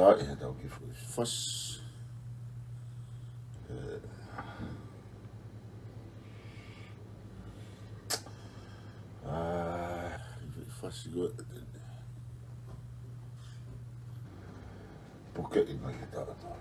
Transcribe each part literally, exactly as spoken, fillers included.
ʻAi, he tau kiʻi foʻi fasi. ʻE. ʻAi, fasi ko ē. Pukeʻi mai ke tau tau.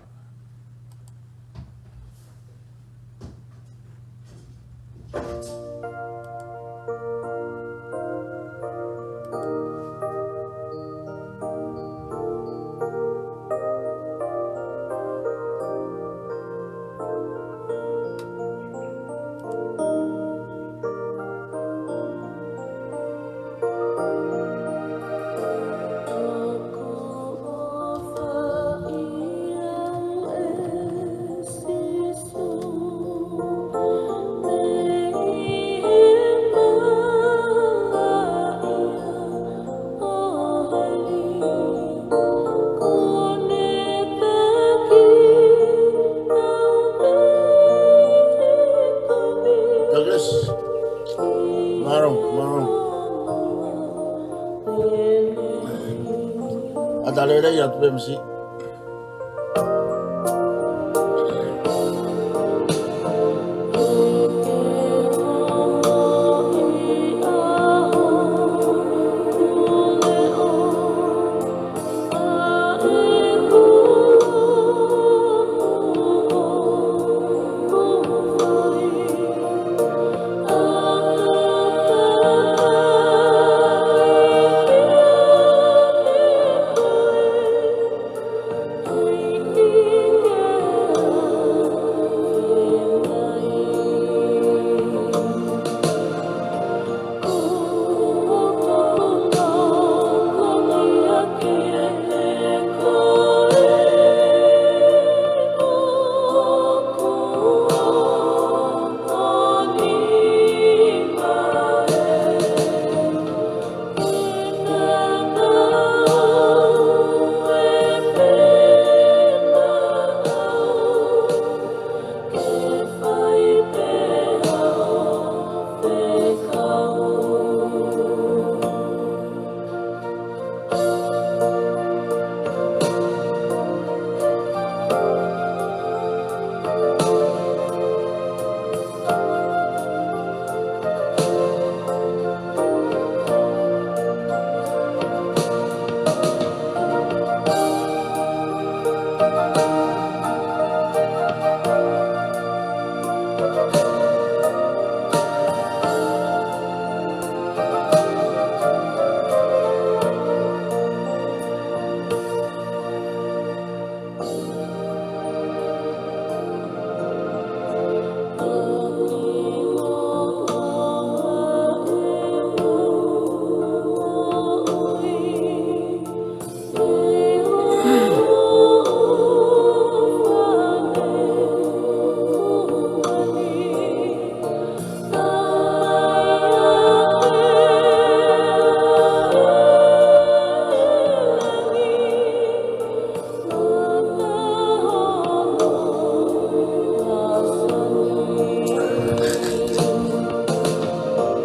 Douglas. Mālō, mālō. ʻAtā lelei atu pē misi.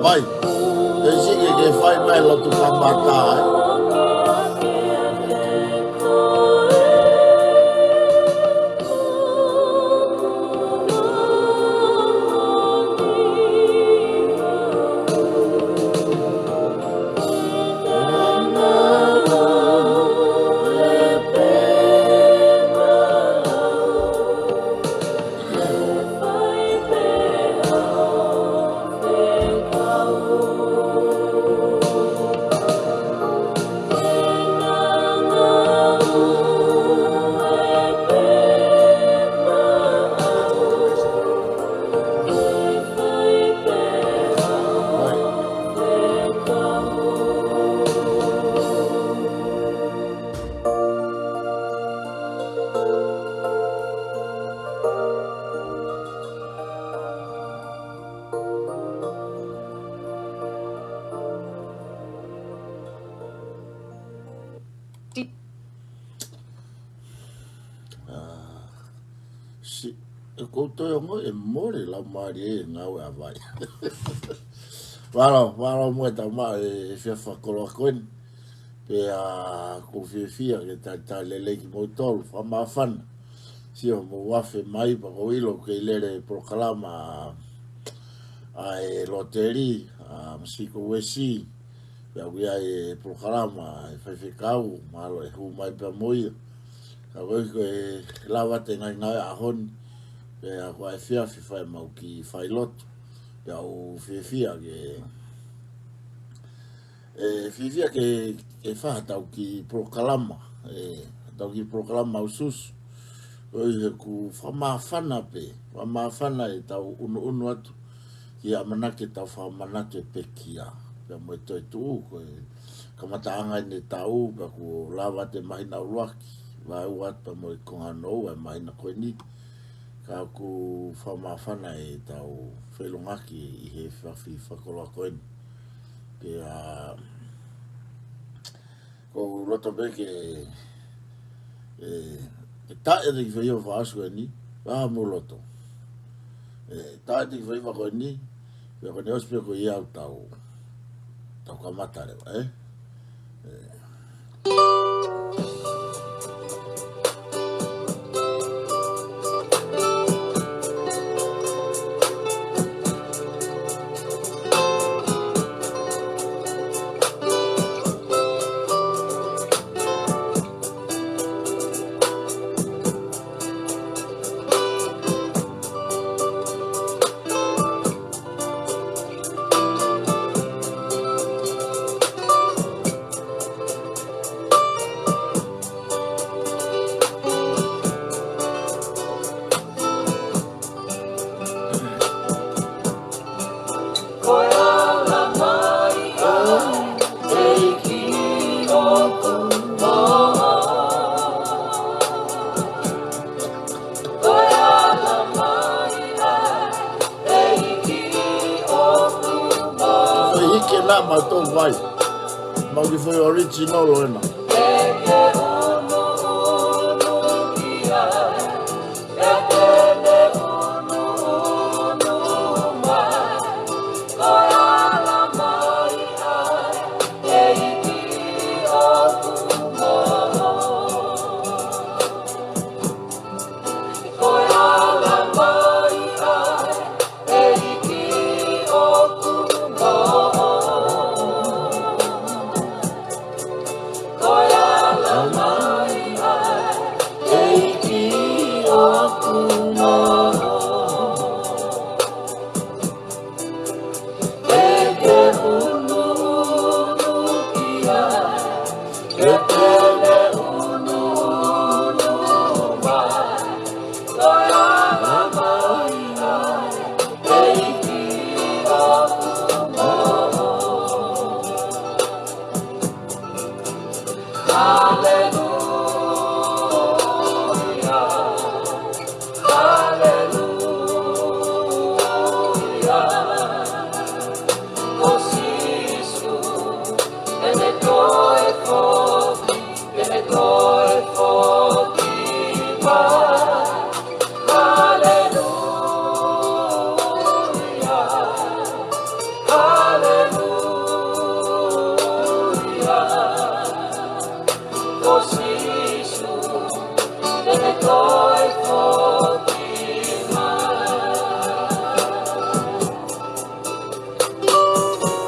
Vai, te sike ke fai mai lotu kamata, ē. ʻA, si, ʻoku ou toe ongoʻi ʻe mole lau mālie e ngāue ʻa Vai. Mālō, mālō mo e tau maʻu e efiafi fakakoloa ko eni. Pea ʻoku ou fiefia ke talitali lelei kimoutolu, fakamāfana. Sio mou afe mai pea ʻoku ou ʻilo ʻoku kei lele e polokalama ʻa e Loteli, ʻa Masiko Uesi. Pea ʻoku ʻi ai e polokalama ʻa e faifekau, mahalo ʻe hū mai pea mo ia. Ka ko e, ko e lava atu e ngaahi ngāue ʻaho ni. Pea ko e efiafi fai mau kiʻi failotu. Pea ʻoku ou fiefia ke, ʻe, fiefia ke, ke fai haʻatau kiʻi polokalama, ʻe, haʻatau kiʻi polokalama ʻusuʻusu. Koeʻuhi he ʻoku fakamāfana pē, fakamāfana ʻetau ʻunuʻunu atu ki he ʻamanaki ʻetau fakamanatu e pekia. Pea mo e toetuʻu, ko e kamataʻanga eni e taʻu, pea kuo lava atu e māhina ʻuluaki, vaeua atu pea mo e konga hono ua e māhina ko eni. Ka ʻoku fakamāfana ʻetau feʻiloaki ʻi he efiafi fakakoloa ko eni. Pea ʻoku ou loto pē ke, ʻe, ʻe taʻe ʻete kiʻi faiva fakaʻosi ko eni, ʻa mou loto. ʻE, taʻe ʻete kiʻi faiva ko eni, pea ko eni ʻosi pē ko ia ʻoku tau, tau kamata leva, ē? ʻE. Ko e hiki ena mau tō vai. Mau kiʻi foʻi original ʻo ena.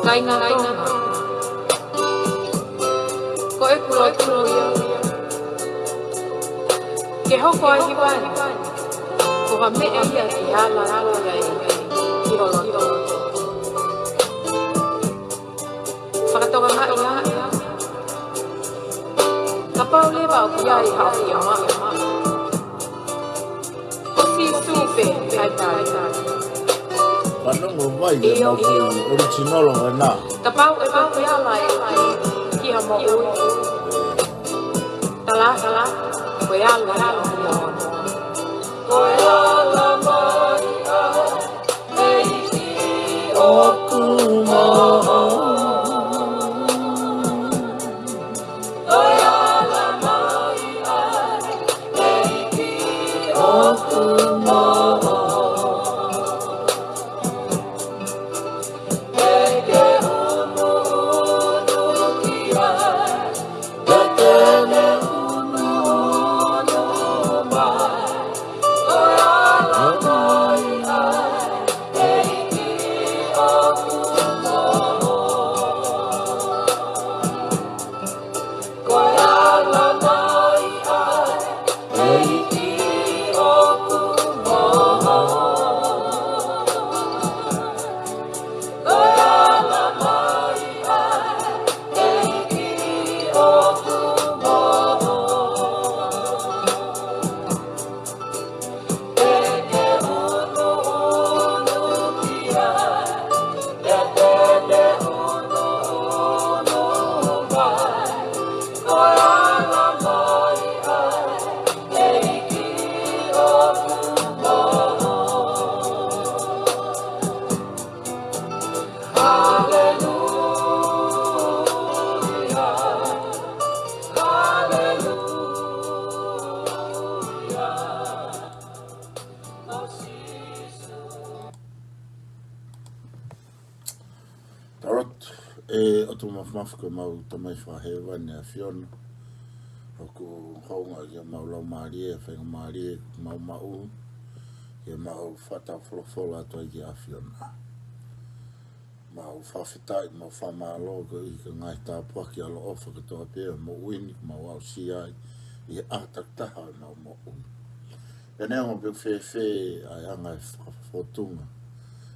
Kāinga Tonga, ko ʻeku lotu ia ke hoko ʻa e hiva ni ko ha meʻa ia ke ala atu ai ki ho loto. Fakatokangaʻi ā, kapau leva ʻoku ʻi ai haʻo fiemaʻu, ko Sīsū pē ʻa e tali. Fanongo mai, ʻio, mau kiʻi original ʻo ena. Kapau ʻe pau ke ala ē ki ha moʻui, tala, tala, ko e ala ia ʻo e moʻui. Ko e ala mai ʻa e ʻEiki ʻoku moʻui. Ko e ala mai ʻa e ʻEiki ʻoku moʻui. Ke ke ʻunuʻunu ki ai, Tuʻa mafimafi ko homau Tamai Fakahēvani ʻa e ʻAfiona, ʻoku hounga ki homau laumālie ʻa e faingamālie ʻoku mau maʻu ke mau fakataufolofola atu ai ki he ʻAfiona. Mau fakafetaʻi, mau fakamālō koeʻuhi ko e ngaahi tāpuaki ʻaloʻofa kotoa pē ʻo e moʻui ni kuo mau aʻusia ai ʻi he ʻaho takitaha ʻo ʻemau moʻui. Pea neongo pe ʻoku fēfē ʻa e anga e fakafōtunga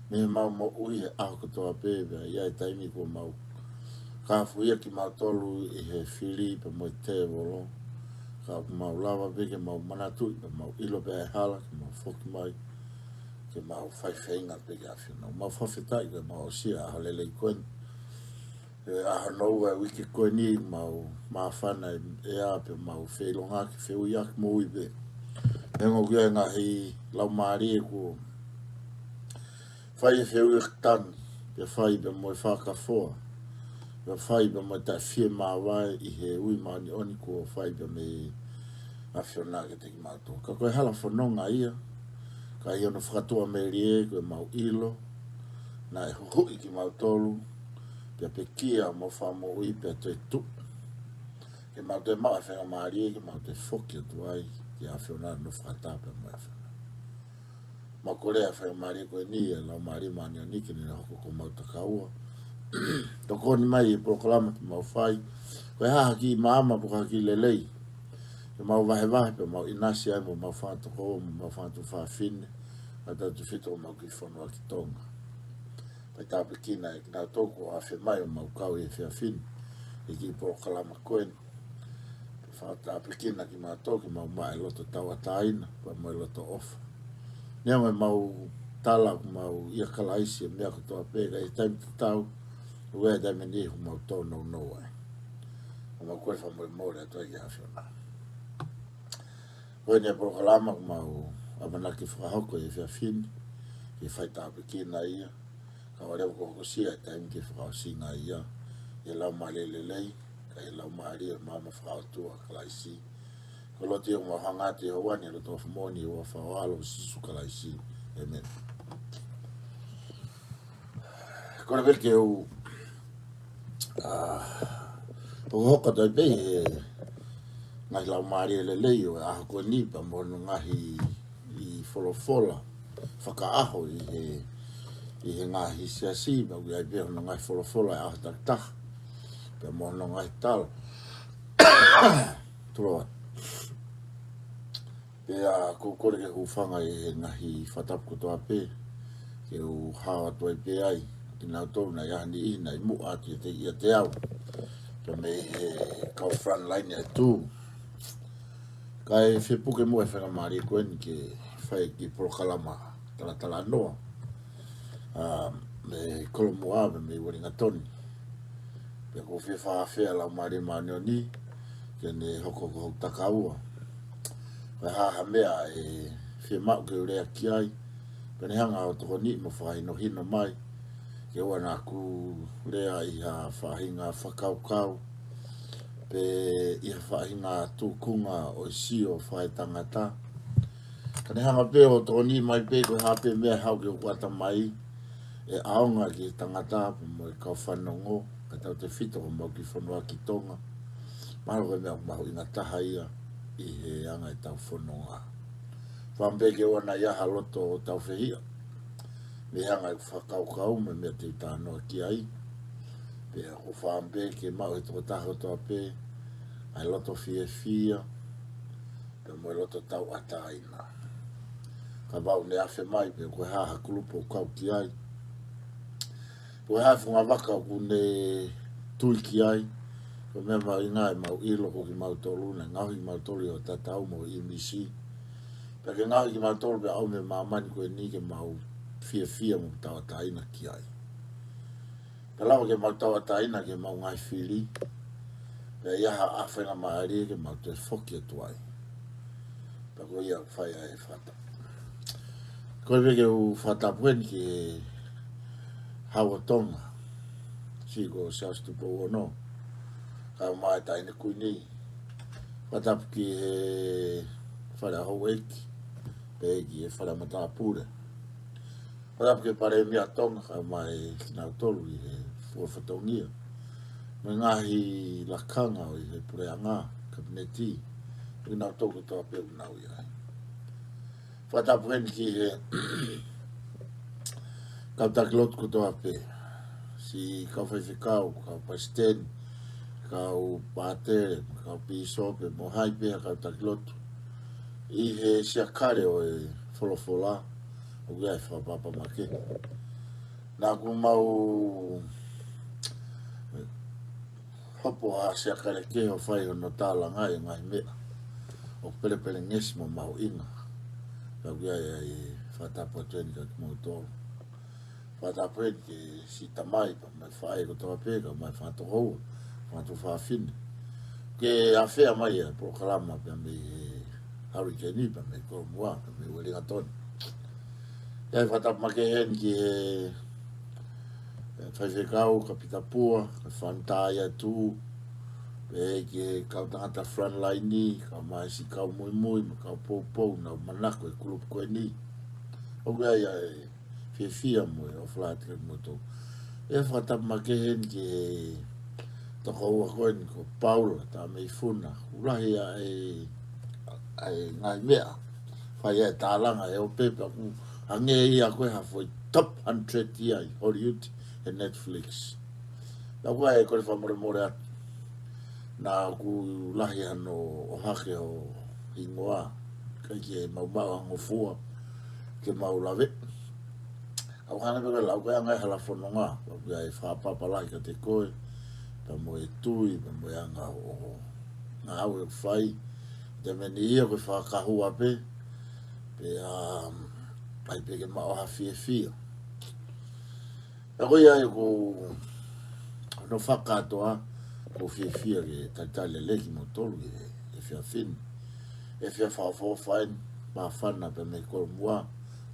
mei heʻemau moʻui he ʻaho kotoa pē, pea ʻi ai e taimi kuo mau kāfuia kimautolu ʻi he fili pea mo e tēvolo, ka ʻoku mau lava pē ke mau manatuʻi pea mau ʻilo pē ʻa e hala ke mau foki mai ke mau fai feinga pē ki he ʻAfiona. Mau fakafetaʻi ko ʻemau aʻusia e ʻaho lelei ko eni, e ʻaho hono ua e uike ko eni, mau māfana e ʻea pea mau feʻiloaki, feʻiloaki moʻui pē. Neongo ʻoku ʻi ai e ngaahi laumālie kuo fai e feʻiloaki tangi, pea fai pea mo e fakafoa, pea fai pea mo e taʻefiemāvae ʻi he ui māʻoniʻoni kuo fai pea mei he ʻAfiona kiate kimautolu. Ka ko e hala fononga ia, ka ʻi hono fakatuʻamelie ko ʻemau ʻilo naʻe huhuʻi kimautolu, pea pekia homau fakamoʻui pea toetuʻu ke mau toe maʻu e faingamālie ke mau toe foki atu ai ki he ʻAfiona ʻo fakataha pea mo e ʻAfiona. Mau kole ʻa e faingamālie ko eni ʻa e Laumālie Māʻoniʻoni ke ne hoko ko homau takaua. Tokoni mai e polokalama ke mau fai, ko e hā ha kiʻi maama pe ko ha kiʻi lelei ke mau vahevahe pea mau ʻinasi ai mo homau fanga tokoua mo homau fanga tuofāfine, kautautefito ko homau kiʻi fonua ki Tonga. Fai tāpuekina ʻe kinautolu kuo afe mai ʻo mau kau he efiafi ni he kiʻi polokalama ko eni. Fai tāpuekina kimautolu ke mau maʻu e loto tauʻatāina pea mo e loto ʻofa. Neongo ʻemau tala ʻoku mau ʻia Kalaisi he meʻa kotoa pē, ka ʻi he taimi tatau, ʻoku ʻi ai e taimi ʻe niʻihi ʻoku mau tōnounou ai. ʻOku mau kole fakamolemole atu ai ki he ʻAfiona. Ko eni e polokalama ʻoku mau ʻamanaki ke fakahoko he efiafi ni, ke fai tāpuekina ia, kae ʻoua leva kuo hokosia e taimi ke fakaʻosinga ia ʻi he Laumālie Lelei, kae ʻi he Laumālie Maama Fakaʻotua ʻo Kalaisi. Ko e lotu ia ʻoku mau hanga atu ʻi he houa ni, ʻi he loto ʻofa moʻoni ʻi he huafa ho ʻAlo ko Sīsū Kalaisi. ʻĒmeni. Kole pē ke u, ʻa, hokohoko atu ai pē he ngaahi laumālie lelei ʻo e ʻaho ko eni pea mo hono ngaahi folofola fakaʻaho ʻi he, ʻi he ngaahi siasi, pea ʻoku ʻi ai pē hono ngaahi folofola ʻa e ʻaho takitaha pea mo hono ngaahi tala. Tuloa. Pea ʻoku ou kole ke u hūfanga ʻi he ngaahi fakatapu kotoa pē, ke u hao atu ai pē ai kinautolu naʻe ʻi ai ha niʻihi naʻe muʻa atu ʻiate, ʻiate au, pea mei he kau front line ʻa e tū. Kae fie puke muʻa e faingamālie ko eni ke fai e kiʻi polokalama talatalanoa, ʻa, mei Kolomuʻa pea mei Uelingatoni. Pea ʻoku ou fie fakaafeʻi ʻa e Laumālie Māʻoniʻoni ke ne hoko ko hoku takaua. Ko e hā ha meʻa ʻe fiemaʻu ke u lea ki ai, pea ne hanga ʻo tokoniʻi mo fakahinohino mai, ke ʻoua naʻá ku lea ʻi ha faʻahinga fakakaukau pe ʻi ha faʻahinga tūkunga ʻo e sio fakaetangata. Ka ne hanga pē ʻo tokoniʻi mai pē ko e hā pē meʻa ʻe haʻu ki hoku ʻatamai ʻe ʻaonga ki he tangata pea mo e kau fanongo, kautautefito ko homau kiʻi fonua ki Tonga. Mahalo ko e meʻa ʻoku mahuʻinga taha ia ʻi he anga ʻetau fononga. Fakaʻamu pē ke ʻoua naʻa ʻi ai ha loto tāufehiʻa mei he anga ʻeku fakakaukau mo e meʻa te u talanoa ki ai. Pea ʻoku ou fakaʻamu pē ke maʻu ʻe he tokotaha kotoa pē ʻa e loto fiefia pea mo e loto tauʻatāina. Kapau ne afe mai pe ko e hā ha kulupu ʻoku kau ki ai, pe ko e hā e fungavaka ʻoku ne tui ki ai, ko e meʻa mahuʻinga ke mau ʻilo ko kimautolu naʻe ngaohi kimautolu ʻi hoʻo tatau mo e ʻīmisi. Pea ke ngaohi kimautolu pea ʻomi e māmani ko eni ke mau fiefia mo tauʻatāina ki ai. Pea lava ke mau tauʻatāina ki heʻemau ngaahi fili, pea ʻi ai ha faingamālie ke mau toe foki atu ai. Pea ko ia ʻoku fai ai e fakatapu. Kole pē ke u fakatapu eni ki he Hau ʻo Tonga, Siʻi ko Siaosi Tupou Ono, kae ʻumaʻā e Taʻahine Kuini. Fakatapu ki he Fale ʻa Houʻeiki, pea ki he Fale ʻa Matāpule. Fakatapu ki he Palēmia ʻo Tonga, kae ʻumaʻā kinautolu ʻi he fua fatongia. mo e ngaahi lakanga ʻo e puleʻanga, kapineti, ʻoku nau tō kotoa pē ʻoku nau ʻi ai. Fakatapu heni ki he kau taki lotu kotoa pē, siʻi kau faifekau, kau palesiteni, kau pātele, kau pīsope, mo hai pē ha kau taki lotu ʻi he siakale ʻo e folofola, ʻoku ʻi ai e fakatapu makehe. Naʻa ku mau hopo ʻa siakale ke ʻo fai hono tālangaʻi e ngaahi meʻa ʻoku pelepelengesi mo mahuʻinga. Ka ʻoku ʻi ai e fakatapu atu eni kia kimoutolu. Fakatapu eni ki he siʻi tamai pea mo e faʻē kotoa pē, kae ʻumaʻā e fanga tokoua, fanga tuofāfine. Ke afea mai e polokalama pea mei he Hurricane, pea mei Kolomuʻa, pea mei Uelingatoni. ʻI ai e fakatapu makehe heni ki he, e, faifekau, Kapita Pua, ka fanta ia tu, pea ki he kau tangata frontline, kae ʻumaʻā e siʻi kau muimui, mo e kau poupou, naʻa nau manako e kulupu ko eni. ʻOku ʻi ai e fiefia mo e ʻofa lahi atu kia kimoutolu. ʻI ai e fakatapu makehe heni ki he tokoua ko eni ko Paula Tameifuna, ʻoku lahi ʻa e, ʻa e ngaahi meʻa fai ʻa e tālanga ʻe ʻo pē pea ʻoku hangē ia ko e ha foʻi top hundred ia ʻi Hollywood he Netflix. Naʻa ku ʻai ko e fakamolemole atu, naʻa ku lahi hano ʻohake ho hingoa, ʻikai ke mau maʻu ha ngofua ke mau lave. Au hana pē ko e lau ko e anga e hala fononga, ʻoku ʻi ai e fakapapālangi kiate koe, pea mo e tui, pea mo e anga ʻo e ngāue ʻoku fai. Te meni ia ko e fakahua pē, pea, um, ʻai pē ke maʻu ha fiefia. Pea ko ia ʻoku ou fakakātoa, ʻoku ou fiefia ke talitali lelei kimoutolu ʻi he, he efiafi ni. Efiafi fakaʻofoʻofa eni, māfana pea mei Kolomuʻa,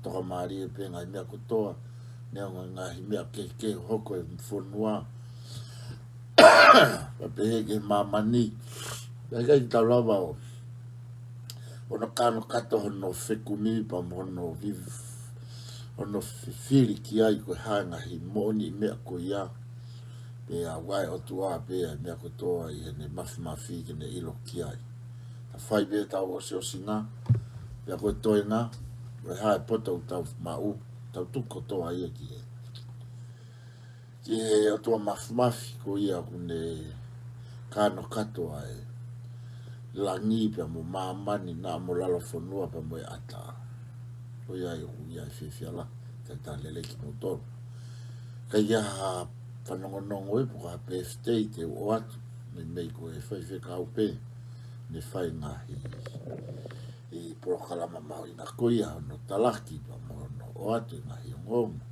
toka mālie pē ngaahi meʻa kotoa, neongo e ngaahi meʻa kehekehe ʻoku hoko ʻi he fonua, pea pehē ki he māmani. Pea ʻikai ke tau lava ʻo, ʻo nau kanokato hono fekumi pea mo hono viv-, hono fifili ki ai ko e hā e ngaahi moʻoniʻi meʻa ko ia. Pea ʻoku ʻi ai e ʻOtua pē ʻa e meʻa kotoa ʻi heʻene mafimafi ke ne ʻilo ki ai. Tau fai pē ʻetau ʻosiʻosinga, pea ko e toenga, ko e hā e poto ʻoku tau maʻu, tau tuku kotoa ia ki he, ki he ʻOtua mafimafi ko ia ʻoku ne kanokato ʻa e langi pea mo māmani, naʻa mo lalo fonua pea mo e ʻatā. Ko ia ʻoku ʻi ai e fiefia lahi, talitali lelei kimoutolu. Ka ʻi ai ha fanongonongo ʻi he puka ha birthday te u ʻoatu, meimei ko e faifekau pē ne fai ngaahi ʻi polokalama mahuʻinga ko ia hono talaki pea mo hono ʻoatu e ngaahi ongoongo.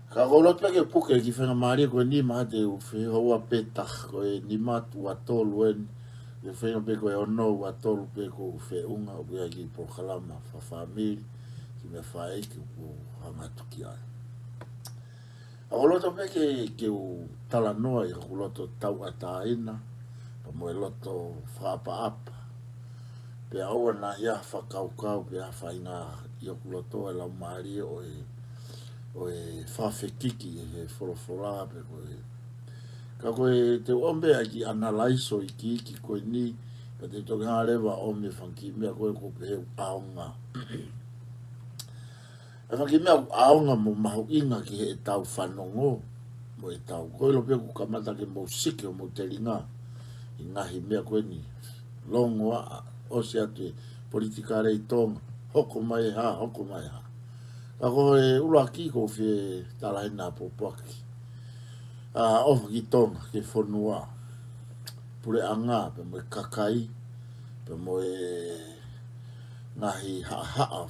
Ka ʻoku ou loto pē ke puke e kiʻi faingamālie ko eni, mahalo te u fehoua pē taha, ko e nima atu ua tolu eni, ke feinga pē ko e ono ua tolu pē ʻoku ou feʻunga, ʻoku ʻi ai e kiʻi polokalama fakafāmili, kiʻi meʻa fai ke u hanga atu ki ai. ʻOku ou loto pē ke, ke u talanoa ʻi hoku loto tauʻatāina, pea mo e loto fakaʻapaʻapa. Pea ʻoua naʻa ʻi ai ha fakakaukau, pe ha faʻahinga ʻi hoku loto e laumālie ʻo e, ʻo e fakafekiki ʻi he folofola pe ko e. Ka ko e te u ʻomai ʻa e kiʻi ʻanalaiso iiki, iiki ko eni, pea te u toki hanga leva ʻo ʻomai e fanga kiʻi meʻa ko ē ʻoku ou pehē ʻoku ʻaonga. E fanga kiʻi meʻa ʻoku ʻaonga mo mahuʻinga ki heʻetau fanongo, mo ʻetau ko e ʻilo pē ʻoku kamata ke mou siki homou telinga ʻi he ngaahi meʻa ko eni. Longoaʻa, ʻosi atu e politikale ʻi Tonga, hoko mai e hā, hoko mai e hā. Ka ko e ʻuluaki ʻoku ou fie tala heni ʻa e pōpoaki. ʻA, ʻofa ki Tonga, ki he fonua. Puleʻanga, pea mo e kakai, pea mo e ngaahi haʻahaʻa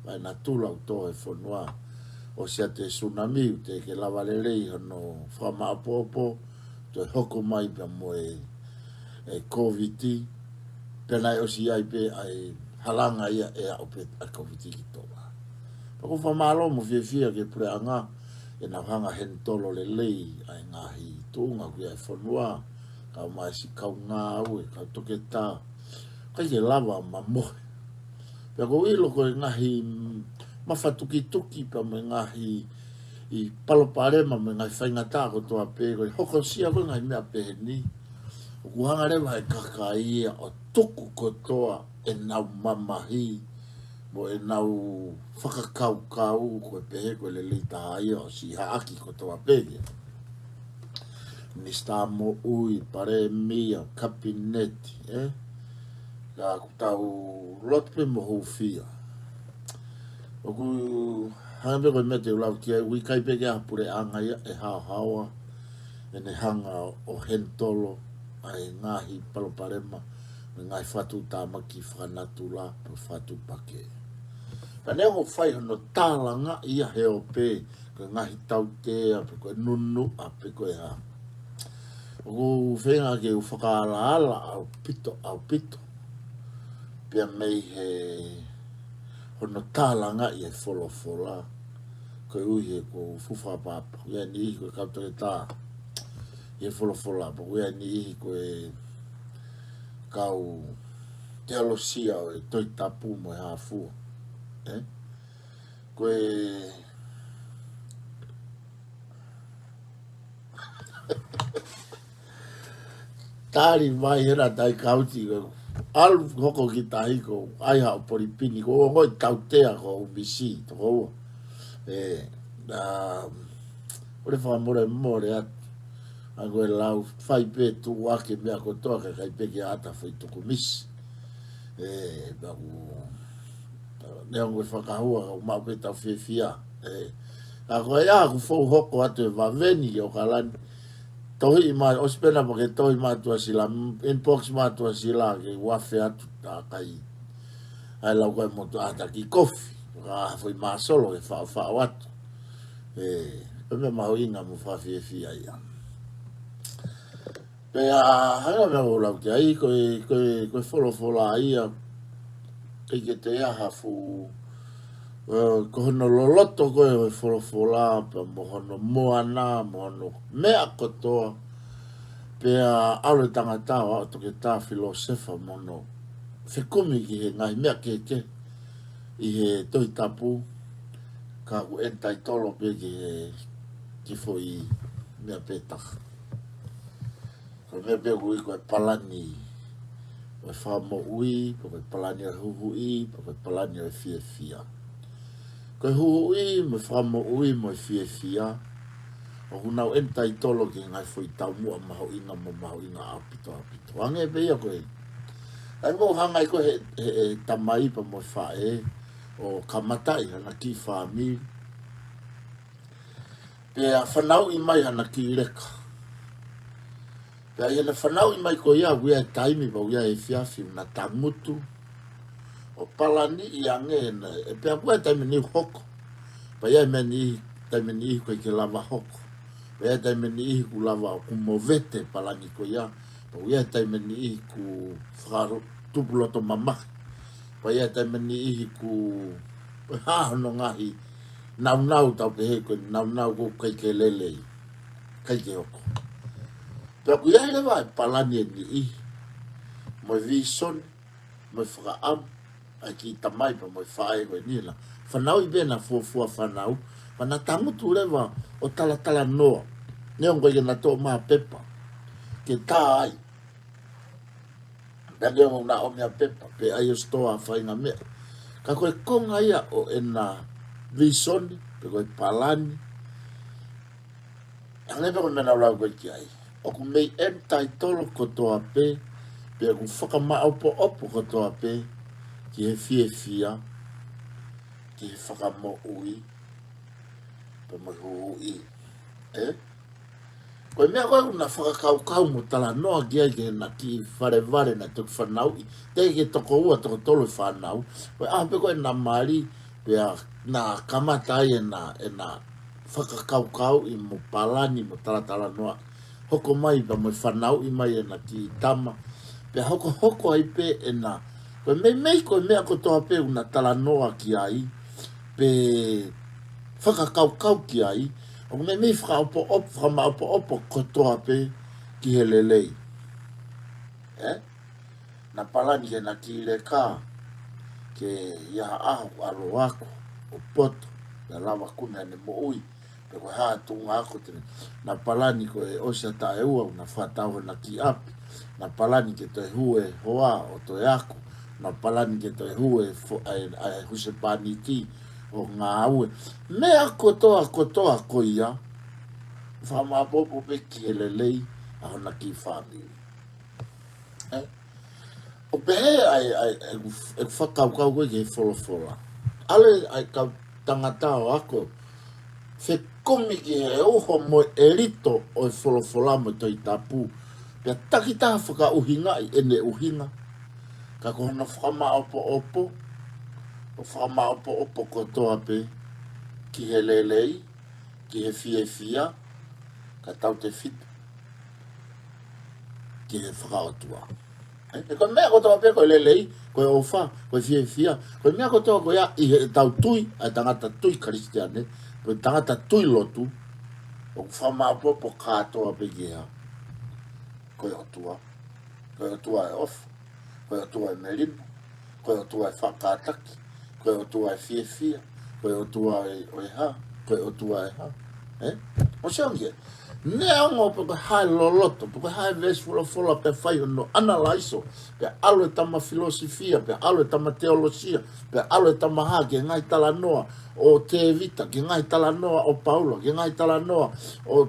fainatula ʻoku tō he fonua. ʻOsi atu e tsunami, ʻoku teʻeki ke lava lelei hono fakamāʻopoʻopo, toe hoko mai pea mo e, e Kōviti, pea naʻe ʻosi ʻi ai pē ʻa e halanga ia ʻe aʻu pē ʻa e Kōviti ki Tonga. Pea ʻoku ou fakamālō mo fiefia ki he puleʻanga, ʻenau hanga ʻo henitolo lelei ʻa e ngaahi tuʻunga ʻoku ʻi ai e fonua, kae ʻumaʻā e siʻi kau ngāue, kau toketā, ʻikai ke lava ʻo mamohe. Pea ʻoku ou ʻilo ko e ngaahi mafatukituki pea mo e ngaahi ʻi palopalema mo e ngaahi faingataʻa kotoa pē, ko e hokosia ko e ngaahi meʻa pehē ni, ʻoku hanga leva ʻe he kakai ia ʻo tuku kotoa ʻenau mamahi mo ʻenau fakakaukau, ko e pehē ko e lelei taha ia ʻo siʻi haʻaki kotoa pē ia. Minisitā Moʻui, Palēmia, Kapineti, ē? Ka ʻoku tau lotu pē mo hūfia. ʻOku hanga pē ko e meʻa te u lau ki ai, ʻoku ʻikai pē ke ʻi ai ha puleʻanga ia ʻe haohaoa ʻene hanga ʻo henitolo ʻa e ngaahi palopalema mo e ngaahi fakatuʻutāmaki fakanatula mo e fakatuʻupakē. Ka neongo ʻoku fai hono tālangaʻi ia he ope, ko e ngaahi tautea, pe ko e nunuʻa, pe ko e hā. ʻOku ou feinga ke u fakaalaala ʻaupito, ʻaupito. Pea mei he hono tālangaʻi e folofola, koeʻuhi he ʻoku ou fuʻu fakaʻapaʻapa. ʻOku ʻi ai e niʻihi ko e kau toketā ʻi he folofola, pea ʻoku ʻi ai e niʻihi ko e kau teolosia ʻo e Tohi Tapu mo e hā fua. Ē? Ko e tali mai hena tai kauti ko e ʻalu hoko ki tahi ko ai ha ʻo polipini ko ongo i tautea ko u misi toko ua. Ē, na, ʻole fakamolemole atu. ʻA ko e lau fai pē tuʻu ake meʻa kotoa ka ʻikai pē ke ʻata fai tuku misi. Ē, pea ʻoku neongo e fakahua ka u maʻu pē tau fiefia. Ē, ka ko e ʻa ʻoku fou hoko atu e vave ni ʻo Kalani. Tohi mai, ʻosi pē na pea ke tohi mai tuʻa sila, inbox mai tuʻa sila ke u afe atu ta kai. ʻAi lau ko e motu ʻata ki kofi, ka foʻi māsolo ke faʻofaʻo atu. Ē, ko e meʻa mahuʻinga mo fakafiefia ia. Pea hanga meʻa ʻo lau ki ai, ko e, ko e, ko e folofola ia, ʻikai ke toe ʻi ai ha fuʻu, ē, ko hono loloto ko e folofola, pea mo hono moana, mo hono meʻa kotoa, pea ʻalu e tangata ʻo aʻu toketā filōsefa mo hono fekumi ki he ngaahi meʻa kehekehe ʻi he Tohi Tapu, ka ʻoku entitle pē ki he, ki he foʻi meʻa pē taha. Ko e meʻa pē ʻoku ui ko e palani ʻo e fakamoʻui, pe ko e palani ʻo e huhuʻi, pe ko e palani ʻo e fiefia. Ko e huhuʻi mo e fakamoʻui mo e fiefia, ʻoku nau entitle ki he ngaahi foʻi taumuʻa mahuʻinga mo mahuʻinga ʻaupito ʻaupito. Hangē pē ia ko e, ʻa ia ʻoku hanga ai ko e he, he, he tamai pea mo e faʻē ʻo kamataʻi hana kiʻi fāmili. Pea fanauʻi mai hana kiʻi leka. Pea ʻi heʻena fanauʻi mai ko ia, ʻoku ʻi ai e taimi pea ʻoku ʻi ai e efiafi ʻoku na tangutu ʻo palaniʻi ange ʻena, ʻe pea ʻoku ʻi ai e taimi ʻe niʻihi ʻoku hoko. Pea ʻi ai e meʻa ʻe niʻihi, taimi ʻe niʻihi ʻoku ʻikai ke lava hoko. Pea ʻi ai e taimi ʻe niʻihi ʻoku lava ʻo movete palani ko ia. Pea ʻoku ʻi ai e taimi ʻe niʻihi ʻoku fakatupu loto mamahi. Pea ʻi ai e taimi ʻe niʻihi ʻoku, ko e hā hono ngaahi naunau tau pehē ko e naunau ʻoku ʻikai ke lelei, ʻikai ke hoko. Pea ʻoku ʻi ai leva e palani ʻe niʻihi, mo e vīsone, mo e fakaʻamu ʻa e kiʻi tamai pea mo e faʻē ko eni na. Fanauʻi pē ʻena fuofua fānau, pea na tangutu leva ʻo talatalanoa. Neongo ʻikai ke na toʻo mai ha pepa ke tā ai. Pea neongo ʻoku na ʻomi ha pepa, pe ʻai ʻo sitoa ha faʻahinga meʻa. Ka ko e konga ia ʻo ʻena vīsone, pe ko e palani, hangē pē ko e meʻa naʻa ku lau ko ē ki ai. ʻOku mei entitle kotoa pē, pea ʻoku fakamaʻopoʻopo kotoa pē, ki he fiefia, ki he fakamoʻui, pea mo e huhuʻi. Ē? Ko e meʻa ko ē ʻoku na fakakaukau mo talanoa ki ai ki heʻena kiʻi valevale naʻe toki fanauʻi. Teʻeki ke toko ua, toko tolu e fānau. Ko e ʻaho pē ko ē naʻa mali, pea na kamata ai ʻena, ʻena fakakaukauʻi mo palani mo talatalanoa. Hoko mai pea mo e fanauʻi mai ʻena kiʻi tama. Pea hokohoko ai pē ʻena. Ko e meimei ko e meʻa kotoa pē ʻoku na talanoa ki ai, pe fakakaukau ki ai, ʻoku meimei fakaʻopoʻopo, fakamaʻopoʻopo kotoa pē ki he lelei. Ē? Na palani ke na kiʻi leka, ke ʻi ai ha ʻaho ʻoku ʻalu ʻo ako, ʻo poto, na lava kumi ʻene moʻui. Pe ko e hā e tuʻunga ako te ne. Naʻa palani ko e ʻosi ʻa Taʻeua, naʻa fakatau hona kiʻi ʻapi. Naʻa palani ke toe hū e hoa ʻo toe ako. Naʻa palani ke toe hū e fo-, ʻa e, ʻa e husepāniti ʻo ngāue. Meʻa kotoa, kotoa ko ia, fakamāʻopoʻopo pē ki he lelei ʻa hona kiʻi fāmili. ʻE? ʻO pehē ai, ai, ʻeku, ʻeku fakakaukau ko ē ki he folofola. ʻAlu ai e kau tangata ʻo ako, fekumi ki he uho mo e ʻelito ʻo e folofola mo e Tohi Tapu. Pea takitaha fakaʻuhingaʻi ʻene ʻuhinga. Ka ko hono fakamāʻopoʻopo, ʻo fakamāʻopoʻopo kotoa pē ki he lelei, ki he fiefia, ka tautefito ki he fakaʻotua. ʻE, ʻe ko e meʻa kotoa pē ko e lelei, ko e ʻofa, ko e fiefia, ko e meʻa kotoa ko ia ʻi heʻetau tui, ʻa e tangata tui Kalisitiane, ko e tangata tui lotu, ʻoku fakamāʻopoʻopo kātoa pē ki he hā? Ko e ʻOtua, ko e ʻOtua ʻo e ʻofa, ko e ʻOtua ʻo e melino, ko e ʻOtua ʻo e faʻa kātaki, ko e ʻOtua ʻo e fiefia, ko e ʻOtua ʻo e, ʻo e hā, ko e ʻOtua ʻo e hā. ʻE? ʻOsi ange. Neongo pe ko e hā e loloto, pe ko e hā e veesi folofola pea fai hono ʻanalaiso, pea ʻalu e tama filosofia, pea ʻalu e tama teolosia, pea ʻalu e tama hā ki he ngaahi talanoa ʻo Tēvita, ki he ngaahi talanoa ʻo Paula, ki he ngaahi talanoa ʻo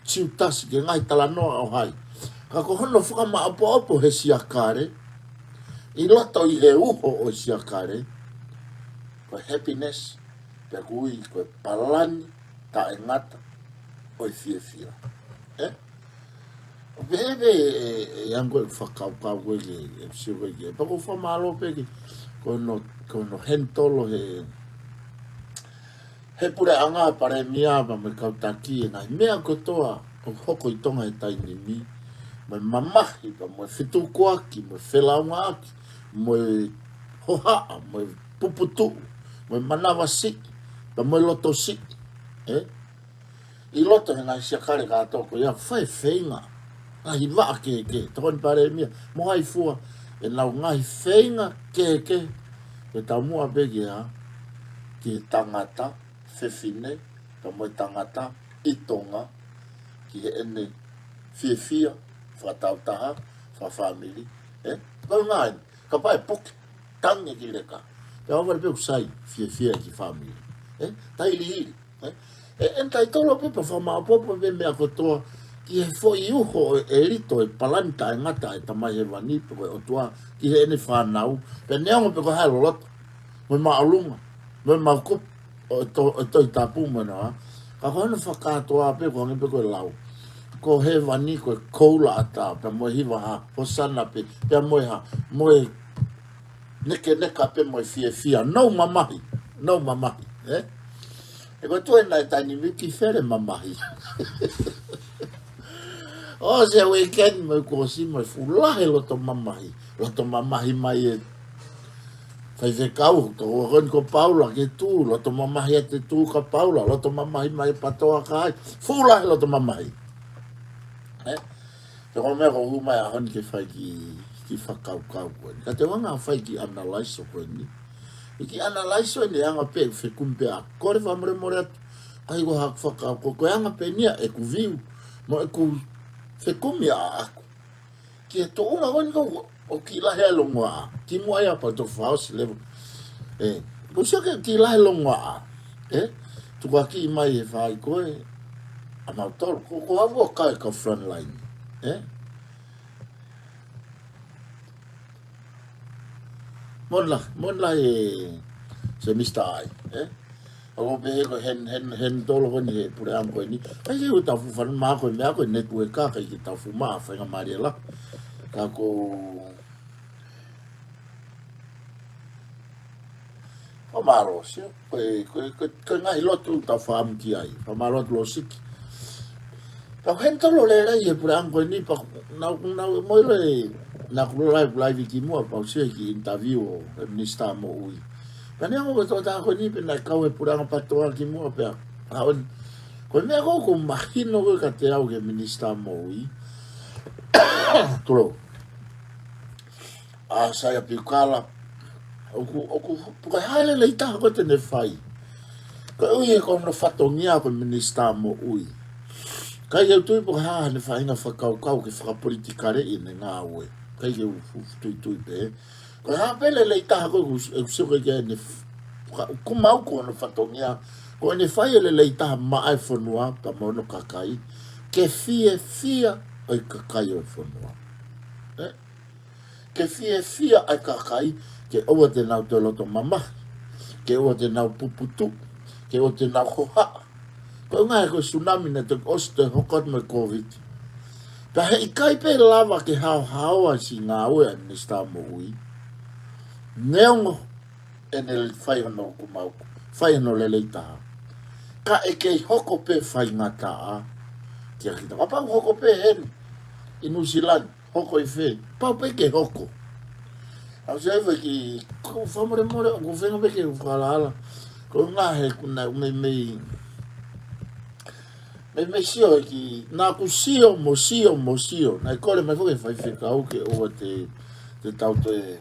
Siutasi, ki he ngaahi talanoa ʻo hai. Ka ko hono fakamāʻopoʻopo he siakale, ʻi loto ʻi he uho ʻo e siakale, ko e happiness, pea ʻoku ui ko e palani taʻengata ʻo e fiefia. ʻE? ʻO pehē pē ʻe, ʻe, ʻe ango e fakakaukau ko ē ke, ʻe sio ko ē ke. Pea ʻoku ou fakamālō pē ki, ko hono, ko hono handle he, he puleʻanga, palēmia, pea mo e kau taki, e ngaahi meʻa kotoa ʻoku hoko ʻi Tonga he taimi ni, mo e mamahi, pea mo e fetukuaki, mo e felaungaaki, mo e hohaʻa, mo e puputuʻu, mo e manavasiʻi, pea mo e lotosiʻi, ʻe? ʻI loto he ngaahi siakale kātoa ko ia, fai feinga, ngaahi vaʻa kehekehe, tokoni palēmia, mo hai fua, ʻenau ngaahi feinga kehekehe, ke taumuʻa pē ki he hā, ki he tangata fefine, pea mo e tangata ʻi Tonga, ki heʻene fiefia, fakataautaha, fakafāmili, ʻe? Ko e ngaahi, kapau ʻe puke, tangi ki leka. Pea ʻoua pē ʻoku sai, fiefia ki fāmili. ʻE? Tailiili. ʻE? ʻE, ʻe taitolo pē pea fakamāʻopoʻopo pē meʻa kotoa, ki he foʻi uho ʻo e ʻelito e palani taʻengata e Tamai Hēvani pe ko e ʻOtua, ki heʻene fānau, pea neongo pe ko e hā e loloto, mo e māʻolunga, mo e maʻukupu, ʻo e to-, ʻo e Tohi Tapu mo e noa. Ka ko hono fakakātoa pē, ko e hangē pē ko e lau. Ko Hēvani, ko e koula ʻatā, pea mo e hiva hā, Hosana pē, pea mo e hā, mo e nekeneka pē mo e fiefia. No mamahi, no mamahi, ʻe? ʻE ko e tuʻu ena e taimi ni ki fele mamahi. ʻOsi e weekend mo e kuo ʻosi mo e fuʻu lahi e loto mamahi. Loto mamahi mai e faifekau, ko, ko, ko Paula ke tū, loto mamahi ʻa e tū kia Paula, loto mamahi mai e pātoa kai, fuʻu lahi e loto mamahi. ʻE? Pea ko e meʻa ʻoku ou hū mai he ʻaho ni ke fai e kiʻi, kiʻi fakakaukau ko eni. Ka te u hanga ʻo fai e kiʻi analyze ʻo ko eni. ʻI he kiʻi analyze ʻo eni ʻe anga pē ʻeku fekumi pē ʻaʻaku. Kole fakamolemole atu, ʻikai ko haʻaku fakakaukau, ko e anga pē eni ia ʻeku view, mo ʻeku fekumi ʻaʻaku ki he tuʻunga ko eni ʻoku, ʻoku kiʻi lahi ai e longoaʻa. Kimuʻa ia pea toki fakaʻosi leva. ʻE, ʻoku ou sio ki he kiʻi lahi e longoaʻa. ʻE, tukuakiʻi mai he faʻahi ko ē ʻamautolu. Ko, ko au ʻoku ʻikai ko e front line. ʻE? Moʻoni lahi, moʻoni lahi e, se Mister Ai, ʻe? ʻOku ou pehē ko e hand-, hand-, handle ko eni he puleʻanga ko eni. ʻIkai ke u tau fuʻu fanongo mai ko e meʻa ko e network ka ʻikai ke tau fuʻu maʻu ha faingamālie lahi. Ka ko, ko mālō, sio. Ko e, ko e, ko e, ko e ngaahi lotu tau fakaʻamu ki ai. Fakamālō atu Losiki. Pea u handle lelei e puleʻanga ko eni, pea naʻa, naʻa, mo e lea, naʻa ku live, live kimuʻa, pea u sio ki he interview ʻo e Minisitā Moʻui. Pea neongo ko e tokotaha ko eni, pea naʻe kau he puleʻanga PATOA kimuʻa, pea, ʻa, ʻo, ko e meʻa ko ē ʻoku mahino ko ē kiate au ki he Minisitā Moʻui. Tulou. ʻA Saia Piukala, ʻoku, ʻoku, ʻoku ʻikai ha lelei taha ko ē te ne fai. Koeʻuhi ko hono fatongia ko e Minisitā Moʻui. ʻIkai ke u tui pe ko e hā haʻane faʻahinga fakakaukau ke fakapolitikaleʻi ʻene ngāue. ʻIkai ke u fu-, tuitui pē. Ko e hā pē lelei taha ko ē ʻoku, ʻoku sio ki ai ʻene f-, ka-, ʻoku mau ko hono fatongia. Ko ʻene fai e lelei taha maʻa e fonua, pea mo hono kakai. Ke fiefia ʻa e kakai ʻo e fonua. ʻE? Ke fiefia ʻa e kakai, ke ʻoua te nau toe loto mamahi, ke ʻoua te nau puputuʻu, ke ʻoua te nau hohaʻa. Ko e ʻuhinga he ko e tsunami naʻe toki ʻosi toe hoko atu mo e Covid. Pea heʻikai pē lava ke haohaoa siʻi ngāue ʻa e Minisitā Moʻui. Neongo ʻene fai hono kumau, fai hono lelei taha. Ka ʻe kei hoko pē faingataʻa kia kita. Kapau hoko pē heni ʻi Nuʻusila ni, hoko ʻi fē, pau pē ke hoko. ʻOku ou sio ai foki, ʻoku fakamolemole, ʻoku ou feinga pē ke u fakaalaala. Ko e ʻuhinga he ʻoku ou meimei, meimei sio ki, naʻa ku sio mo sio mo sio. Naʻe kole mai foki e faifekau ke ʻoua te, te tau toe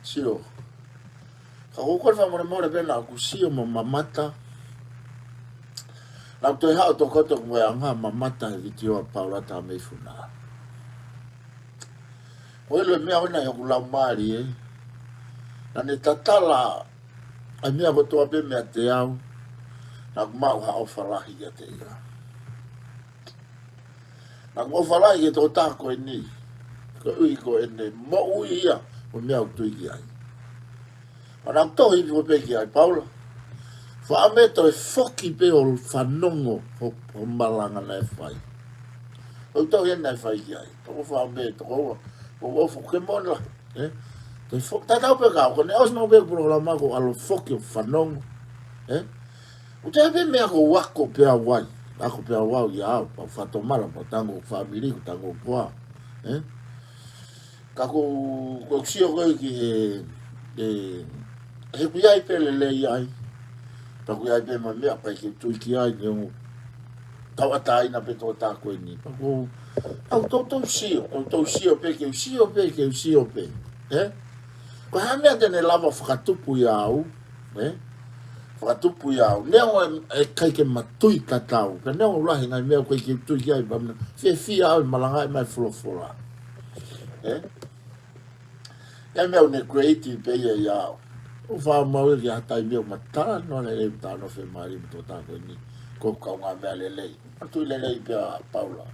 sio. Ka ʻoku ou kole fakamolemole pē naʻa ku sio mo mamata. Naʻa ku toe haʻu ʻo tokoto mo e anga mamata he vitiō ʻa Paula Tameifuna. Ko e ʻilo e meʻa ʻoku ʻi hoku laumālie. Naʻa ne tatala ʻa e meʻa kotoa pē meiate au. Naʻa ku maʻu ha ʻofa lahi kiate ia. Naʻa ku ʻofa lahi ki he tokotaha ko eni. Koeʻuhi ko ʻene moʻui ia, ko e meʻa ʻoku tui ki ai. Pea naʻa ku tohi hifo pē ki ai, Paula. Fakaʻamu ʻe toe foki pē ʻo fanongo ho, ho malanga naʻe fai. ʻOku tohi ʻeni naʻe fai ki ai. Toko fā pē, toko ua. ʻOku ou foki mo na. ʻE? Toe foki, tatau pē ka, ko ʻene ʻosi maʻu pē polokalama ko e ʻalu foki ʻo fanongo. ʻE? ʻOku ʻi ai pē meʻa ʻoku ou ako pē au ai. Ako pē au au ia au, pea u fakatomala, pea u tangi ki hoku fāmili, ʻoku tangi ki he ʻOtua. ʻE? Ka ʻoku, ʻoku ou sio ko ē ki he, he, he ʻoku ʻi ai pē lelei ai. Pea ʻoku ʻi ai pē mo e meʻa ʻoku ʻikai ke u tui ki ai, neongo tauʻatāina pē tokotaha ko eni. Pea ʻoku, ʻoku toutou sio, toutou sio pē, ke u sio pē, ke u sio pē. ʻE? Ko e hā e meʻa te ne lava fakatupu ia au, ʻE? Fakatupu ia au. Neongo ʻe, ʻe ʻikai ke ma tui tatau. Ka neongo lahi e ngaahi meʻa ʻoku ʻikai ke u tui ki ai, pea mo na fiefia au ʻi he malanga ʻi he folofola. ʻE? ʻI ai e meʻa ʻoku ne create pē ia ia au. ʻOku ou faʻa maʻu ia ki ha taimi ʻoku ma talanoa lelei, talanoa fiemālie mo e tokotaha ko eni. Ko e kaungāmeʻa lelei. Ma tui lelei pē ʻa Paula.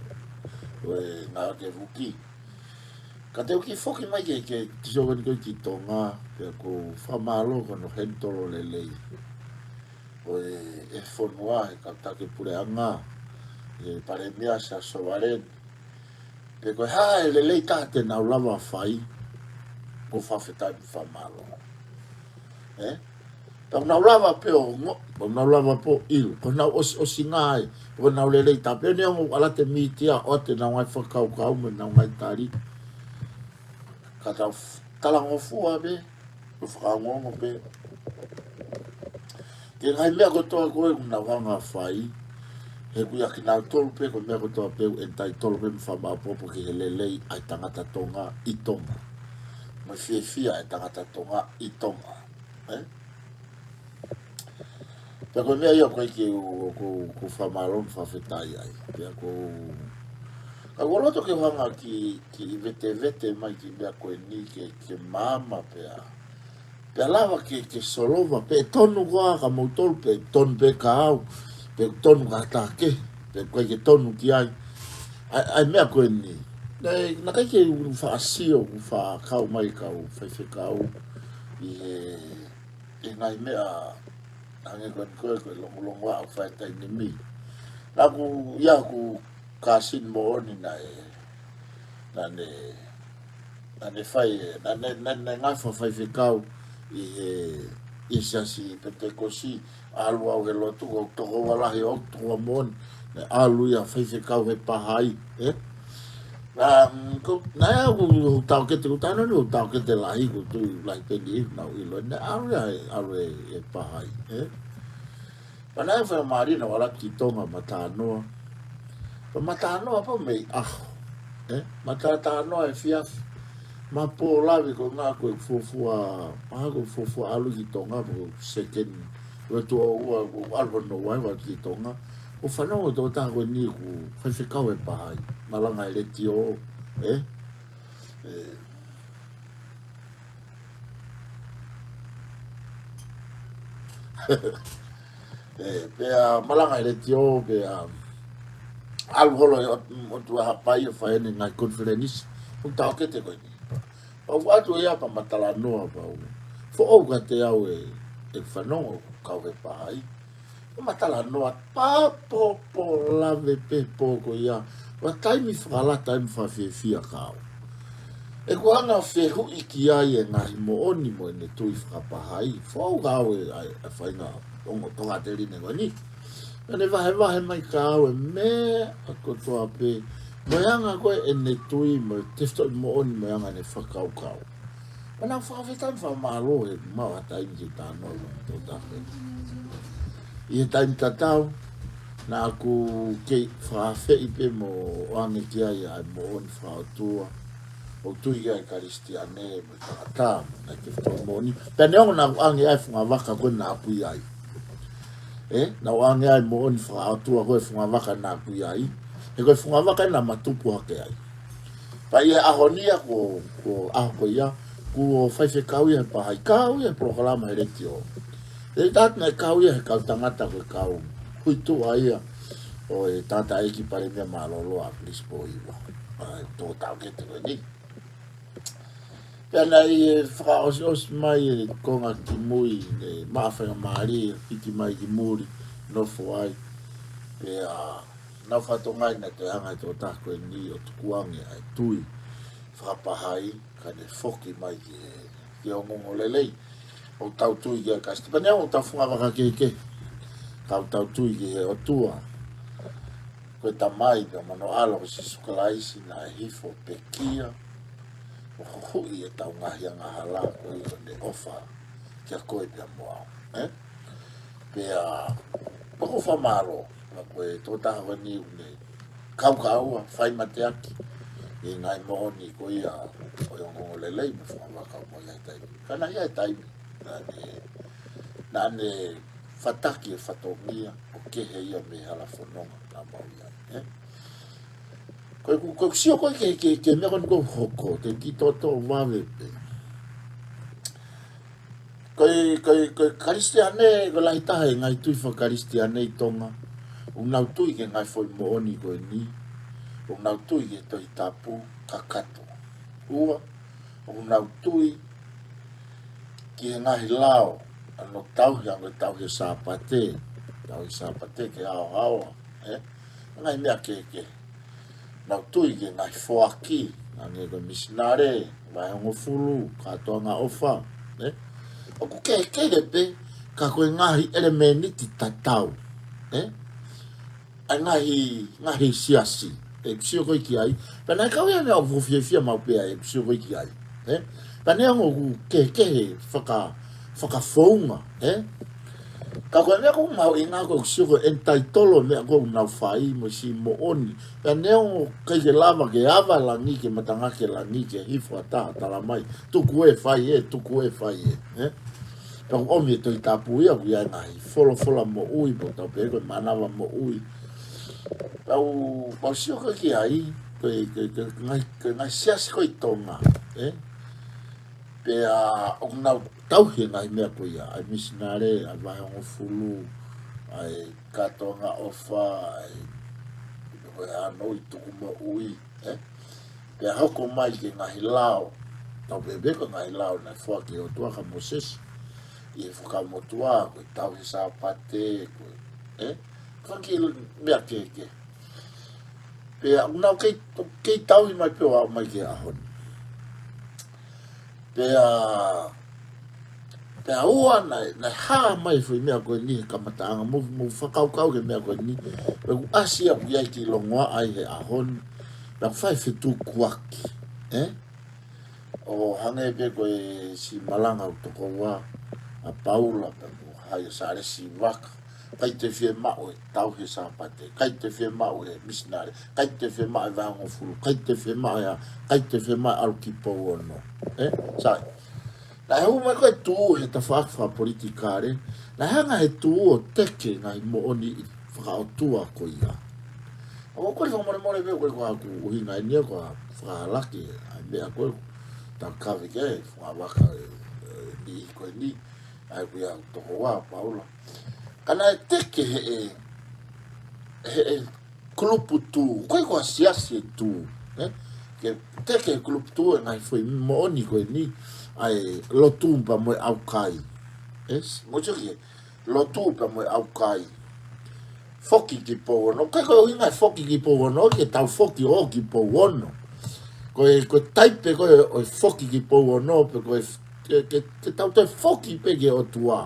Ko e ngāue ke vuki. Ka te u kiʻi foki mai ki he, ki he tisoveni ko ē ki Tonga, pea ʻoku ou fakamālō ki hono handle lelei ʻo e, e fonua, he kau taki puleʻanga, e Palēmia, Siaosi Sovaleni. Pea ko e hā e lelei taha te nau lava fai, ʻoku ou fakafetaʻi mo fakamālō. ʻE? Pea ʻoku nau lava pē ʻo ngo-, pea ʻoku nau lava pē ʻo ʻilo, ko ʻenau ʻosiʻosinga ai, ko ʻenau lelei taha pē, neongo ʻoku ʻalu atu e mītia ʻo ʻoatu ʻenau ngaahi fakakaukau mo ʻenau ngaahi tali. Ka tau f-, talangofua pē, ʻo fakaongoongo pē ki he ngaahi meʻa kotoa ko ē ʻoku nau hanga ʻo fai, he ʻoku ʻiate kinautolu pē, ko e meʻa kotoa pē ʻoku entitled pē mo fakamāʻopoʻopo ki he lelei ʻa e tangata Tonga ʻi Tonga. Mo e fiefia ʻa e tangata Tonga ʻi Tonga. ʻE? Pea ko e meʻa ia ʻoku ʻikai ke u, ʻoku ou, ʻoku ou fakamālō mo fakafetaʻi ai. Pea ʻoku ou, ka ʻoku ou loto ke u hanga ʻo kiʻi, kiʻi vetevete mai kiʻi meʻa ko eni ke, ke maama pea. Pea lava ke, ke solova, pe ʻe tonu koā kia moutolu, pe ʻe tonu pē kia au, pe ʻoku tonu kia ha taha kehe, pe ʻoku ʻikai ke tonu ki ai. ʻA e, ʻa e meʻa ko eni. Naʻe, naʻe ʻikai ke u faʻa sio, u faʻa kau mai kau faifekau ʻi he, ʻi he ngaahi meʻa hangē ko eni ko ē, ko e longolongoaʻa ʻoku fai he taimi ni. Naʻa ku, ʻi ai hoku kāsini moʻoni naʻe, naʻa ne, naʻa ne fai, naʻa ne, naʻa ne ngafa faifekau ʻi he, ʻi he siasi Penitekosi, ʻalu au he lotu, ko e tokoua lahi ʻo e tokoua moʻoni, naʻe ʻalu ia ʻo faifekau he Pahai, ʻe? Naʻa, mm, ko, naʻe au ko e taʻokete, ko e taʻu ni ko e taʻokete lahi, ko e tui lahi pē ni, naʻa ku ʻilo, naʻe ʻalu ia, ʻalu he, he Pahai, ʻe? Pea naʻe fakamālie naʻa ku ʻalu atu ki Tonga ʻo ma talanoa. Pea ma talanoa pē mei ʻaho. ʻE? Ma talatalanoa efiafi. Ma pō lahi ko e ʻuhinga ko e fuofua, ʻa ko e fuofua ʻalu ki Tonga, ko e second, ko Ko e tuʻo ua, ʻoku ʻalu hono ua, ʻoku ʻalu ki Tonga. ʻOku fanongo e tokotaha ko eni ʻoku faifekau he Pahai. Malanga he letiō, ē? Ē. Ē, pea malanga he letiō, pea ʻalu holo e ʻOtua Haʻapai ʻo fai ʻene ngaahi konifelenisi. ʻOku taʻokete ko eni. Pea u ʻatu ia pea ma talanoa pea u foʻou kiate au e, e fanongo kau he Pahai. Ma talanoa pea pōpō lave pē pō ko ia. Ua taimi fakalata, taimi fakafiefia kau. ʻOku ou hanga ʻo fehuʻi ki ai e ngaahi moʻoni mo ʻene tui fakapahai. Foʻou kau e, ʻa e, ʻa e faʻahinga ongo tokāteline ko eni. Naʻa ne vahevahe mai kia au e meʻa kotoa pē. Mo e anga ko ē ʻene tui, mo e tefitoʻi moʻoni, mo e anga ʻene fakakaukau. Pea naʻa ku fakafetaʻi mo fakamālō he maʻu ha taimi ke talanoa mo e tokotaha ko eni. ʻI he taimi tatau, naʻa ku kei fakaafeʻi pē mo ʻoange ki ai ʻa e moʻoni fakaʻotua. ʻOku tui ki ai e Kalisitiane, mo e tangata, mo e ngaahi tefitoʻi moʻoni. Pea neongo naʻa ku ʻoange ai e fungavaka ko ē naʻa ku ʻi ai. Ē, naʻa ku ʻoange ai e moʻoni fakaʻotua ko ē he fungavaka naʻa ku ʻi ai. He ko e fungavaka naʻa ma tupu hake ai. Pea ʻi he ʻaho ni ia ko, ko e ʻaho ko ia, kuo faifekau ia he Pahai, kau ia he polokalama he letiō. He taʻata naʻe kau ia he kau tangata ko e kau huituʻa ia ʻo e tangataʻeiki palēmia mālōlō ʻa Filipo Hiva. ʻA e tokotaha taʻokete ko eni. Pea naʻe fakaʻosiʻosi mai e konga kimui, ne maʻa faingamālie, hiki mai ki muli, nofo ai. Pea naʻa ku fakatokangaʻi naʻe toe hanga ʻe he tokotaha ko eni ʻo tukuange ʻa e tui fakapahai, kae ne foki mai ki he, ki he ongoongolelei. ʻOku tau tui ki ai Kalisitiane. Pea neongo ʻoku tau fungavaka kehekehe, ka ʻoku tau tui ki he ʻOtua ko e Tamai pea mo hono ʻAlo ko Sīsū Kalaisi naʻe hifo pekia ʻo huhuʻi ʻetau ngaahi angahala ko ia ʻo ne ʻofa kiate koe pea mo au. Ē? Pea, pea ʻoku ou fakamālō, pea ko e tokotaha ko eni ʻoku ne kaukaua, fai mateaki ʻi he ngaahi moʻoni ko ia ʻo e ongoongolelei mo e fungavaka ʻoku ʻi ai he taimi. Ka naʻe ʻi ai e taimi naʻa ne, naʻa ne fataki e fatongia ʻo kehe ia mei he hala fononga naʻa mau ʻi ai, ē? Ko ʻeku, ko ʻeku sio ko ē ki he, ki he, ki he meʻa ko eni kuo hoko, te u kiʻi toʻotoʻo vave pē. Ko e, ko e, ko e Kalisitiane, ko e lahi taha e ngaahi tui faka-Kalisitiane ʻi Tonga, ʻoku nau tui ki he ngaahi foʻi moʻoni ko eni, ʻoku nau tui ki he Tohi Tapu kakato. Ua, ʻoku nau tui ki he ngaahi lao, ʻa hono tauhi, ʻa hono tauhi e Sāpate, tauhi e Sāpate ke haohaoa, ē? Ngaahi meʻa kehekehe. Nau tui ki he ngaahi foaki, hangē ko e misinale, vahehongofulu, kātoanga ʻofa, ē? ʻOku kehekehe pē, ka ko e ngaahi ʻelemēniti tatau, ē? ʻA e ngaahi, ngaahi siasi, ʻeku sio ko ē ki ai. Pea naʻe kau ia ʻa e meʻa ʻoku fiefia maʻu pē ai, ʻeku sio ko ē ki ai. Ē? Pea neongo ʻoku kehekehe faka, fakafounga, ē? Ka ko e meʻa ʻoku mahuʻinga ko ʻeku sio ko ē entitle e meʻa ʻoku nau fai mo e siʻi moʻoni. Pea neongo ʻikai ke lava ke ava e langi, ke matangaki e langi, ke hifo ha taha ʻo tala mai, tuku ē, fai ē, tuku ē, fai ē, ē? Pea ʻoku ʻomi ʻe he Tohi Tapu ia, ʻoku ʻi ai e ngaahi folofola moʻui, pea ʻoku tau pehē ko e mānava moʻui. Pea u, pea u sio ko ē ki ai, ko e, ko e, ko e ngaahi, ko e ngaahi siasi ko ē ʻi Tonga, ē? Pea ʻoku nau tauhi e ngaahi meʻa ko ia, ʻa e misinale, ʻa e vahehongofulu, ʻa e kātoanga ʻofa, ʻa e, ko e ʻānoʻi tuku moʻui, ē? Pea hoko mai ki he ngaahi lao. Tau pehē pē ko e ngaahi lao naʻe foaki ʻe he ʻOtua kia Mōsese ʻi he Fuakava Motuʻa, ko e tauhi e Sāpate, ko e, ē? Ko e kiʻi meʻa kehekehe. Pea ʻoku nau kei, kei tauhi mai pē ʻo aʻu mai ki he ʻaho ni. Pea, pea ua naʻe, naʻe hā mai e foʻi meʻa ko eni he kamataʻanga, mou, mou fakakaukau ki he meʻa ko eni, pea ʻoku ʻasi ia ʻoku ʻi ai e kiʻi longoaʻa ʻi he ʻaho ni, pea ʻoku fai e fetukuaki, ē? ʻO hangē pē ko e siʻi malanga ʻoku tokoua, ʻa Paula pea mo Haile Sālesi Vaka. ʻIkai toe fiemaʻu e tauhi e Sāpate, ʻikai toe fiemaʻu e misinale, ʻikai toe fiemaʻu e vahehongofulu, ʻikai toe fiemaʻu e hā, ʻikai toe fiemaʻu e ʻalu ki Pouono. Ē? Sai. Naʻe hū mai ko ē e tuʻu he tafaʻaki fakapolitikale, ʻE hanga he tū ʻo teke ngaahi moʻoni fakaʻotua ko ia. ʻOku ou kole fakamolemole pē, ko e ko haku ʻuhinga eni ia ko e fakahalaki ʻa e meʻa ko ē tau kave ki ai, fungavaka e, e, ni ko eni, ʻa ia ko ia toko ua Paula. Ka naʻe teke he, he, he kulupu tū, ko e ko ha siasi e tū, ē? Ke teke he kulupu tū e ngaahi foʻi moʻoni ko eni, ʻa e lotu pea mo e ʻaukai. Ē, mo tio ki he lotu pea mo e ʻaukai. Foki ki Pouono, ʻikai ko e ʻuhinga e foki ki Pouono, ke tau foki ʻo ki Pouono. Ko e, ko e taipe ko ē ʻo e foki ki Pouono, pe ko e, ke, ke, ke tau toe foki pē ki he ʻOtua.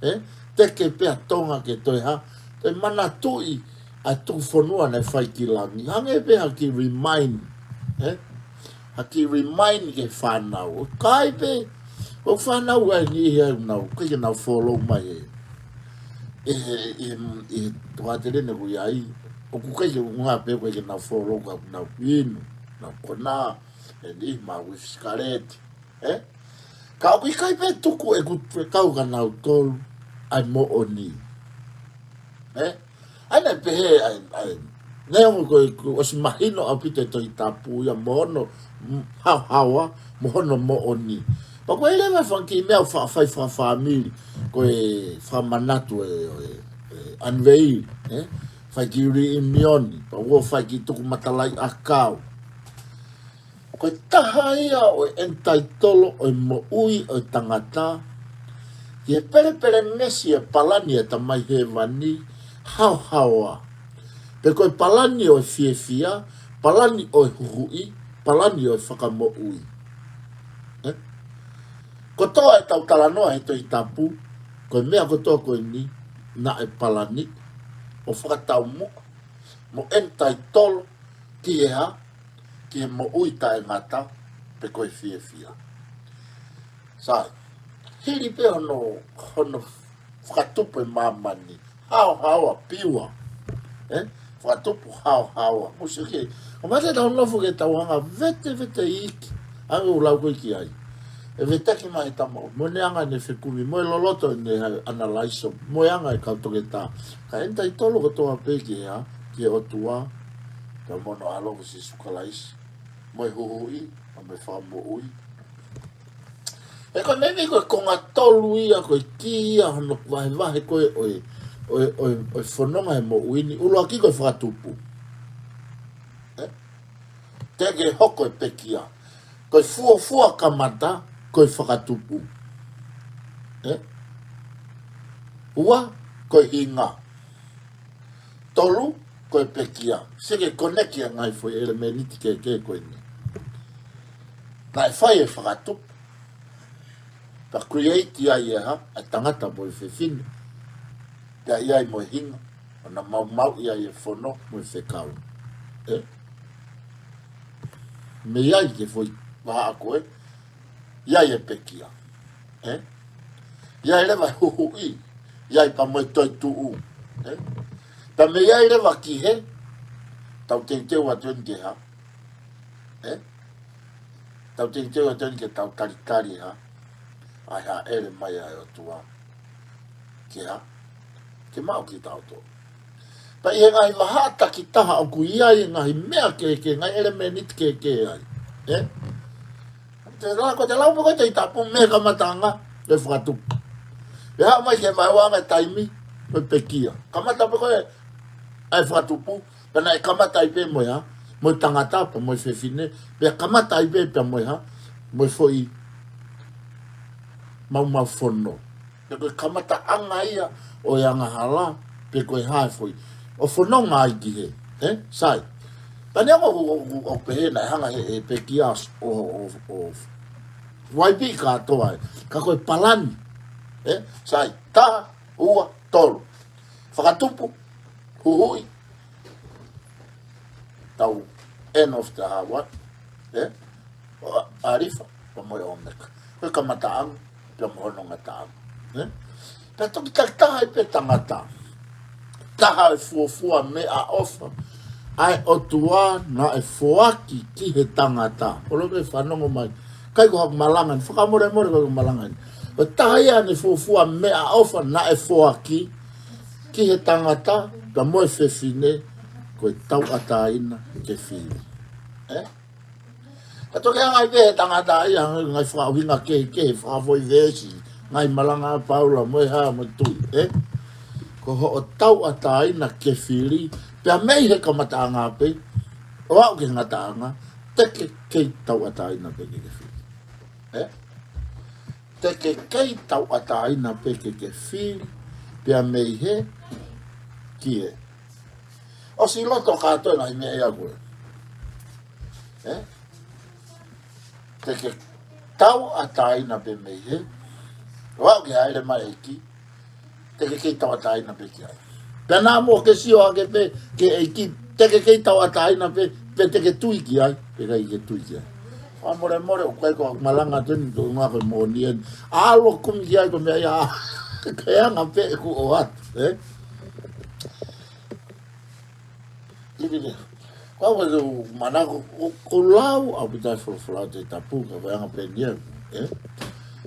Ē? Teke pē ʻa Tonga ke toe hā, toe manatuʻi ʻa e tuku fonua naʻe fai ki langi. Hangē pē ha kiʻi remind, ē? Ha kiʻi remind ki he fānau. ʻOku ʻikai pē, ʻoku fānau ai ni ia ʻoku nau, ʻikai ke nau follow mai ē. ʻE, ʻe, ʻe, ʻe, tokāteline ko ia ai. ʻOku ʻikai ke ʻuhinga pē ʻoku ʻikai ke nau follow ka ʻoku nau inu, nau konā, ʻe niʻihi maʻu e sikaleti. Ē? Ka ʻoku ʻikai pē tuku ʻeku fekau kia nautolu ʻa e moʻoni. Ē? ʻA ia naʻe pehē ʻa e, ʻa e, neongo ko e, ko e ʻosi mahino ʻaupito e Tohi Tapu ia mo hono, mm, haohaoa, mo hono moʻoni. Pea ko e leva e fanga kiʻi meʻa ʻoku faʻa fai fakafāmili, ko e fakamanatu e, e, e unveil, ē? Fai kiʻi reunion, pea ʻoku fai kiʻi tuku matalaʻiʻakau. Ko e taha ia ʻo e ʻenitaitolo ʻo e moʻui ʻo e tangata, ki he pelepelenesi e palani ʻa e Tamai Hēvani haohaoa. Pe ko e palani ʻo e fiefia, palani ʻo e huhuʻi, palani ʻo e fakamoʻui. Ē? Kotoa ʻetau talanoa he Tohi Tapu, ko e meʻa kotoa ko eni, naʻe palani, ʻo fakataumuʻa, mo ʻenitaitolo, ki he hā, ki he moʻui taʻengata, pe ko e fiefia. Sai, hili pē hono, hono fakatupu e māmani, haohaoa, pure, ē? Fakatupu haohaoa. Mo sio ki ai, ʻoku mate tau nofo ke tau hanga veteveteʻi, ʻa e ʻū lau ko ē ki ai. ʻE veteki mai e tama, mo ʻene anga ʻene fekumi, mo e loloto ʻene analaiso, mo e anga e kau toketā. Ka ʻenitaitolo kotoa pē ki he hā, ki he ʻOtua, pea mo hono ʻAlo ko Sīsū Kalaisi, mo e huhuʻi, mo e fakamoʻui. Ē, ko e meʻa ni ko e konga tolu ia, ko e kī ia hono vahevahe ko ē ʻo e, ʻo e, ʻo e, ʻo e fononga he moʻui ni, ʻuluaki ko e fakatupu. Ē? Teʻeki ke hoko e pekia. Ko e fuofua kamata, ko e fakatupu. Ē? Ua, ko e hinga. Tolu, ko e pekia. Sio ki he koneki ʻa e ngaahi foʻi ʻelemēniti kehekehe ko eni. Naʻe fai e fakatupu. Pea create ai e hā, ʻa e tangata mo e fefine. Pea ʻi ai mo e hinga, ʻo na maumauʻi ai e fono mo e fekau. Ē? Mei ai ki he foʻi vahaʻa ko ē, ʻi ai e pekia. Ē? ʻI ai leva e huhuʻi, ʻi ai pea mo e toetuʻu. Ē? Pea mei ai leva ki he, tau teuteu atu eni ki he hā. Ē? Tau teuteu atu eni ke tau talitali e hā. ʻA e hāʻele mai ʻa e ʻOtua. Ke hā? Ke maʻu kitautolu. Pea ʻi he ngaahi vahaʻa takitaha ʻoku ʻi ai e ngaahi meʻa kehekehe, ngaahi ʻelemēniti kehekehe ai. Ē? Te la, ko e lau pē ko e Tohi Tapu mei he kamataʻanga, ʻe fakatupu. ʻE haʻu mai ki he vaeuaʻanga e taimi, ko e pekia. Kamata pē ko ē, ʻa e fakatupu, pea naʻe kamata ai pē mo e hā, mo e tangata pea mo e fefine, pea kamata ai pē pea mo e hā, mo e foʻi maumau fono. Pea ko e kamataʻanga ia ʻo e angahala, pe ko e hā e foʻi. ʻO fononga ai ki hē, ē? Sai. Pea neongo ʻoku, ʻoku, ʻoku pehē naʻe hanga he, he pekia ʻo, ʻo, ʻo, ʻo waipi kātoa ē. Ka ko e palani, ē? Sai. Taha, ua, tolu. Fakatupu, huhuʻi. Tau end of the hour, ē? ʻO ʻAlifa, pea mo e ʻOmeka. Ko e kamataʻanga, pea mo hono ngataʻanga. Ē? Pea toki takitaha ai pē tangata. Taha e fuofua meʻaʻofa ʻa e ʻOtua naʻe foaki ki he tangata. ʻOlo pē fanongo mai. ʻIkai ko haku malanga ni, fakamolemole ko haku malanga ni. Ko e taha ia ʻene fuofua meʻaʻofa naʻe foaki ki he tangata pea mo e fefine, ko e tauʻatāina ke fili. Ē? Ka toki hanga ai pē he tangata ia, ngaahi fakaʻuhinga kehekehe, fakafoʻi veesi, ngaahi malanga ʻa Paula, mo e hā, mo e tui, ē? Ko hoʻo tauʻatāina ke fili, pea mei he kamataʻanga pē, ʻo aʻu ki he ngataʻanga, te ke kei tauʻatāina pē ke ke fili. Ē? Te ke kei tauʻatāina pē ke ke fili, pea mei he, ki he. ʻOsi loto kātoa e ngaahi meʻa ia ko ē. Ē? Te ke tauʻatāina pē mei he. ʻO aʻu ki he ʻai le mai ʻEiki. Te ke kei tauʻatāina pē ki ai. Pea naʻa mo ke sio hake pē ki he ʻEiki. Te ke kei tauʻatāina pē, pe te ke tui ki ai, pe ʻikai ke tui ki ai. Fakamolemole, ʻoku ʻikai ko e malanga atu eni, ko e ngaahi moʻoni eni. ʻAlu ʻo kumi ki ai ko e meʻa ia, ko e anga pē ʻeku ʻoatu, ē? Ivi ne. Ko au ʻoku ou manako, ʻoku ou lau ʻaupito e folofola ʻa e Tohi Tapu, ka ko e anga pē eni ia, ē?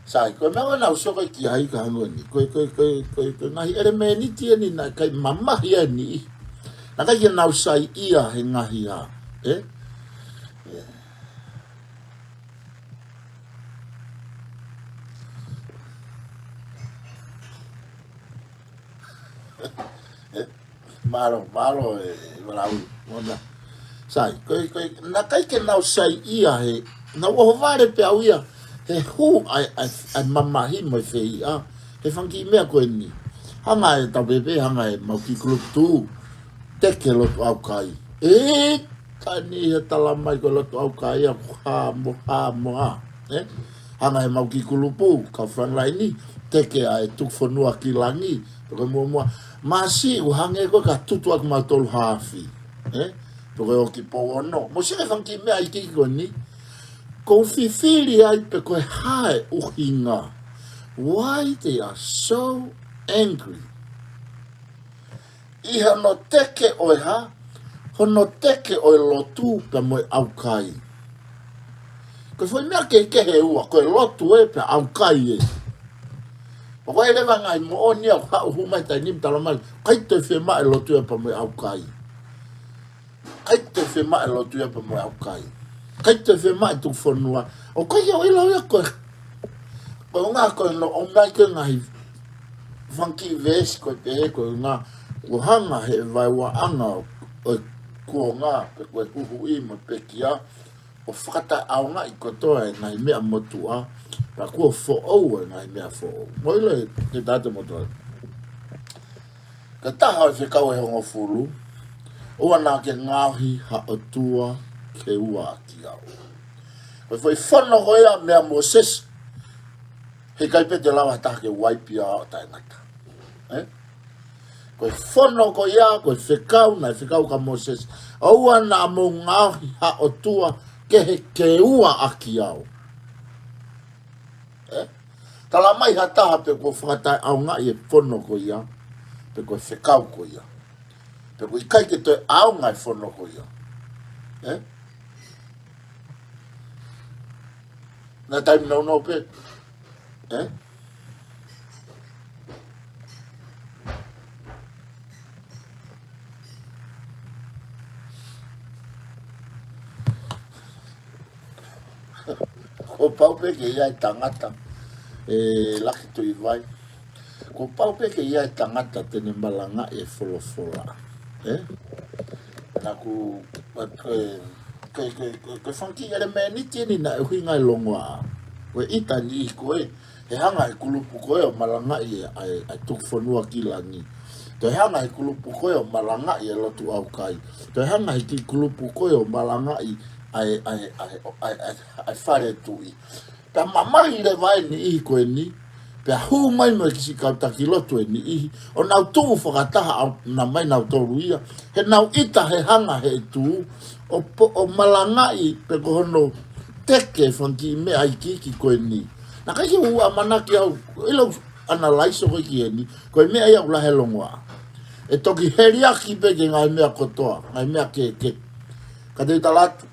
Sai, ko e meʻa ʻoku ou sio ki ai ka hangē ko eni. Ko e, ko e, ko e, ko e, ko e ngaahi ʻelemēniti eni naʻe ʻikai mamahi eni. Naʻe ʻikai ke nau saiʻia he ngaahi hā, ē? Ē. Ē, mālō, mālō, ē, ē, mālō, mona. Sai, ko e, ko e, naʻe ʻikai ke nau saiʻia he, nau ʻohovale pē au ia, he hū ʻa e, ʻa e, ʻa e mamahi mo e fehiʻa, he fanga kiʻi meʻa ko eni. Hanga ʻe tau pēpē, hanga ʻe mau kiʻi kulupu tū, teke lotu ʻaukai. Ē, ka ʻi he talamai ko e lotu ʻaukai ʻa e hā mo hā mo hā. Ē? Hanga ʻe mau kiʻi kulupu, kau frontline, teke ʻa e tuku fonua ki langi. Pe ko e muʻomuʻa. Māsi ʻoku hangē ko e ka tutu ʻaki mautolu haafi. Ē? Pe ko e ʻoku ʻi Pouono. Mo e siʻi fanga kiʻi meʻa ʻi he ko eni. ʻOku ou fifili ai pe ko e hā e ʻuhinga. Why they are so angry? ʻI hono teke ʻo e hā, hono teke ʻo e lotu pea mo e ʻaukai. Ko e foʻi meʻa kehekehe ʻe ua, ko e lotu ē pea ʻaukai ē. ʻOku ʻi ai leva e ngaahi moʻoni ia ʻoku haʻu hū mai taimi ni talamai, ʻikai toe fiemaʻu e lotu ia pea mo e ʻaukai. ʻIkai toe fiemaʻu e lotu ia pea mo e ʻaukai. ʻIkai toe fiemaʻu e tuku fonua. ʻOku ʻikai ke ʻilo ia ko e, ko e ʻuhinga ko e no o mai ke ngaahi fanga kiʻi veesi ko e pehē ko e ʻuhinga kuo hanga he vaeuaʻanga ʻo e kuonga pe ko e huhuʻi mo e pekia ʻo fakataʻeʻaongaʻi kotoa e ngaahi meʻa motuʻa, pea kuo foʻou e ngaahi meʻa foʻou. Mou ʻilo ē, ke tātā motuʻa. Ko e taha ʻo e fekau ʻe hongofulu, ʻoua naʻa ke ngaohi ha ʻotua ke ua ʻaki au. Ko e foʻi fono ko ia meia Mōsese, heʻikai pē te lava ha taha ke uaipi ʻo taʻengata. Ē? Ko e fono ko ia, ko e fekau, naʻe fekau kia Mōsese. ʻOua naʻa mou ngaohi ha ʻotua kehe ke ua ʻaki au. Ē? Talamai ha taha pe kuo fakataʻeʻaongaʻi e fono ko ia, pe ko e fekau ko ia. Pe ʻoku ʻikai ke toe ʻaonga e fono ko ia. Ē? Naʻe taimi nounou pē. Ē? Kuo pau pē ke ʻi ai e tangata, ē, Laki Tuʻivai. Kuo pau pē ke ʻi ai e tangata te ne malangaʻi e folofola. Ē? Naʻa ku, ko e, ko e, ko e, ko e, ko e fanga kiʻi ʻelemēniti eni naʻe ʻuhinga e longoaʻa. Ko e ʻita ni ko ē, he hanga he kulupu ko ē ʻo malangaʻi e, ʻa e, ʻa e tuku fonua ki langi. Toe hanga he kulupu ko ē ʻo malangaʻi e lotu ʻaukai. Toe hanga he kiʻi kulupu ko ē ʻo malangaʻi ʻa e, ʻa e, ʻa e, ʻa e, ʻa e, ʻa e fale tuʻi. Pea mamahi leva e niʻihi ko eni, pea hū mai mo e kiʻi kau taki lotu e niʻihi, ʻo nau tuʻu fakataha ʻo nau mai nautolu ia, he nau ʻita he hanga he ʻetū, ʻo po-, ʻo malangaʻi pe ko hono teke fanga kiʻi meʻa ikiiki ko eni. Naʻe ʻikai ke u ʻamanaki au, ʻilo ʻanalaiso ko ē ki heni, ko e meʻa ia ʻoku lahi e longoaʻa. ʻE toki heliaki pē ke ngaahi meʻa kotoa, ngaahi meʻa ke, ke. Ka te u tala atu.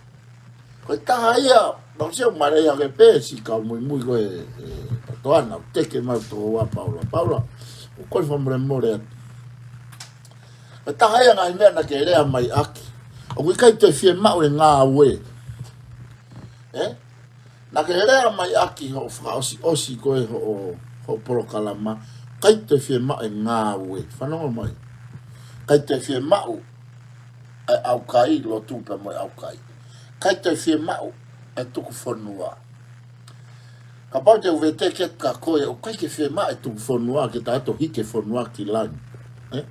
Ko e taha ia, mau sio mare ia ke pē, siʻi kau muimui ko e, e, Toana, ʻo teke mai ʻo toʻo ʻa Paula. Paula, ʻoku ou kole fakamolemole atu. ʻE taha ia e ngaahi meʻa naʻa ke lea mai ʻaki. ʻOku ʻikai toe fiemaʻu e ngāue. Ē? Naʻa ke lea mai ʻaki hoʻo fakaʻosiʻosi ko ē hoʻo, hoʻo polokalama. ʻIkai toe fiemaʻu e ngāue. Fanongo mai. ʻIkai toe fiemaʻu e ʻaukai, lotu pea mo e ʻaukai. ʻIkai toe fiemaʻu e tuku fonua. Kapau te u veteki atu kia koe, ʻoku ʻikai ke fiemaʻu e tuku fonua ke ta ō ʻo hiki e fonua ki langi. Ē?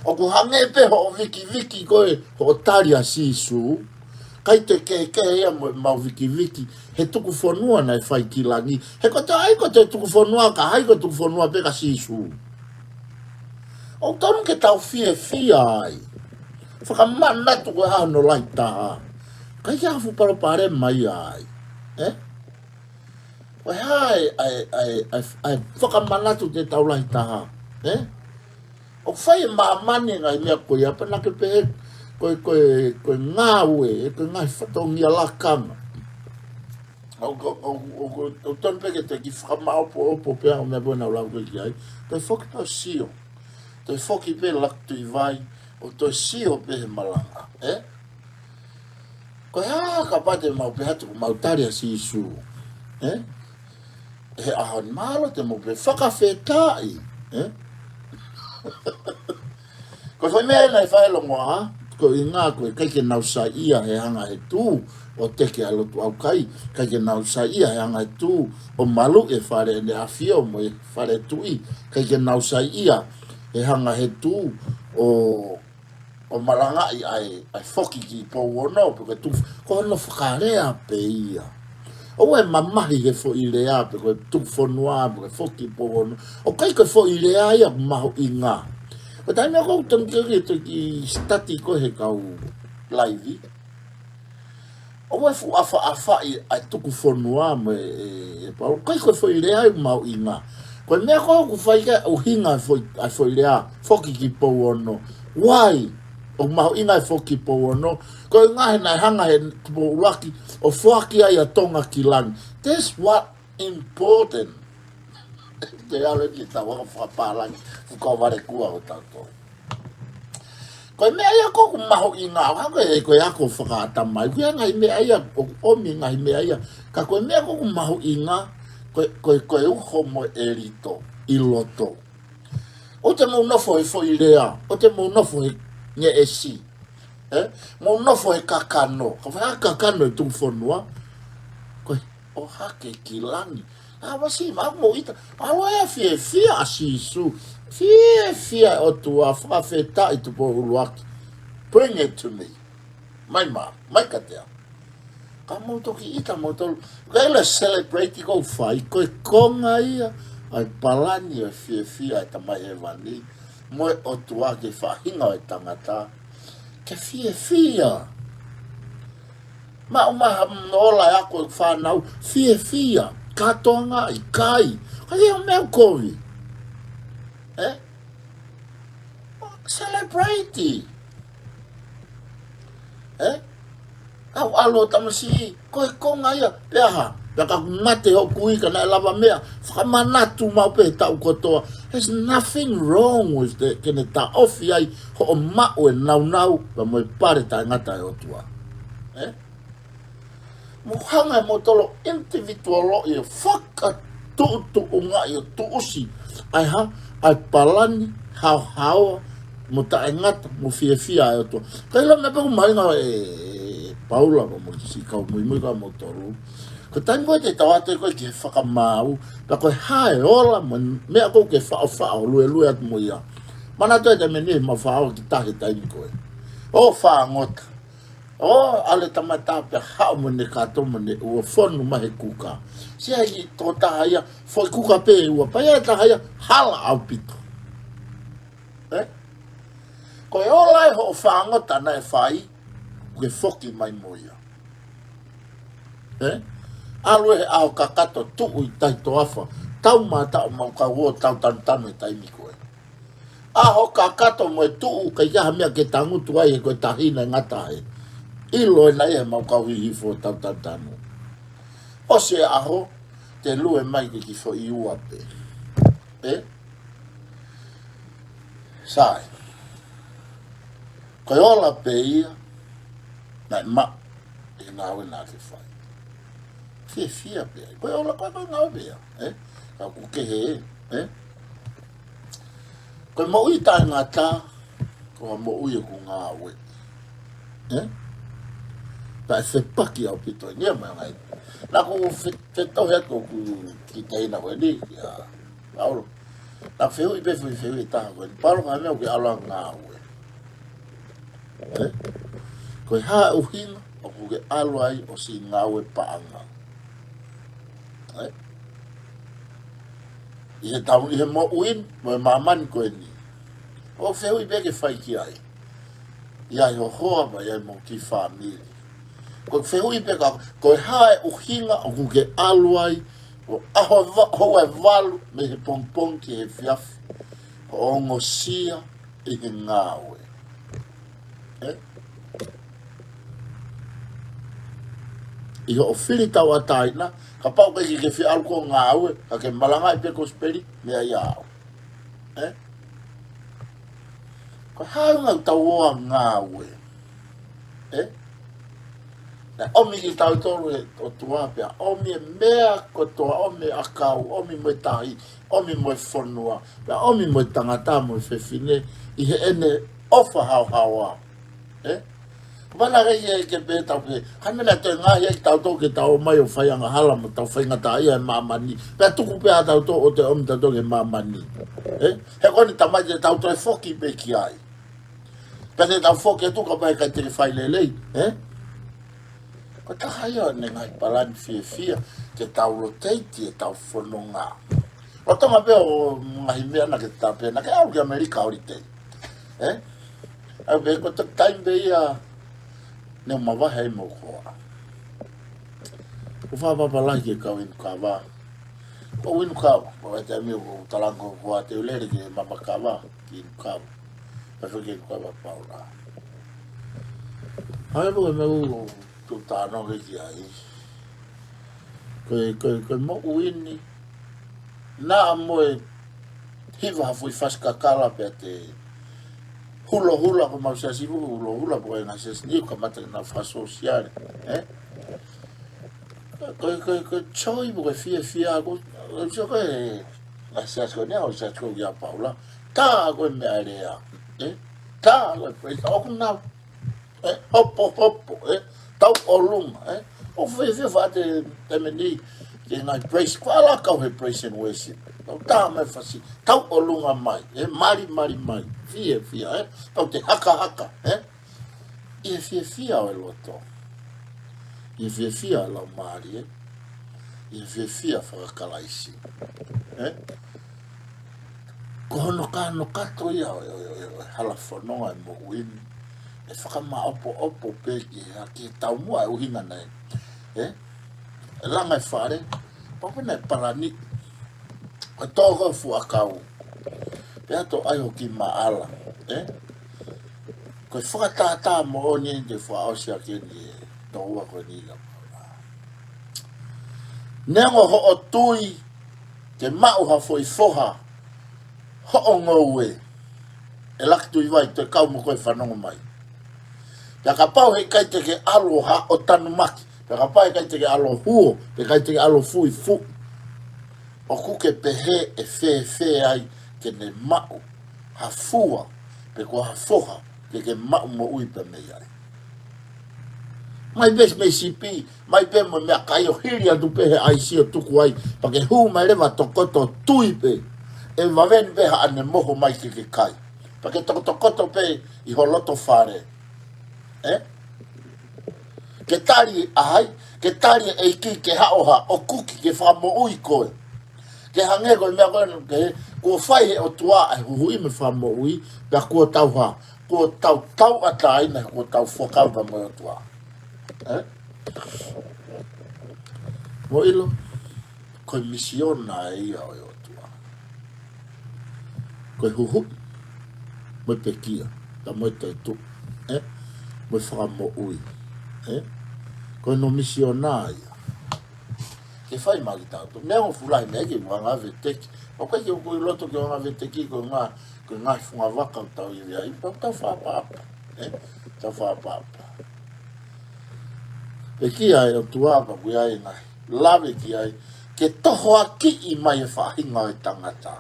ʻOku hangē pē hoʻo vikiviki ko ē hoʻo tali ʻa Sīsū, ʻikai toe kehekehe ia mo ʻemau vikiviki he tuku fonua naʻe fai ki langi. He ko e toe ʻai ko e toe tuku fonua, ka ʻai ko e tuku fonua pē kia Sīsū. ʻOku tonu ke tau fiefia ai. Fakamanatu ko e hā hono lahi taha. ʻIkai ke ʻi ai ha fuʻu palopalema ia ai. Ē? Ko e hā e, e, e, e, e fakamanatu te tau lahi taha. Ē? ʻOku fai ʻe māmani e ngaahi meʻa ko ia pea naʻa ke pehē, ko e, ko e, ko e ngāue, ē, ko e ngaahi fatongia lakanga. ʻOku, ʻoku, ʻoku, ʻoku tonu pē ke te kiʻi fakamaopoopo pē ʻa e meʻa ko ē naʻa ku lau ko ē ki ai. Toe foki pē ʻo sio. Toe foki pē Lakituʻivai, ʻo toe sio pē he malanga, ē? Ko e hā kapau te mau pehē atu ʻoku mau tali ʻa Sīsū, ē? He ʻaho ni mahalo te mau pehē fakafetaʻi, ē? Ko e foʻi meʻa naʻe fai ʻe Longoaʻa, ko e ʻuhinga ko e ʻikai ke nau saiʻia he hanga he tū ʻo teke ʻa e lotu ʻaukai, ʻikai ke nau saiʻia he hanga he tū ʻo maluʻi e fale ʻEne ʻAfio mo e fale tuʻi, ʻikai ke nau saiʻia he hanga he tū ʻo, ʻo malangaʻi ʻa e, ʻa e foki ki Pouono, pe ko e tuku, ko hono fakalea pē ia. ʻOua ʻe mamahi he foʻi lea, pe ko e tuku fonua, pe ko e foki ki Pouono. ʻOku ʻikai ko e foʻi lea ia ʻoku mahuʻinga. Ko e taimi ʻoku ou tonu ke, ke, ke study ko ē he kau laivi. ʻOua ʻe fuʻu ʻafaʻafaʻi ʻa e tuku fonua mo e, e, e pau. ʻIkai ko e foʻi lea ia ʻoku mahuʻinga. Ko e meʻa ko ē ʻoku fai ki ai e ʻuhinga e foʻi, ʻa e foʻi lea, foki ki Pouono. Why? ʻOku mahuʻinga e foki ki Pouono. Ko e ʻuhinga he naʻe hanga he Tupou ʻUluaki ʻo foaki ai ʻa Tonga ki langi. That's what important. Te ʻalu ki he tau ako fakapālangi, fuʻu kauvale kuo ʻo tautolu. Ko e meʻa ia ʻoku mahuʻinga, ʻoku ʻikai ko e, ko e ako fakaʻatamai, ko e ngaahi meʻa ia, ʻoku ʻomi ngaahi meʻa ia. Ka ko e meʻa ʻoku mahuʻinga, ko e, ko e, ko e uho mo e ʻelito ʻi loto. ʻOua te mou nofo he foʻi lea, ʻoua te mou nofo he ngeʻesi. Ē? Mou nofo he kakano. Ka fai ha kakano e tuku fonua. Ko e ʻohake ki langi. ʻA, vasi, ma mo ita. ʻAlu ʻo fiefia ʻa Sīsū. Fiefia ʻOtua, fakafetaʻi Tupou ʻUluaki. Bring it to me. Mai mā, mai kiate au. Ka mou toki ʻita moutolu. Ko e ʻilo e celebrate ʻoku ou fai, ko e konga ia ʻa e palani ʻo e fiefia ʻa e Tamai Hēvani mo e ʻOtua ki he faʻahinga ʻo e tangata. Ke fiefia. Maʻu mai ha nola e ako e fānau, fiefia. Kātoanga ʻi kai. Ka ia meʻa kovi. Ē? Celebrate. Ē? Kau ʻalu ʻo tamasiʻi, ko e konga ia, pea hā, pea ka mate hoku kui ka naʻe lavameʻa, fakamanatu maʻu pē he taʻu kotoa. There's nothing wrong with the, ke ne taʻofi ai hoʻo maʻu e nāunau, pea mo e pale taʻengata ʻa e ʻOtua. Ē? Mou hanga ʻe moutolu ʻo individual ʻo ʻi he fakatuʻutuʻungaʻi ʻo tuʻusi ʻa e hā, ʻa e palani haohaoa mo taʻengata mo fiefia ʻa e ʻOtua. Ka ʻilo meʻa pē ʻoku mahuʻinga ʻe, ʻe Paula mo, mo e siʻi kau muimui kia moutolu. Ko e taimi ko ē te tau ʻatu ai ko ē ki he fakamaau, pea ko e hā e ola mo e meʻa ʻoku ke faʻofaʻo luelue atu mo ia. Manatuʻi e taimi ni mau faʻo ki tahi taimi ko ē. ʻO fāngota. ʻO ʻalu e tama ʻe taha pea haʻu mo ʻene kato mo ʻene ʻuo, fonu mai he kuka. Sio ai ki he tokotaha ia, foʻi kuka pē ʻe ua, pea ʻi ai e taha ia, hala ʻaupito. Ē? Ko e ola ē hoʻo fāngota naʻe fai, ʻoku ke foki mai mo ia. Ē? ʻAlu ē he ʻaho kakato, tuʻu ʻi tahi toafa, taumātaʻu mau kau ō tau tanutanu he taimi ko ē. ʻAho kakato mo e tuʻu, ʻikai ke ʻi ai ha meʻa ke tangutu ai he ko e tahi naʻe ngata ai. ʻIlo ē naʻe ʻi ai ʻemau kau hihifo tau tanutanu. ʻOsi e ʻaho, te lue mai ke ki foʻi ua pē. Ē? Sai. Ko e ola pē ia, naʻe maʻu ʻi he ngāue naʻa ke fai. Fiefia pē ai. Ko e ola ko ē ko e ngāue pē ia. Ē? Ka ʻoku kehe, ē? Ko e moʻui taʻengata, ko e moʻui ʻoku ngāue. Ē? Pea ʻe fepaki ʻaupito ia mo e ngaahi. Naʻa ku fe-, fetohe atu ʻoku kiʻi taʻahine ko eni, ia. Paulo. Naʻa ku fehuʻi pē foʻi fehuʻi ʻe taha ko eni. Paulo, ko e hā e meʻa ʻoku ke ʻalu ai ʻo ngāue? Ē? Ko e hā e ʻuhinga ʻoku ke ʻalu ai ʻo siʻi ngāue paʻanga? Ē? ʻI he tau, ʻi he moʻui ni, mo e māmani ko eni. ʻOku fehuʻi pē ke fai ki ai. ʻI ai ho hoa pea ʻi ai mo e kiʻi fāmili. Ko e fehuʻi pē ka, ko e hā e ʻuhinga ʻoku ke ʻalu ai ʻo ʻaho ʻe va-, houa ʻe valu mei he pongipongi ki he efiafi, ʻo ongosia ʻi he ngāue. Ē? ʻI hoʻo fili tauʻatāina, kapau ʻoku ʻikai ke ke fie ʻalu koe ʻo ngāue, ka ke malangaʻi pē kosipeli, meʻa ia au. Ē? Ko e hā e ʻuhinga ʻoku tau ō ʻo ngāue? Ē? Naʻe ʻomi kitautolu ʻe he ʻOtua pea ʻomi e meʻa kotoa, ʻomi e ʻakau, ʻomi mo e tahi, ʻomi mo e fonua, pea ʻomi mo e tangata mo e fefine, ʻi heʻene ʻofa haohaoa. Ē? Ko e mana ke, ke pehē tau pē, hā e meʻa naʻe toe ngaahi ai kitautolu ke tau ō mai ʻo fai angahala mo tau faingataʻaʻia he māmani. Pea tuku pē ʻa tautolu ʻo toe ʻomi tautolu ki he māmani. Ē? He ko eni tamaiki te tau toe foki pē ki ai. Pea te tau foki atu kapau ʻe ʻikai te ke fai lelei, ē? Ko e taha ia ʻo e ngaahi palani fiefia, ke tau rotate ʻetau fononga. Lolotonga pē ʻo e ngaahi meʻa naʻa ke tā pē, naʻa ke ʻalu ki ʻAmelika holiday. Ē? ʻAi pē ko e taimi pē ia, ne u mavahe ai mo hoku hoa. ʻOku ou fakapapālangi ki he kau inu kava. ʻOku ou inu kava, ʻoku ou ʻi ai e taimi ʻoku ou talango ko e hoa te u lele ki he mama kava, ki he inu kava. Pea fai ki he inu kava Paula. ʻAi pē ko e meʻa ʻoku ou tuʻutānoa ki ai. Ko e, ko e, ko e moʻui ni. Naʻa mo e hiva ha foʻi fasi kakala pea te hulohula, ko ʻemau siasi ʻoku hulohula, ko e ngaahi siasi ni ʻoku kamata ke nau fakasōsiale, ē? Ko e, ko e, ko e joy mo e fiefia, ko e, ko e, ko e ngaahi siasi ko eni, ʻa e siasi ko ia Paula. Tā ko e meʻa lea, ē? Tā ko e praise, ʻoku nau ē, hopo, hopo, ē, tauʻolunga, ē. ʻOku fiefia faʻa te, te meni, ke ngaahi praise, ko e ʻalu ʻo kau he praise and worship. Tau tā mai fasi, tauʻolunga mai, ē, mali, mali mai, fiefia, ē. Tau te haka, haka, ē. ʻI he fiefia ʻo e loto. ʻI he fiefia ʻo e laumālie, ē. ʻI he fiefia fakakalaisi, ē. Ko hono kānokato ia ʻo e, ʻo e, ʻo e, ʻo e hala fononga ʻi he moʻui ni. ʻE fakamaʻopoʻopo pē ki he, ki he taumuʻa ʻo e ʻuhinga naʻe, ē? ʻE langa e fale, pau pē naʻe palani, ko e tō ko e fuʻu ʻakau. Pea toʻo ai hoʻo kiʻi maʻala, ē? Ko e fakatātā moʻoni eni te u fakaʻosi ʻaki eni e tōua ko eni ia. Neongo hoʻo tui, ke maʻu ha foʻi foha, hoʻo ngoue, ʻe Laki Tuivai, toe kau mo koe fanongo mai. Pea kapau heʻikai te ke ʻalu ʻo ha-, ʻo tanumaki, pea kapau heʻikai te ke ʻalu ʻo huo, pea ʻikai te ke ʻalu ʻo fuifuʻi, ʻoku ke pehē ʻe fēfē ai ke ne maʻu ha fua, pe ko ha foha, ke ke maʻu moʻui pē mei ai. Mai pē mei sipi, mai pē mo e meʻakai ʻo hili atu pē he ʻaisi ʻo tuku ai, pea ke hū mai leva tokoto tui pē, ʻe vave ni pē haʻane moho mai ke ke kai. Pea ke tokotokoto pē ʻi ho loto fale. Ē? Ke tali ʻa hai, ke tali e ʻEiki ke haʻo ha, ʻo kuki ke fakamoʻui koe. Ke hangē ko e meʻa ko ē, ke, kuo fai he ʻOtua ʻa e huhuʻi mo e fakamoʻui, pea kuo tau hā, kuo tau tauʻatāina, kuo tau fuakava mo e ʻOtua. Ē? Mou ʻilo, ko e misiona ia ʻo e ʻOtua. Ko e huhuʻi, mo e pekia, pea mo e toetuʻu, ē? Mo e fakamoʻui, ē? Ko hono misiona ia. ke fai maʻa kitautolu. Neongo fulahi meʻa ke ʻoange veteki. ʻOku ʻikai ke u ʻi loto ke ʻoange veteki, ko e ngaahi, ko e ngaahi funga vaka ʻoku tau ʻi ai. Pea tau fakaʻapaʻapa. Ē? Tau fakaʻapaʻapa. Pea ʻoku ʻi ai ʻOtua pea ʻoku ʻi ai e ngaahi lave ki ai, ke tohoakiʻi mai e faʻahinga ʻo e tangata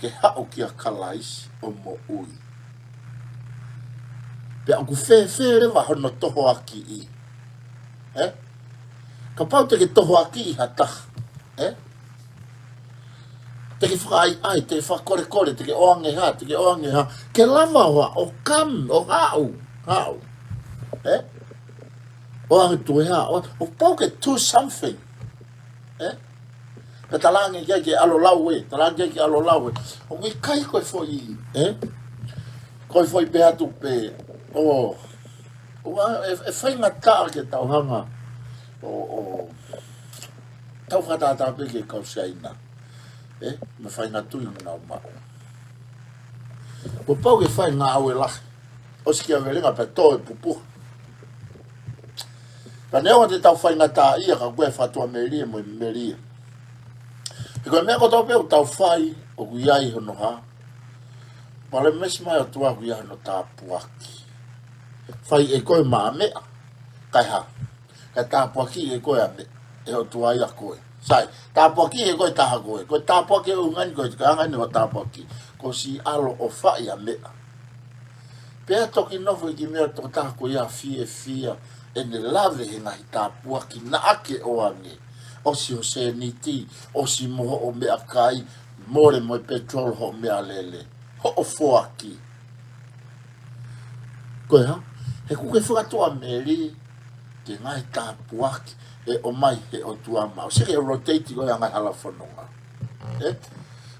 ke haʻu kia Kalaisi ʻo moʻui. Pea ʻoku fēfē leva hono tohoakiʻi? Ē? Kapau te ke tohoakiʻi ha taha, ē? Te ke fakaʻaiʻai, te ke fakakolekole, te ke ʻoange hā, te ke ʻoange hā. Ke lava ʻo, ʻo come, ʻo haʻu, haʻu. Ē? ʻOange tuʻu hā, ʻo, ʻoku pau ke do something. Ē? Pea talaange ki ai ke ʻalu lau ē, talaange ki ai ke ʻalu lau ē. ʻOku ʻikai ko e foʻi, ē? Ko e foʻi pē atu pē, ʻo, ʻo, ʻe, ʻe faingataʻa ke tau hanga ʻo, ʻo, tau fakatātā pē ki he kau Siaina. Ē? Mo e faʻahinga tui ʻoku nau maʻu. Kuo pau ke fai e ngāue lahi. ʻOsi kia Velenga pea tō e pupuha. Ka neongo te tau faingataʻaʻia ka ʻoku ʻi ai e fatuʻamelie mo e melie. He ko e meʻa kotoa pē ʻoku tau fai, ʻoku ʻi ai hono hā. Palemesi mai ʻOtua ʻoku ʻi ai hono tāpuaki. Fai ʻe koe maʻa meʻa. Kae hā. Kae tāpuakiʻi ʻe koe ʻa meʻa. ʻE ʻOtua ia koe. Sai, tāpuakiʻi ʻe koe taha koe. Ko e tāpuaki ʻoku ʻuhinga ni ko e anga ni ʻo e tāpuaki. Ko siʻi ʻaloʻofaʻi ʻa meʻa. Pea toki nofo ʻi he meʻa tokotaha ko ia fiefia ʻene lave he ngaahi tāpuaki naʻa ke ʻoange. ʻOsi hoʻo sēniti, ʻosi mo hoʻo meʻakai, mole mo e petrol hoʻo meʻalele. Hoʻo foaki. Ko e hā? He ʻoku ke fakatuʻamelie ki he ngaahi tāpuaki ʻe ʻomai he ʻOtua maʻau. Seke rotate ko e ngaahi hala fononga. Ē?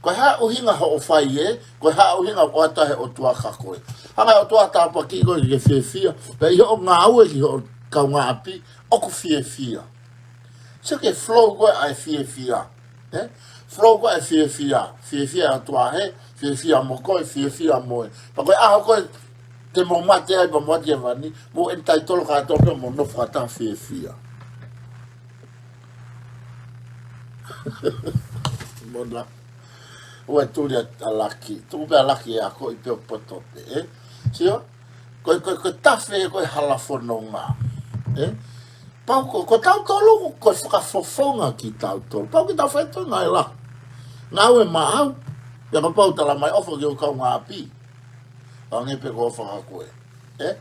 Ko e hā ʻuhinga hoʻo fai ē, ko e hā ʻuhinga ʻoku ʻoatu he ʻOtua kia koe. Hanga he ʻOtua ʻo tāpuakiʻi koe ke fiefia, pea ʻi hoʻo ngāue ki hoʻo kaungāʻapi, ʻoku fiefia. Seke flow ko ē ʻa e fiefia. Ē? Flow ko ē ʻa e fiefia. Fiefia ʻa e ʻOtua hē, fiefia mo koe, fiefia mo ē. Pea ko e ʻaho ko ē te mou mate ai pea mou ʻalu ki hēvani, mou entitle kātoa pē mou nofo fakataha fiefia. Mona. ʻOua ʻe tuli ʻa, ʻa Laki. Tuku pē ʻa Laki ʻe akoʻi pē ʻo poto pē, ē? Sio? Ko e, ko e, ko e tafe, ko e hala fononga. Ē? Pau ko, ko tautolu, ko, ko e fakafofonga kitautolu. Pau ke tau fai ʻetau ngāue lahi. Ngāue maʻau. Pea kapau ʻe tala mai ʻofa ki hoʻo kaungāʻapi. ʻO hangē pē ko e ʻofa kia koe. Ē?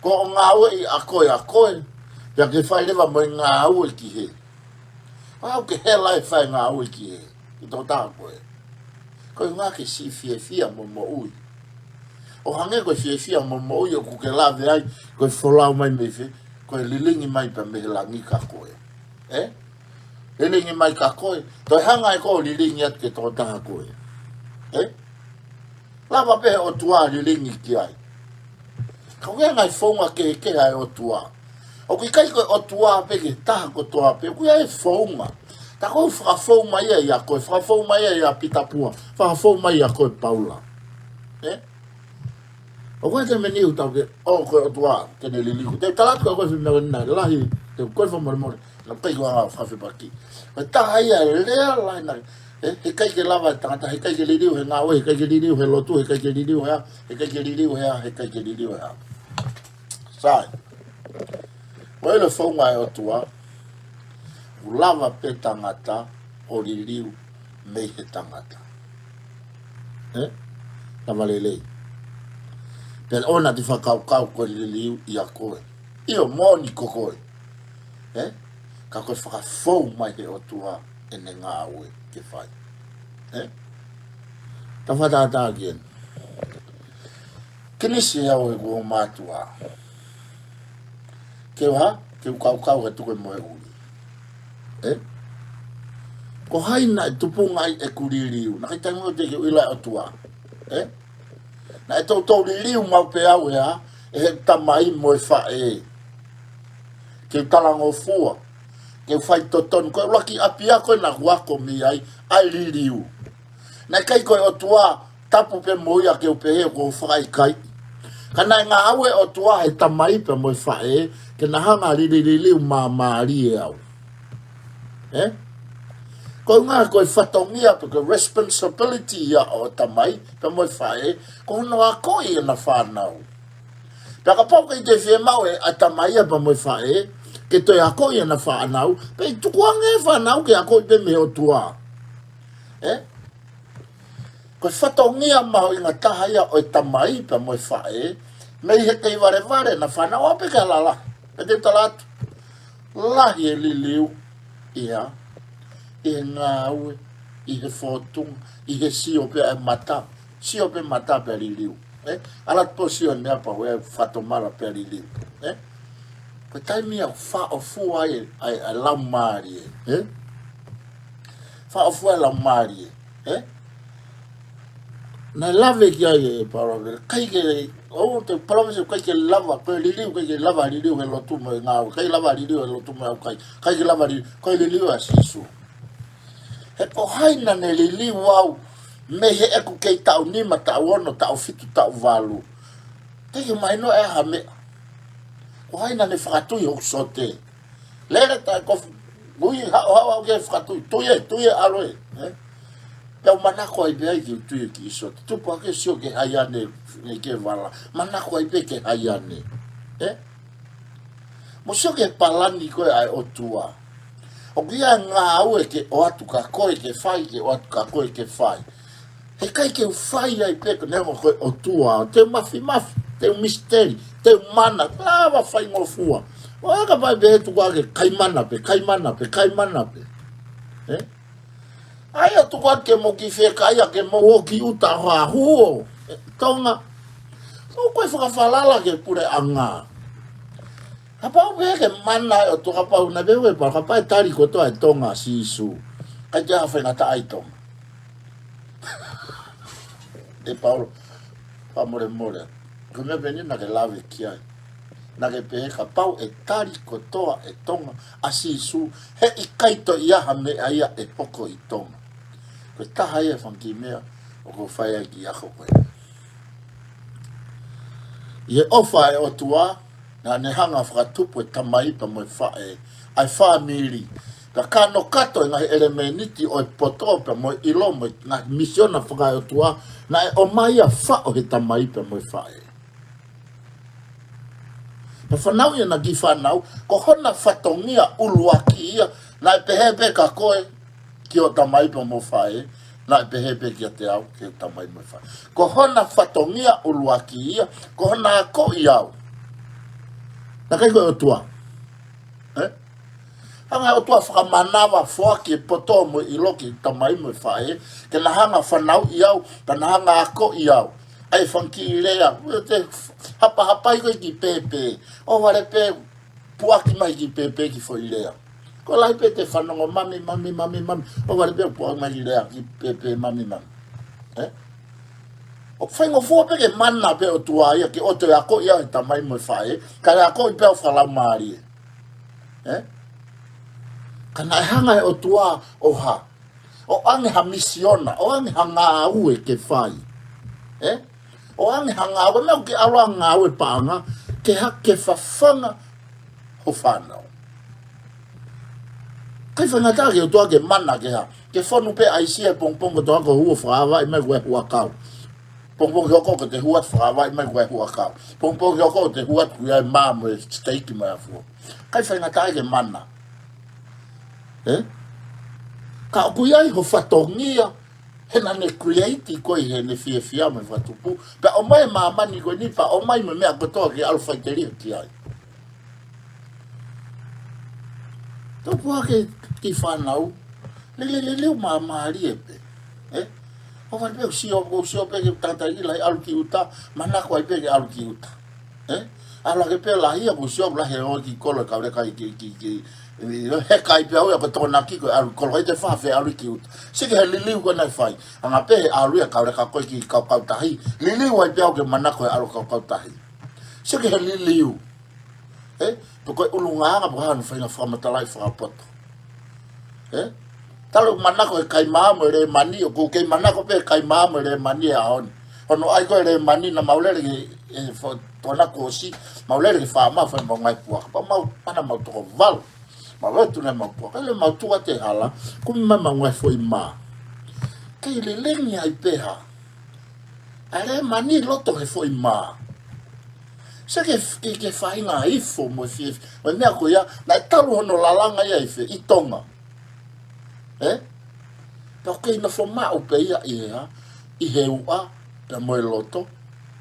Ko hoʻo ngāueʻi ʻa koe, ʻa koe. Pea ke fai leva mo e ngāue ki hē. ʻOua ʻe ke hela ʻo fai ngāue ki hē. Ki he tokotaha ko ē. Ko e ʻuhinga ke siʻi fiefia mo moʻui. ʻO hangē ko e fiefia mo moʻui ʻoku ke lave ai, ko e folau mai mei fē, ko e lilingi mai pē mei he langi kia koe. Ē? Lilingi mai kia koe, toe hanga ʻe koe ʻo lilingi atu ki he tokotaha ko ē. Ē? Lava pē he ʻOtua ʻo lilingi ki ai. Ka ʻoku ʻi ai e ngaahi founga kehekehe ʻa e ʻOtua. ʻOku ʻikai ko e ʻOtua pē ki he taha kotoa pē, ʻoku ʻi ai e founga. Tā ko e fakafou mai ia ʻia koe, fakafou mai ia ʻia Pita Pua, fakafou mai ʻia koe Paula. Ē? ʻOku ʻi ai e taimi ʻe niʻihi ʻoku tau ke, ʻo ko e ʻOtua, te ne liliu. Te u tala atu kia koe e foʻi meʻa ko eni, lahi, te u kole fakamolemole. Naʻe ʻikai ko e anga ʻo fakafepaki. Ko e taha ia e lea lahi naʻe, ē, heʻikai ke lava e tangata, heʻikai ke liliu he ngāue, heʻikai ke liliu he lotu, heʻikai ke liliu he hā, heʻikai ke liliu he hā, heʻikai ke liliu he hā. Sai. Ko e ʻilo e founga ʻa e ʻOtua, ʻoku lava pē tangata ʻo liliu mei he tangata. Ē? Lava lelei. Pea ʻoua naʻa te fakakaukau ko e liliu ʻia koe. ʻIo, moʻoni ko koe. Ē? Ka ko e fakafou mai he ʻOtua ʻene ngāue ke fai. Ē? Tau fakatātā ki heni. Kinisi ʻe au he kuo mātuʻa. Ke u hā, ke u kaukau he tuku e mohe ʻuli. Ē? Ko hai naʻe tupunga ai ʻeku liliu. Naʻe ʻikai taimi ʻo te ke ʻilo ʻa e ʻOtua. Ē? Naʻe toutou liliu maʻu pē au ʻe hā, ʻe he tamai mo e faʻē. Ke u talangofua, ke u faitotonu, ko e ʻuluaki ʻapiako naʻa ku ako mei ai, ʻa e liliu. Naʻe ʻikai ko e ʻOtua tapu pē mo ia ke u pehē ʻoku ou fakaʻikaiʻi. Ka naʻe ngāue ʻa e ʻOtua he tamai pea mo e faʻē, ke na hanga ʻo liliu māmālie au. Ē? Ko e ʻuhinga ko e fatongia pe ko e responsibility ia ʻo e tamai pea mo e faʻē, ko hono akoʻi ʻena fānau. Pea kapau ʻoku ʻikai toe fiemaʻu ʻe he tamai ia pea mo e faʻē ke toe akoʻi ʻena fānau, pea ʻe tukuange e fānau ke akoʻi pē mei he ʻOtua. Ē? Ko e fatongia mahuʻinga taha ia ʻo e tamai pea mo e faʻē, mei he kei valevale ʻena fānau, ʻo pē ke lala. Pea te u tala atu, lahi e liliu ia ʻi he ngāue, ʻi he fōtunga, ʻi he sio pē ʻa e mata, sio pē mata pea liliu. Ē? ʻAlu atu pē ʻo sio he meʻa pea ʻoua ʻe fakatomala pea liliu. Ē? Ko e taimi ia ʻoku faʻofua ai ʻa e, ʻa e, ʻa e laumālie. Ē? Faʻofua e laumālie. Ē? Naʻe lave ki ai ʻe Paula, ʻikai ke, ʻo te Paula se ʻikai ke lava, ko e liliu, ʻikai ke lava liliu he lotu mo e ngāue, ʻikai lava liliu he lotu mo e ʻaukai, ʻikai ke lava liliu, ko e liliu ʻa Sīsū. He ko hai naʻa ne liliu au mei heʻeku kei taʻu nima, taʻu ono, taʻu fitu, taʻu valu? Te ke mahino ʻe ha meʻa. Ko hai naʻa ne fakatui hoku sote? Lele taʻekofi, ui haʻohaʻo au ke fakatui, tui ē, tui ē, ʻalu ē, ē? Pea u manako ai pē ai ke u tui ki he sote. Tupu hake, sio ki he haiane, ne ke vala. Manako ai pē ki he haiane. Ē? Mo sio ki he palani ko ē ʻa e ʻOtua. ʻOku ʻi ai e ngāue ke ʻoatu kia koe ke fai, ke ʻoatu kia koe ke fai. Heʻikai ke u fai ai pē ko e neongo ko e ʻOtua, te u mafimafi, te u misiteli, te u mana, lava faingofua. ʻOua, kapau pē ʻe tuku ake, kai mana pē, kai mana pē, kai mana pē. Ē? ʻAi ʻo tuku ake ke mou kiʻi fiekaia, ke mou ō ki ʻuta ʻo hahu ʻo Tonga. ʻOku ʻikai fakafalala ki he puleʻanga. Kapau pē ke mana ʻa e ʻOtua, kapau naʻe pehē ʻe Paula, kapau ʻe tali kotoa ʻe Tonga ʻa Sīsū, ʻikai toe ʻi ai ha faingataʻa ʻi Tonga. ʻE Paula, fakamolemole. Ko e meʻa pē eni naʻa ke lave ki ai. Naʻa ke pehē kapau ʻe tali kotoa ʻe Tonga ʻa Sīsū, heʻikai toe ʻi ai ha meʻa ia ʻe hoko ʻi Tonga. Ko e taha ia e fanga kiʻi meʻa ʻoku ou fai ai e kiʻi ako ko ē. ʻI he ʻofa ʻa e ʻOtua, naʻa ne hanga ʻo fakatupu e tamai pea mo e faʻē, ʻa e fāmili. Pea ka nokato e ngaahi ʻelemēniti ʻo e poto pea mo e ʻilo mo e ngaahi misiona faka-ʻOtua, naʻe ʻomai ʻo faʻo ʻe he tamai pea mo e faʻē. Pea fanauʻi ʻena kiʻi fānau, ko hona fatongia ʻuluaki ia, naʻe pehē pē kia koe, ki hoʻo tamai pea mo e faʻē, naʻe pehē pē kiate au, ki hoku tamai mo e faʻē. Ko hona fatongia ʻuluaki ia, ko hona akoʻi au. Naʻe ʻikai ko e ʻOtua. Ē? Hanga ʻe he ʻOtua ʻo fakamanavafoaki e poto mo e ʻilo ki he tamai mo e faʻē, ke na hanga ʻo fanauʻi au, pea na hanga ʻo akoʻi au. ʻAi e fanga kiʻi lea, te hapahapai koe ki he pēpē. ʻOua leva pē puʻaki mai ki he pēpē e kiʻi foʻi lea. Ko e lahi pē te fanongo mami, mami, mami, mami. ʻOua leva pē puʻaki mai ki he lea, ki he pēpē mami, mami. Ē? ʻOku faingofua pē ke mana pē ʻOtua ia, ke ʻoua toe akoʻi au ʻe he tamai mo e faʻē, kae akoʻi pē au fakalaumālie. Ē? Ka naʻe hanga ʻe he ʻOtua ʻo hā? ʻO ʻoange ha misiona, ʻo ʻoange ha ngāue ke fai. Ē? ʻO ʻoange ha ngāue, meʻa ke ʻalu ʻo ngāue paʻanga, ke ha, ke fafanga ho fānau. ʻIkai faingataʻa ki he ʻOtua ke mana ke hā? Ke fonu pē ʻa e ʻaisi he pongipongi kotoa ko e hū ʻo fakaavaʻi mai ko e huʻakau. Pongipongi hoko ko ʻete hū atu fakaavaʻi mai ko e huʻakau. Pongipongi hoko ko ʻete hū atu ko e mā mo e siteiki mo e ʻafu. ʻIkai faingataʻa ke mana. Ē? Ka ʻoku ʻi ai ho fatongia, he naʻa ne create koe, he naʻa ne fiefia mo fakatupu. Pea ʻomai e māmani ko eni, pea ʻomai mo e meʻa kotoa ke ʻalu faʻiteliha ki ai. Tupu hake e kiʻi fānau, lele, lele, lele, māmālie pē. Ē? ʻOua leva pē ʻo sio, ʻo sio pē ki he tangataʻeiki lahi ʻalu ki ʻuta, manako ai pē ke ʻalu ki ʻuta. Ē? ʻAlu hake pē lahi ia, ʻo sio lahi ʻo ki kolo e kau leka ki, ki, ki, ē, he kai pē au ia ko e Tokonaki ko e ʻalu kolo, ʻikai toe fai ha fai ʻalu ki ʻuta. Sio ki he liliu ko ē naʻe fai. Hanga pē he ʻalu ia kau leka ko ē ki kaukau tahi. Liliu ai pē au ke manako he ʻalu kaukau tahi. Sio ki he liliu. Ē? Pe ko e ʻulungaanga pe ko e hā hono faʻahinga fakamatalaʻi fakapoto. Ē? Talu manako e kaimā mo e Lēmani, ʻoku kei manako pē e kaimā mo e Lēmani he ʻaho ni. Hono ʻai ko ē e Lēmani naʻa mau lele ki he, e fo-, Tokonaki kuo ʻosi, mau lele ki he faama, fai mau ngaahi puaka. Pea mau, pana mau toko valu. Mau ʻoatu ʻa e mau puaka, ʻe lele mau tuʻu ʻi he hala, kumi mai mau ngaahi foʻi mā. Kei lelei ai pē ha. ʻA e lēmani ʻi loto he foʻi mā. Sio ki he, ki he faʻahinga ifo mo e fie, mo e meʻa ko ia, naʻe talu hono lalanga ia ʻi fē, ʻi Tonga. Ē? Pea ʻoku kei nofo maʻu pē ia ʻi he hā, ʻi he uʻa, pea mo e loto,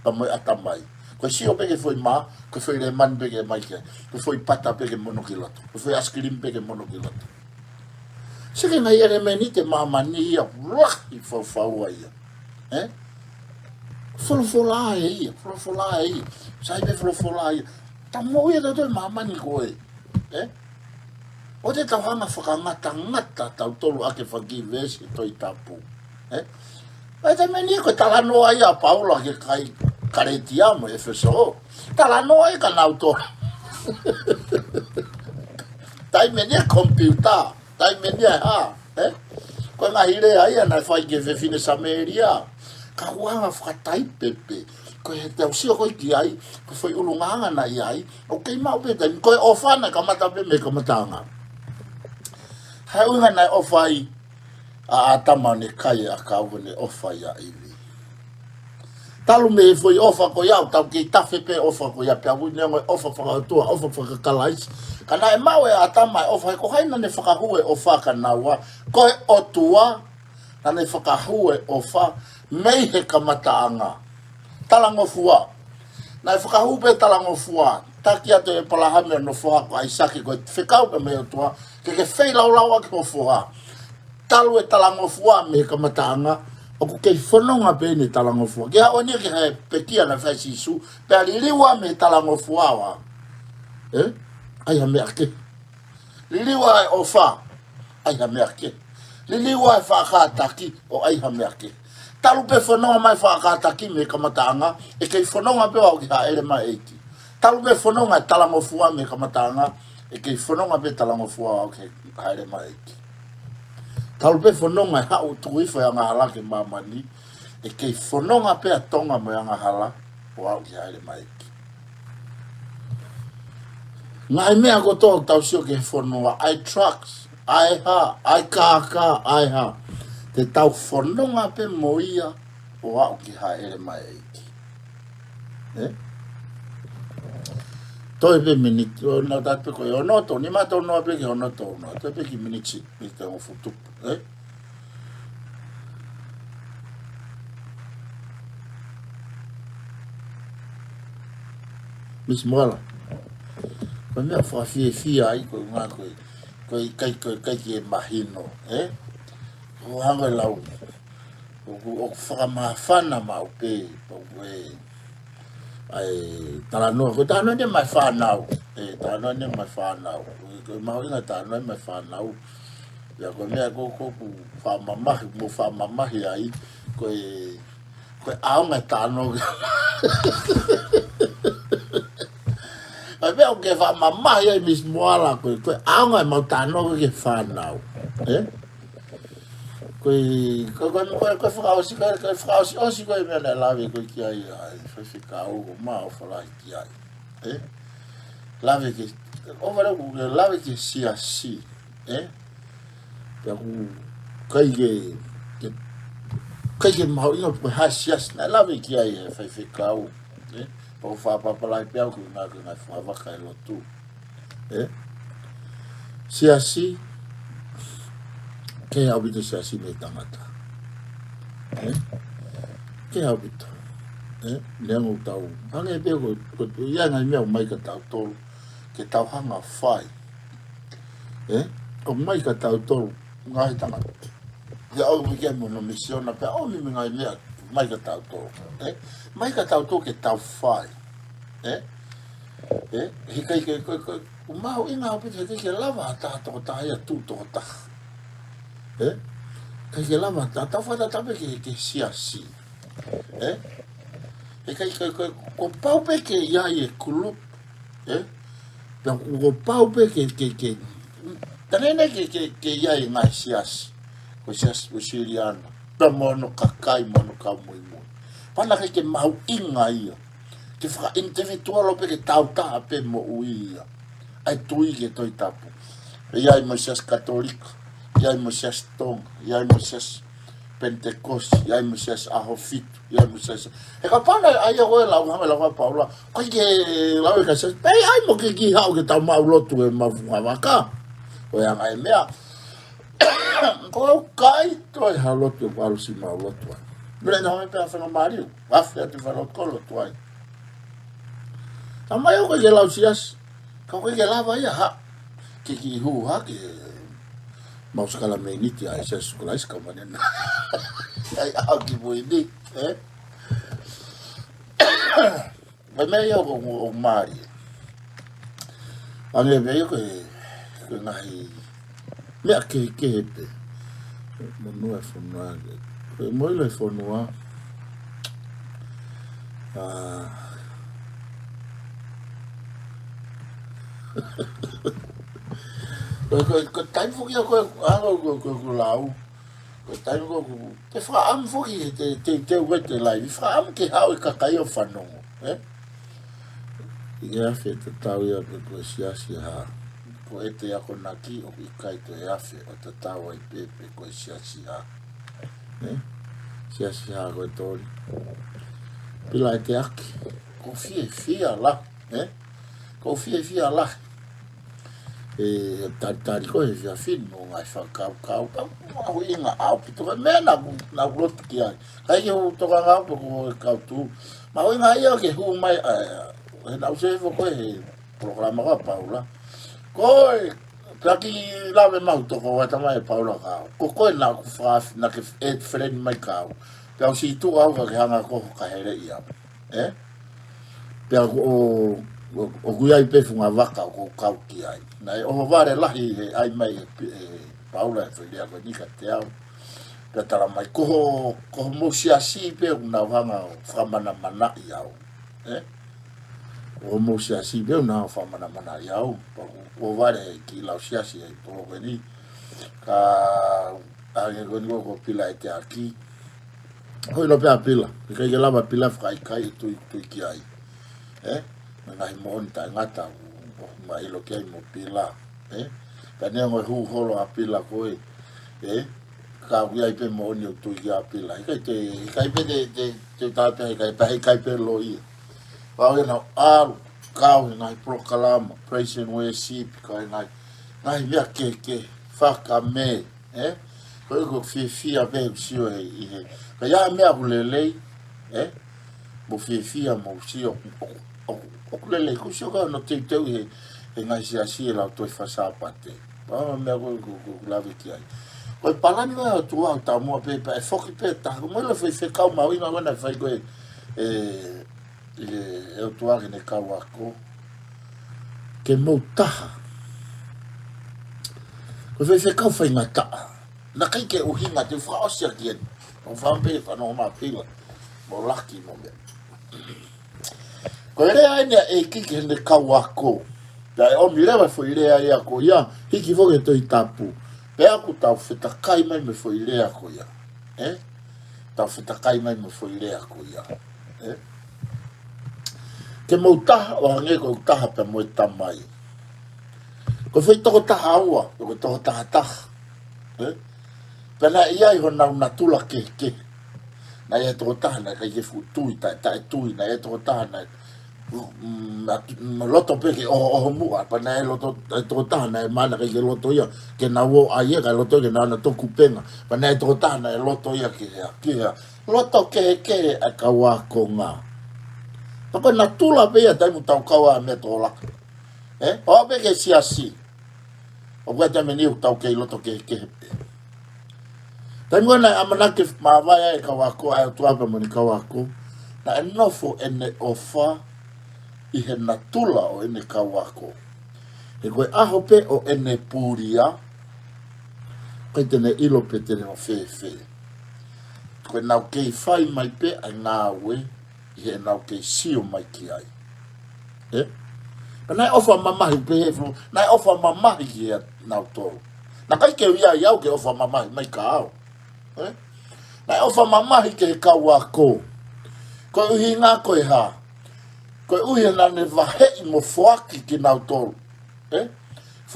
pea mo e ʻatamai. Ko e sio pē ki he foʻi mā, ko e foʻi lēmani pē ke ʻomai ki ai. Ko e foʻi pata pē ke mono ki loto. Ko e foʻi ice cream pē ke mono ki loto. Sio ki he ngaahi ʻelemēniti ʻo e māmani ia, lahi faufaua ia. Ē? Folofola ē ia, folofola ē ia. Sai pē folofola ia. Tau moʻui ʻa tautolu ʻi māmani ko ē. Ē? ʻOua te tau hanga ʻo fakangatangata tautolu ʻaki e fanga kiʻi veesi ʻo e Tohi Tapu. Ē? ʻI he taimi ni ko e talanoa ia ʻa Paula ki he kakai Kalētia mo ʻEfesō. Talanoa ia kia nautolu. Taimi ni ʻa e komipiuta. Taimi ni ʻa e hā, ē? Ko e ngaahi lea ia naʻe fai ki he fefine Samēlia. Ka ʻoku hanga ʻo fakataipe pē. Ko e tau sio ko ē ki ai, ko e foʻi ʻulungaanga naʻe ʻi ai. ʻOku kei maʻu pē taimi, ko e ʻofa naʻe kamata pē mei he kamataʻanga. Ko e ʻuhinga naʻe ʻofa ai ʻa ʻĀtama ʻo ne kai e ʻakau, ʻo ne ʻofa ʻia ʻIvi. Talu mei he foʻi ʻofa ko ia, ʻoku tau kei tafe pē ʻofa ko ia, pea ʻoku neongo e ʻofa fakaʻotua, ʻofa fakakalaisi. Ka naʻe maʻu ʻe ʻĀtama e ʻofa, he ko hai naʻa ne fakahū e ʻofa kia naua? Ko e ʻOtua naʻa ne fakahū e ʻofa mei he kamataʻanga. Talangofua. Naʻe fakahū pē talangofua. Taki atu ʻe ʻĒpalahame hono foha ko ʻAisake, ko e fekau pē mei he ʻOtua, ke ke feilaulau ʻaki ho foha. Talu e talangofua mei he kamataʻanga, ʻoku kei fononga pē ʻene talangofua. Ke haʻu eni ki he pekia naʻe fai ʻe Sīsū, pea liliu ʻa e talangofua ʻo aʻu. Ē? ʻAi ha meʻa kehe. Liliu ʻa e ʻofa, ʻai ha meʻa kehe. Liliu ʻa e faʻa kātaki, ʻo ʻai ha meʻa kehe. Talu pē fononga mai faʻa kātaki mei he kamataʻanga, ʻe kei fononga pē ʻo aʻu ki he hāʻele mai ʻa e ʻEiki. Talu pē fononga e talangofua mei he kamataʻanga, ʻe kei fononga pē talangofua ʻo aʻu ki he hāʻele mai ʻa e ʻEiki. Talu pē fononga e haʻu tuku hifo e angahala ki māmani, ʻe kei fononga pē ʻa Tonga mo e angahala ʻo aʻu ki he hāʻele mai ʻa e ʻEiki. Ngaahi meʻa kotoa ʻoku tau sio ki he fonua, ʻa e drugs, ʻa e hā, ʻa e kākā, ʻa e hā. Te tau fononga pē mo ia ʻo aʻu ki he hāʻele mai ʻa e ʻEiki. Ē? Toe pē miniti, ʻo na ta pē ko e ono tonu, nima tonu pē ki he ono tonu, toe pē kiʻi miniti, miniti hongofulu tupu, ē? Misi Moala. Ko e meʻa fakafiefia ai ko e ngaahi ko e, ko e ʻikai, ko e ʻikai ke mahino, ē? Ko e hanga ʻe lau. ʻOku, ʻoku fakamāfana maʻu pē, ʻoku ē. ʻAi, talanoa, ko e talanoa eni maʻa e fānau. Ē, talanoa eni maʻa e fānau. Ko e, ko e mahuʻinga e talanoa eni maʻa e fānau. Ia ko e meʻa ko, ko, ʻoku fakamamahi, mo fakamamahi ai, ko e, ko e ʻaonga e talanoa. ʻAi meʻa ʻoku ke fakamamahi ai Misi Moala, ko e, ko e ʻaonga e mau talanoa ki he fānau. Ē? Ko e, ko e, ko e, ko e, ko e fakaʻosi, ko e, ko e fakaʻosi, ʻosi ko e meʻa naʻe lave ko ē ki ai ʻa e faifekau, ko ma o falahi ki ai. Ē? Lave ki, ʻo wale ʻoku ke lave ki he siasi. Ē? Pea ʻoku ʻikai ke, ke, ʻikai ke mahuʻinga pe ko e hā e siasi naʻe lave ki ai e faifekau. Ē? Pea ʻoku fakapapauʻi pē au ko e ngaahi, ko e ngaahi fakavaka e lotu. Ē? Siasi, kehe ʻaupito siasi mei he tangata. Ē? Kehe ʻaupito. Ē? Neongo ʻoku tau. Hangē pē ko, ko, ʻi ai e ngaahi meʻa ʻoku ʻomai kia tautolu. Ke tau hanga ʻo fai. Ē? ʻOku ʻomai kia tautolu. Ngaahi tangata. Ia ʻoku ʻikai mo hono misiona pea ʻomi mo e ngaahi meʻa. ʻOmai kia tautolu. Ē? ʻOmai kia tautolu ke tau fai. Ē? Ē? He ʻikai ke, ko, ko, ʻoku mahuʻinga ʻaupito he ʻikai ke lava ha taha tokotaha ia tuʻu tokotaha. Ē? ʻIkai ke lava ha taha, tau fakatatau pē ki he, ki he siasi. Ē? He ʻikai ke, ko, kuo pau pē ke ʻi ai e kulupu. Ē? Pea kuo pau pē ke, ke, ke, tangene ke, ke, ke ʻi ai e ngaahi siasi. Ko e siasi Uēsiliana. Pea mo hono kakai, mo hono kau muimui. Pea naʻe ʻikai ke mahuʻinga ia. Ke faka-individual pē ke tau taha pē moʻui ia. ʻAi tui ki he Tohi Tapu. ʻI ai mo e Siasi Katolika, ʻi ai mo e Siasi Tonga, ʻi ai mo e Siasi Penitekosi, ʻi ai mo e Siasi ʻAhofitu, ʻi ai mo e Siasi. He kapau naʻe ʻai ʻa e lau hanga lau Paula, ko e ke lau e ka Siasi, pea ʻi ai mo ke kiʻi haʻu ke tau maʻu lotu ʻi he mafunga vaka. Ko e anga e meʻa. Ko au ʻikai toe ha lotu ʻoku ʻalu siʻi maʻu lotu ai. Mele na hoi pea fenga māliu. Afe atu fa lotu ko lotu ai. Tamai ʻoku ʻikai ke lau Siasi. Ka ʻoku ʻikai ke lava ia ha. Ke kiʻi hū ha ke mau sikalamēniti ai Siasi Kalaisi ka manena. Ai au ki mui ni, ē? Ko e meʻa ia ʻoku, ʻoku mālie. Ange meʻa ia ko e, ko e ngaahi meʻa kehekehe pē. Monū e fonua ke. Ko e moilo e fonua. Ah. Ko, ko, ko e taimi foki ia ko e, ah, ko, ko, ko, ko lau. Ko e taimi ko, ko, te fakaʻamu foki, te, te, te, te, te laivi. Fakaʻamu ke haʻu e kakai ʻo fanongo, ē? ʻIkai afe tatau ia pe ko e siasi ha. Ko e te akonaki ʻoku ʻikai toe afe ʻo tatau ai pē pe ko e siasi ha. Ē? Siasi ha ko e toli. Pila e te aki. Ko fiefia la, ē? Ko fiefia la. E talitali ko e fia finu ngaahi fakakaukau. Pau, mahuʻinga ʻaupito. Ko e meʻa naʻa ku, naʻa ku lotu ki ai. Kai ke hu toka ngau pe ko e kau tū. Mahuʻinga ia ke hū mai, ʻa, ʻe, he naʻa ku sefo ko e he polokalama ko ē ʻa Paula. Ko e, pea ki lave mau toko ua tamai ʻe Paula ka. Ko koe naʻa ku fa, naʻa ke e feleni mai kau. Pea u siʻi tuʻu au ka ke hanga ko ho ka hele ia. Ē? Pea ʻoku, ʻo, ʻoku ʻi ai pē funga vaka ʻoku kau ki ai. Naʻe ʻohovale lahi he ʻai mai ʻe Pi-, ʻe Paula e foʻi lea ko eni kiate au. Pea tala mai, ko ho, ko homou siasi pē ʻoku nau hanga ʻo fakamanamanaʻi au. Ē? Ko homou siasi pē ʻoku nau hanga ʻo fakamanamanaʻi au. Pea ʻoku ʻohovale he kiʻi lau siasi ʻe toko ko eni. Ka, ʻa, ko eni ko, ko Pila e te aki. Ko ʻilo pē ʻa Pila, ʻikai ke lava Pila fakaʻikaiʻi tui, tui ki ai. Ē? Mo e ngaahi moʻoni taʻengata ʻoku, ʻoku ma ʻilo ki ai mo Pila. Ē? Ka neongo e hū holo ʻa Pila ko ē. Ē? Ka ʻoku ʻi ai pē moʻoni ʻoku tui ki ai ʻa Pila. ʻIkai te, ʻikai pē te, te, te tā pē, ʻikai pē, ʻikai pē lo ia. Pau ia naʻa ʻalu, kau he ngaahi polokalama, praise and worship, kau he ngaahi, ngaahi meʻa kehekehe, fakame, ē? Ko e ko fiefia pē ʻoku sio he, ʻi he. Ka ʻi ai meʻa ʻoku lelei, ē? Mo fiefia mo sio, ʻoku, ʻoku, ʻoku lelei, ʻoku sio ka no teuteu he, he ngaahi siasi ʻe lau toe fakasāpate. Pau meʻa ko, ko, ko, ko lave ki ai. Ko e palani ko ē ʻa e ʻOtua ʻoku taumuʻa pē, pea ʻe foki pē taha, ko e moʻoni e foʻi fekau mahuʻinga ko ē naʻe fai ko ē, ʻe, ʻe, ʻe ʻOtua ki heʻene kau ako. Ke mou taha. Ko e foʻi fekau faingataʻa. Naʻe ʻikai ke ʻuhinga te u fakaʻosi ʻaki eni. ʻO fāmili fanongo mai Pila. Mo Laki mo meʻa. Ko e lea eni ʻa e ʻEiki ki heʻene kau ako. Pea ʻe ʻomi leva e foʻi lea ia ko ia, hiki foki he Tohi Tapu. Pea ʻoku tau fetakai mai mo e foʻi lea ko ia. Ē? Tau fetakai mai mo e foʻi lea ko ia. Ē? Ke mou taha ʻo hangē ko ʻeku taha pea mo e Tamai. Ko e foʻi toko taha ua, ko e toko taha taha. Ē? Pea naʻe ʻi ai honau natula kehekehe. Naʻe ʻi ai e toko taha naʻe ʻikai ke fuʻu tui, taʻe, taʻetui, naʻe ʻi ai e toko taha naʻe, mm, atu, mm, loto pē ke ʻoho, ʻoho muʻa, pea naʻe loto, e toko taha naʻe mana ʻikai ke loto ia, ke nau ō ʻai ia, kae loto ke nau na toku penga, pea naʻe toko taha naʻe loto ia ke hea, ke hea. Loto kehekehe ʻa e kau ākonga. Pea ko e natula pē ia taimi ʻoku tau kau ai meʻa tōlaka. Ē? ʻO aʻu pē ki he siasi. ʻOku ʻi ai e taimi ʻoku tau kei loto kehekehe pē. Taimi ko ē naʻe ʻamanaki ke māvae ai e kau ako, ʻa e ʻOtua pea mo ʻene kau ako. Naʻe nofo ʻene ʻofa ʻi he natula ʻo ʻene kau ako. He ko e ʻaho pē ʻo ʻene pulia, ʻikai te ne ʻilo pe te ne ō fēfē. Ko ʻenau kei fai mai pē ʻa e ngāue, ʻi heʻenau kei sio mai ki ai. Ē? Ka naʻe ʻofa mamahi pē he fo, naʻe ʻofa mamahi ki heʻenau tolo. Naʻe ʻikai ke ui ai au ke ʻofa mamahi mai ka au. Ē? Naʻe ʻofa mamahi ki he kau ako. Ko e ʻuhinga ko e hā? Ko e ʻuhinga naʻa ne vaheʻi mo foaki kinautolu. Ē?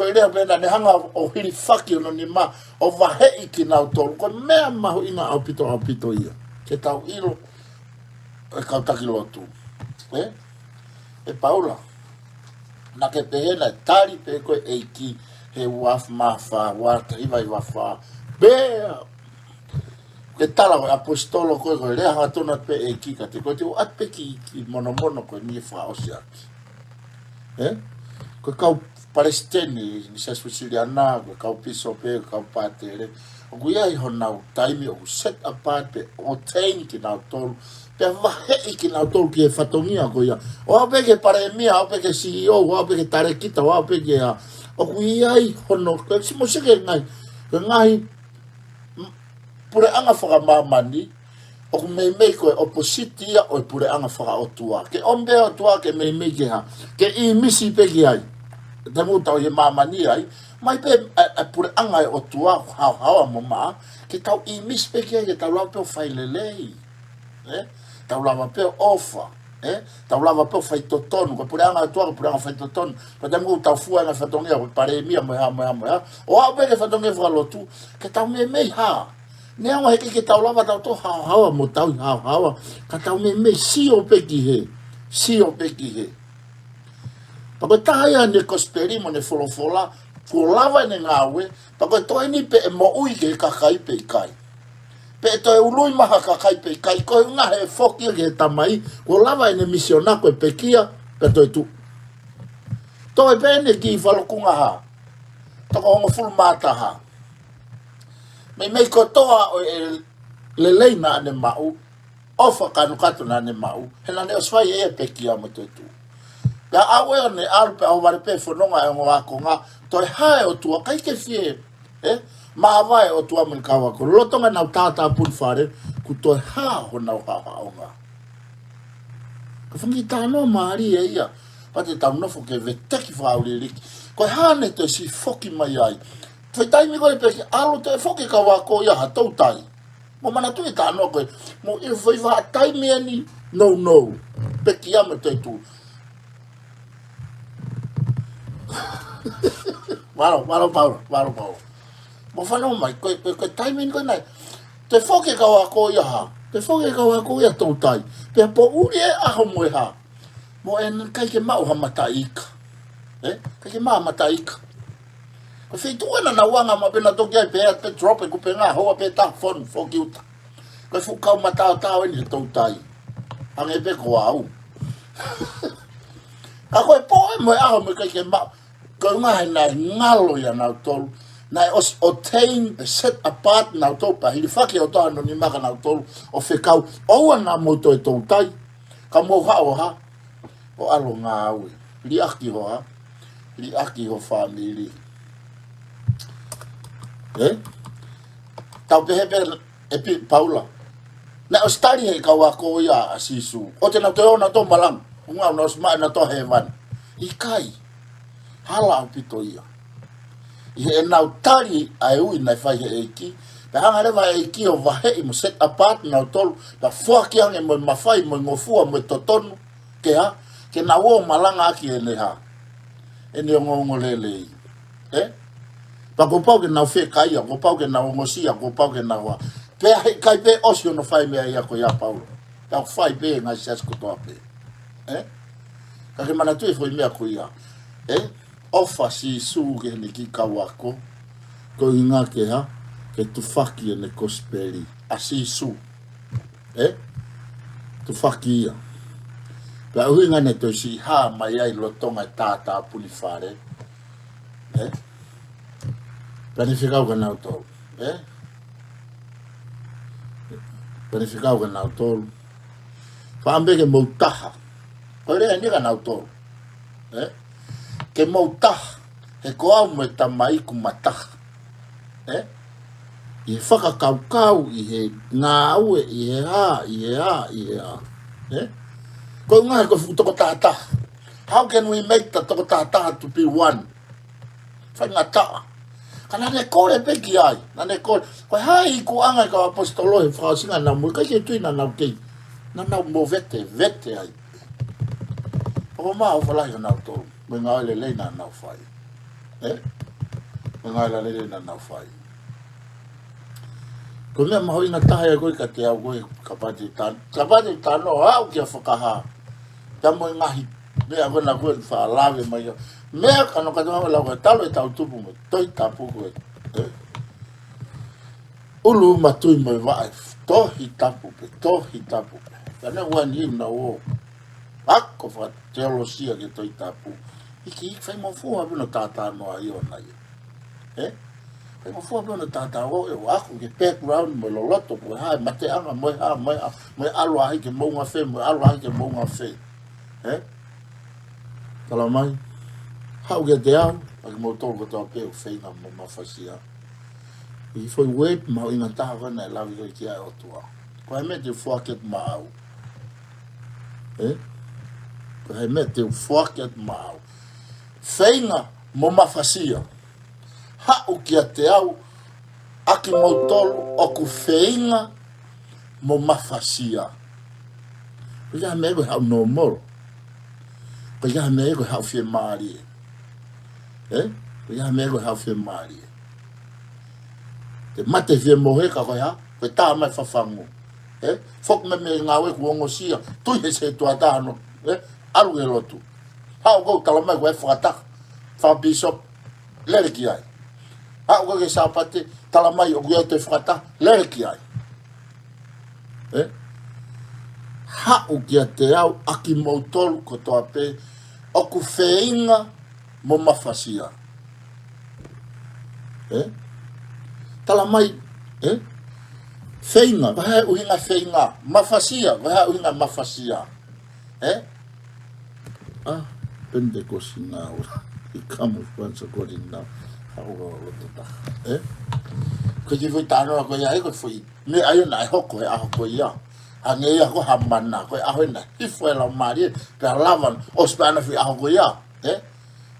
Ko e lea pē naʻa ne hanga ʻo hilifaki hono nima, ʻo vaheʻi kinautolu. Ko e meʻa mahuʻinga ʻaupito, ʻaupito ia ke tau ʻilo, ʻe kau taki lotu. ʻE, ʻe Paula, naʻa ke pehē naʻe tali pē koe ʻe he ʻEiki he ua afe mā fā, ua afe hiva hiva fā. Pea ke tala ko e ʻaposetolo ko ē, ko e lea hangatonu atu pē ʻa e ʻEiki kiate koe, te u ʻoatu pē ki, ki monomono ko eni ʻe fakaʻosi ʻaki. ʻE? Ko e kau palesiteni ʻi he Siasi Uēsiliana, ko e kau pīsope, ko e kau pātele, ʻoku ʻi ai honau taimi ʻoku set apart pē, ordain kinautolu, pea vaheʻi kinautolu ki he fatongia ko ia. ʻO aʻu pē ki he palēmia, aʻu pē ki he C E O, aʻu pē ki he talēkita, aʻu pē ki he hā. ʻOku ʻi ai hono, ko e siʻi moseke ngaahi, ko e ngaahi, mm, puleʻanga fakamāmani, ʻoku meimei ko e opposite ia ʻo e puleʻanga fakaʻotua. Ke ʻomi pē ʻOtua ke meimei ke hā, ke ʻīmisi pē ki ai. Taimi ʻoku tau ʻi he māmani ai, mai pē ʻa e, ʻa e puleʻanga ʻo e ʻOtua, haohaoa mo maʻa, ke tau ʻīmisi pē ki ai, ke tau lava pē ʻo fai lelei. ʻE? Tau lava pē ʻo ʻofa. ʻE? Tau lava pē ʻo fai totonu. Ko e puleʻanga ʻo e ʻOtua, ko e puleʻanga fai totonu. Pea taimi ʻoku tau fua e ngaahi fatongia, ko e palēmia mo e hā, mo e hā, mo e hā. ʻO aʻu pē ki he fatongia fakalotu, ke tau meimei hā. Neongo he ʻikai ke tau lava tautolu ʻo haohaoa mo tauhi haohaoa, ka tau meimei sio pē ki hē. Sio pē ki hē. Pea ko e taha ia ʻene kosipeli mo ʻene folofola, kuo lava ʻene ngāue, pea ko e toe eni pe ʻe moʻui ki he kakai pe ʻikai. Pe ʻe toe ului mai ha kakai pe ʻikai, ko e ʻuhinga he foki ki he Tamai, kuo lava ʻene misiona ko e pekia, pea toe tuʻu. Toe pē eni ki Falukunga hā, toko hongofulu mā taha. Meimei kotoa ʻo e lelei naʻa ne maʻu, ʻofa kanokato naʻa ne maʻu, he naʻa ne ʻosi fai ʻe ia e pekia mo e toetuʻu. Pea aʻu ē ʻo ne ʻalu pea ʻohovale pē fononga e ongo ākonga, toe hā e ʻOtua, ʻikai ke fie, ʻe? Māvae e ʻOtua mo ʻene kau ako. Lolotonga ʻenau tātāpuni fale, kuo toe hā honau haohaoa. Ko e fanga kiʻi talanoa mālie ia, pea te tau nofo ke veteki fakaʻuliʻuliki. Ko e hā naʻe toe siʻi foki mai ai. Foʻi taimi ko ē pē ke ʻalu toe foki e kau ako ia ha toutai. Mou manatuʻi e talanoa ko ē, mou ʻilo foʻi vahaʻa taimi eni, nounou. Pekia mo e toetuʻu. Mālō, mālō Paula, mālō Paula. Mou fanongo mai, ko e, ko e, ko e taimi eni ko ē naʻe toe foki e kau ako ia ha, toe foki e kau ako ia toutai. Pea poʻuli e ʻaho mo e hā. Mo e ʻikai ke maʻu ha mataʻi ika. ʻE? ʻIkai ke maʻu ha mataʻi ika. Ko e feituʻu ē naʻa nau anga maʻu pē, naʻa nau toki ʻai pē ʻa e drop e kupenga, houa pē taha fonu, foki uta. Ko e fuʻu kau mataotao eni he toutai. Hangē pē ko au. Ka ko e pō ē mo e ʻaho mo e ʻikai ke maʻu. Ko e ʻuhinga he naʻe ngalo ia nautolu. Naʻe ʻosi ordain pe set apart nautolu, pea hilifaki ʻe he ʻOtua hono nima kia nautolu ʻo fekau, ʻoua naʻa mou toe toutai. Ka mou haʻu ʻo hā, ʻo ʻalu ʻo ngāue. Liʻaki ho hā, liʻaki ho fāmili. ʻE? Tau pehē pē ʻe Pi-, Paula. Naʻe ʻosi tali ʻe he kau ako ia ʻa Sīsū, ʻoua te nau toe ō nautolu ʻo malanga, ʻuhinga ʻoku nau ʻosi maʻu ʻenau toa hēvani. ʻIkai. Hala ʻaupito ia. ʻI heʻenau tali ʻa e ui naʻe fai ʻe he ʻEiki, pea hanga leva ʻe he ʻEiki ʻo vaheʻi mo set apart nautolu, pea foaki ange mo e mafai, mo e ngofua, mo e totonu, ke hā, ke nau ō ʻo malangaʻaki ʻene hā, ʻene ongoongolelei. ʻE? Pea kuo pau ke nau fekaia, kuo pau ke nau ongosia, kuo pau ke nau hā. Pea heʻikai pē ʻosi hono fai e meʻa ia ko ia ʻa Paula. Pea fai pē ʻe he ngaahi siasi kotoa pē. ʻE? Ka ke manatuʻi e foʻi meʻa ko ia. ʻE? ʻOfa ʻa Sīsū ki heʻene kiʻi kau ako, ko e ʻuhinga ke hā, ke tufaki ʻene kosipeli. ʻA Sīsū. ʻE? Tufaki ia. Pea ʻuhinga naʻe toe siʻi hā mai ai lolotonga e tātāpuni fale. ʻE? Pea ne fekau kia nautolu. ʻE? Pea ne fekau kia nautolu. Fakaʻamu pē ke mou taha. Ko e lea eni kia nautolu. ʻE? Ke mou taha. He ko au mo e Tamai ʻoku ma taha. ʻE? ʻI he fakakaukau, ʻi he ngāue, ʻi he hā, ʻi he hā, ʻi he hā. ʻE? Ko e ʻuhinga he ko e fuʻu toko tahataha. How can we make the toko tahataha to be one? Faingataʻa. Ka naʻa ne kole pē ki ai. Naʻa ne kole. Ko e hā e ikuʻanga ʻa e kau ʻaposetolo he fakaʻosinga naʻa nau maʻu, ʻikai ke u tui naʻa nau kei. Naʻa nau movete, vete ai. Pea ko e meʻa ʻofa lahi kia nautolu. Mo e ngāue lelei naʻa nau fai. ʻE? Mo e ngaahi lelei naʻa nau fai. Ko e meʻa mahuʻinga taha ia ko ē kiate au ko ē, kapau te u talanoa, kapau te u talanoa, aʻu ki he fakahā. Pea mo e ngaahi meʻa ko ena ko ē faʻa lave mai ia. Meʻa ka no ka tau lau ka talu ʻetau tupu mo e Tohi Tapu ko ē. ʻE? ʻUlu matui mo e vaʻe, Tohi Tapu pē, Tohi Tapu pē. Ka ne ua ni na o. Ako fakateolosia ki he Tohi Tapu. ʻIki, ʻikai fuofua pē hono talanoa ʻi ʻona ia. ʻE? ʻIkai fuofua pē hono talanoa ʻo e ako ki he background mo e loloto, mo e hā e mateʻanga, mo e hā, mo e hā, mo e ʻalu ʻahi ki he moʻunga fē, mo e ʻalu ʻahi ki he moʻunga fē. ʻE? Tala mai. Haʻu kiate au, ʻa kimoutolu kotoa pē ʻoku feinga mo mafasia. ʻI he foʻi word mahuʻinga taha ko ē naʻe lave ko ē ki ai ʻOtua. Ko e hā e meʻa te u foaki atu maʻau? ʻE? Ko e hā e meʻa te u foaki atu maʻau? Feinga mo mafasia. Haʻu kiate au, ʻa kimoutolu ʻoku feinga mo mafasia. Ko e hā e meʻa ko ē haʻu normal? Ko e hā e meʻa ko ē haʻu fiemālie? ʻE? Ko e hā e meʻa ko ē haʻu fiemālie? Te mate fie mohe ka ko e hā? Ko e tā mai fafangu. ʻE? Foki mai mei he ngāue kuo ongosia. Tui he sētuata ʻa hono, ʻe? ʻAlu ki he lotu. Haʻu ʻoku tala mai ko e fakataha. Fakapīsope. Lele ki ai. Haʻu ʻoku ke Sāpate. Tala mai ʻoku ʻi ai e fakataha. Lele ki ai. ʻE? Haʻu kiate au ʻa kimoutolu kotoa pē ʻoku feinga mo mafasia. ʻE? Tala mai, ʻe? Feinga, ko e hā e ʻuhinga feinga? Mafasia, ko e hā e ʻuhinga mafasia? ʻE? ʻA Penitekosi ngāue. ʻI kamu fansa kori nau. Haʻu ʻo loto taha. ʻE? Ko e kiʻi foʻi talanoa ko ia ʻe ko e foʻi meʻa ia naʻe hoko he ʻaho ko ia. Hangē ia ko ha mana, ko e ʻaho naʻe hifo e Laumālie, pea lava, ʻosi pē ʻana foʻi ʻaho ko ia, ʻe?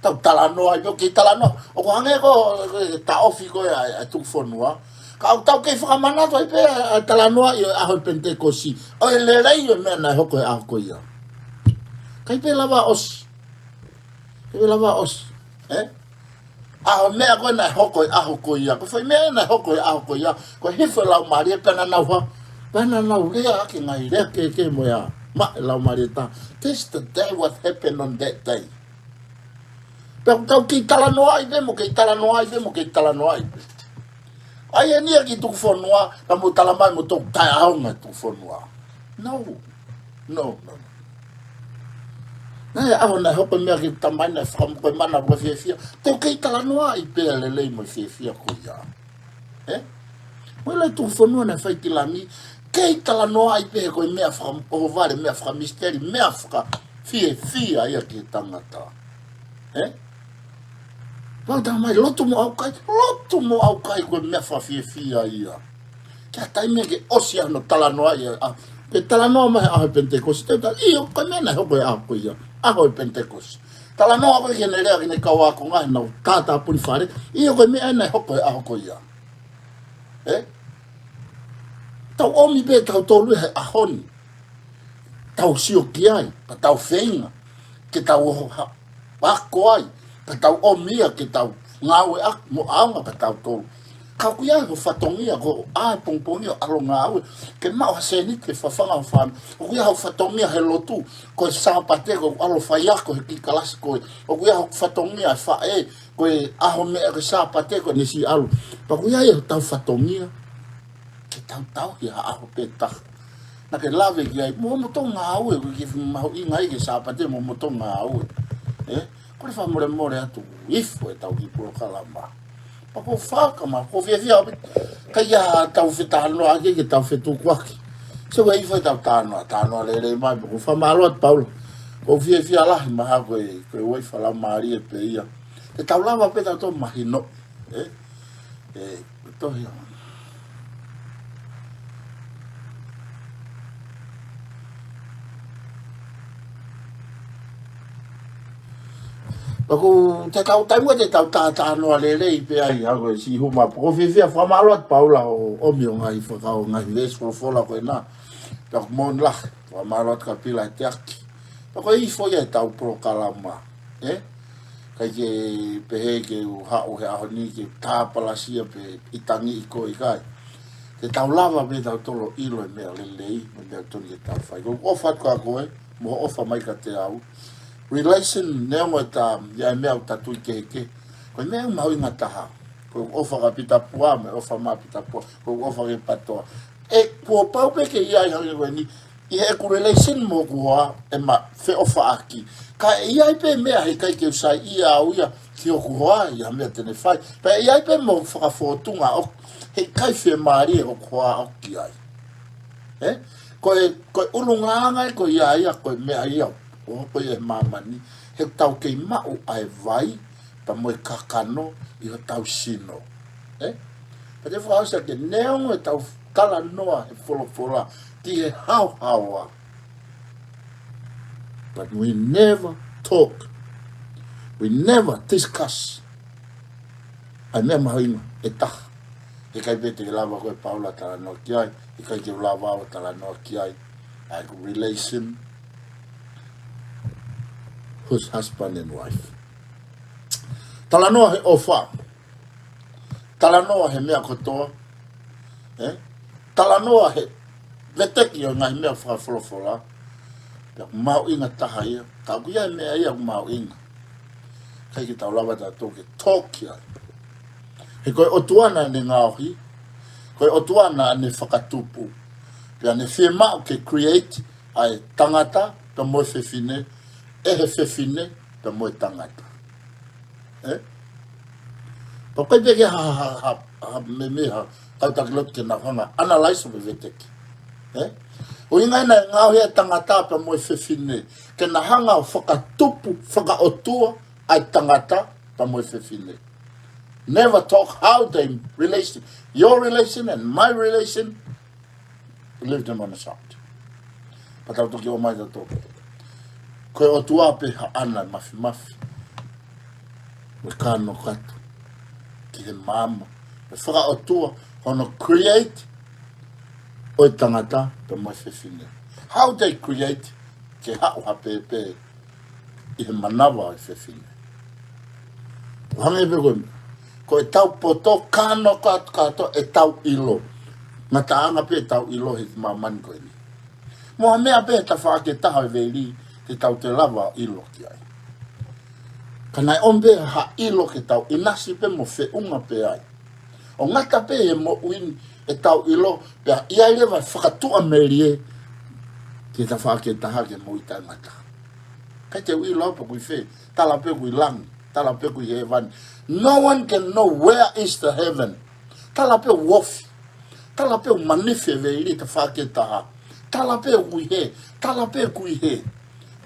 Tau talanoa ai pē, ʻoku kei talanoa. ʻOku hangē ko, ko e taʻofi ko ē ʻa e, ʻa e tuku fonua. Ka ʻoku tau kei fakamanatu ai pē ʻa e talanoa ʻi he ʻaho Penitekosi. ʻO e lelei ʻo e meʻa naʻe hoko he ʻaho ko ia. ʻIkai pē lava ʻosi. ʻIkai pē lava ʻosi. ʻE? ʻAho meʻa ko ē naʻe hoko he ʻaho ko ia. Ko e foʻi meʻa naʻe hoko he ʻaho ko ia. Ko e hifo e Laumālie pea naʻa nau hā. Pea naʻa nau lea ʻaki e ngaahi lea kehekehe mo ia. Maʻu e Laumālie tā. That's the day what happened on that day. Pea ʻoku tau kei talanoa ai pē mo kei talanoa ai pē mo kei talanoa ai pē. ʻAi eni ia ki tuku fonua, ka mo tala mai mo toku taʻeʻaonga tuku fonua. No. No, no, no. Naʻe ʻaho naʻe hoko e meʻa ki tamai naʻe fakamoʻoni ko e mana ko e fiefia. Tau kei talanoa ai pē ʻa e lelei mo e fiefia ko ia. ʻE? Mo e lelei tuku fonua naʻe fai ki langi. Kei talanoa ai pē he ko e meʻa fakaʻohovale, meʻa fakamisiteli, meʻa fakafiefia ia ki he tangata. ʻE? Lau tā mai, lotu mo ʻaukai, lotu mo ʻaukai ko e meʻa fakafiefia ia. Ke ʻatai meʻa ke ʻosi ʻa hono talanoa ia, ʻa, ke talanoa mai he ʻaho Penitekosi, te u tala, ʻio, ko e meʻa naʻe hoko he ʻaho ko ia, ʻaho Penitekosi. Talanoa ko ē ki heʻene lea ki heʻene kau ākonga, nau tātāpuni fale, ʻio, ko e meʻa naʻe hoko he ʻaho ko ia. ʻE? Tau ʻomi pē tautolu he ʻaho ni. Tau sio ki ai, pea tau feinga, ke tau oho ha, ako ai, pea tau ʻomi ia, ke tau ngāueʻaki, mo ʻaonga pea tau tolu. Ka ʻoku ʻi ai hoʻo fatongia, ko e pongipongi ʻo ʻalu ngāue, ke maʻu ha sēniti ke fafanga ho fāmili. ʻOku ʻi ai hoʻo fatongia he lotu, ko e Sāpate, ko e ʻalu faiako he kiʻi kalasi ko ē. ʻOku ʻi ai hoʻo fatongia he faʻē, ko e ʻaho meʻa ko e Sāpate, ko ʻene siʻi ʻalu. Pea ʻoku ʻi ai hotau fatongia. Ke tau tauhi ha ʻaho pē taha. Naʻa ke lave ki ai, mo hoʻomou ngāue, ko e kiʻi mahuʻinga ia ki he Sāpate mo hoʻomou ngāue. ʻE? Ko e fakamolemole atu ifo ʻetau kiʻi polokalama. Pea ʻoku ou fakama, ʻoku ou fiefia ʻaupito. Ka ʻi ai haʻatau fetalanoaʻaki, ke tau fetukuaki. Sio ʻoku ʻi ai foʻi ʻetau talanoa, talanoa lelei mai, ʻoku ou fakamālō atu Paula. ʻOku ou fiefia lahi mahalo ko e, ko e ʻuhinga fakalaumālie pē ia. Te tau lava pē tautolu mahino. ʻE? ʻE, tohi ʻa. Pea ʻoku te tau taimi ʻoku te tau talanoa lelei pē ai, ʻa ko e siʻi hū mai. Pea ʻoku ou fiefia fakamālō atu Paula hoʻo ʻomi hoʻo ngaahi fakao ngaahi veesi folofola ko ena. Pea ʻoku moʻoni lahi, fakamālō atu Kapila he teaki. Pea ko e ifo ia ʻetau polokalama. ʻE? ʻIkai ke pehē ke u haʻu he ʻaho ni ke tāpalasia pe ʻi tangi ʻi ko ʻikai. Te tau lava pē tautolu ʻilo e meʻa lelei, mo e meʻa totonu ke tau fai. Ko e ʻofa atu kia koe, mo e ʻofa mai kiate au. Relation, neongo ʻeta, ʻi ai e meʻa ʻoku ta tui kehekehe. Ko e meʻa mahuʻinga taha. Ko e ʻofa kia Pita Pua, mo e ʻofa maʻa Pita Pua. Ko e ʻofa ki he PTOA. ʻE, kuo pau pē ke ʻi ai hangē ko eni, ʻi heʻeku relation mo hoku hoa, ʻe ma feʻofaʻaki. Ka ʻe ʻi ai pē meʻa he ʻikai ke u saiʻia au ia ki hoku hoa, ʻi ha meʻa te ne fai. Pea ʻe ʻi ai pē mo e fakafōtunga ʻoku, he ʻikai fiemālie hoku hoa ʻoku ki ai. ʻE? Ko e, ko e ʻulungaanga ē ko ia ia, ko e meʻa ia ʻoku hoko ʻi he māmani, he tau kei maʻu ʻa e vai, pea mo e kakano ʻi hotau sino. ʻE? Pea te fakaʻosi ake, neongo ʻetau talanoa he folofola ki he haohaoa. But we never talk. We never discuss ʻa e meʻa mahuʻinga ʻe taha. He ʻikai pē te ke lava koe Paula talanoa ki ai, he ʻikai ke u lava au talanoa ki ai. ʻA e relation, who's husband and wife. Talanoa he ʻofa. Talanoa he meʻa kotoa. ʻE? Talanoa he veteki ʻo e ngaahi meʻa fakafolofola. Pea ʻoku mahuʻinga taha ia. Ka ʻoku ʻi ai e meʻa ia ʻoku mahuʻinga. ʻIkai ke tau lava tautolu ke talk ki ai. He ko e ʻOtua naʻa ne ngaohi. Ko e ʻOtua naʻa ne fakatupu. Pea ne fiemaʻu ke create ʻa e tangata, pea mo e fefine, ʻe he fefine, pea mo e tangata. ʻE? Pea ʻikai pē ke ha, ha, ha, ha, me, me ha, kau taki lotu ke na hanga, analyze mo veteki. ʻE? ʻUhinga ena e ngaohi ʻa e tangata pea mo e fefine, ke na hanga ʻo fakatupu, fakaʻotua, ʻa e tangata pea mo e fefine. Never talk how they relation, your relation and my relation, leave them on the side. Pea tau toki ō mai tautolu. Ko e ʻOtua pē haʻana mafimafi. Mo e kanokato ki he maama. Mo e fakaʻotua hono create ʻo e tangata pea mo e fefine. How they create ke haʻu ha pēpē ʻi he manava ʻo e fefine. ʻO hangē pē ko e, ko ʻetau poto kanokato, kato ʻetau ʻilo. Ngataʻanga pē ʻetau ʻilo he māmani ko eni. Mo ha meʻa pē he tafaʻaki ʻe taha ʻo e veili te tau toe lava ʻilo ki ai. Ka naʻe ʻomi pē ha ʻilo ke tau ʻinasi pē mo feʻunga pē ai. ʻO ngata pē he moʻui ni ʻetau ʻilo, pea ʻi ai leva e fakatuʻamelie ki he tafaʻaki ʻe taha ke moʻui taʻengata. ʻIkai te u ʻilo pe ʻoku ʻi fē, tala pē ʻoku ʻi langi, tala pē ʻoku ʻi hēvani. No one can know where is the heaven. Tala pē ʻoku ofi. Tala pē ʻoku manifi e veili he tafaʻaki ʻe taha. Tala pē ʻoku ʻi hē, tala pē ʻoku ʻi hē.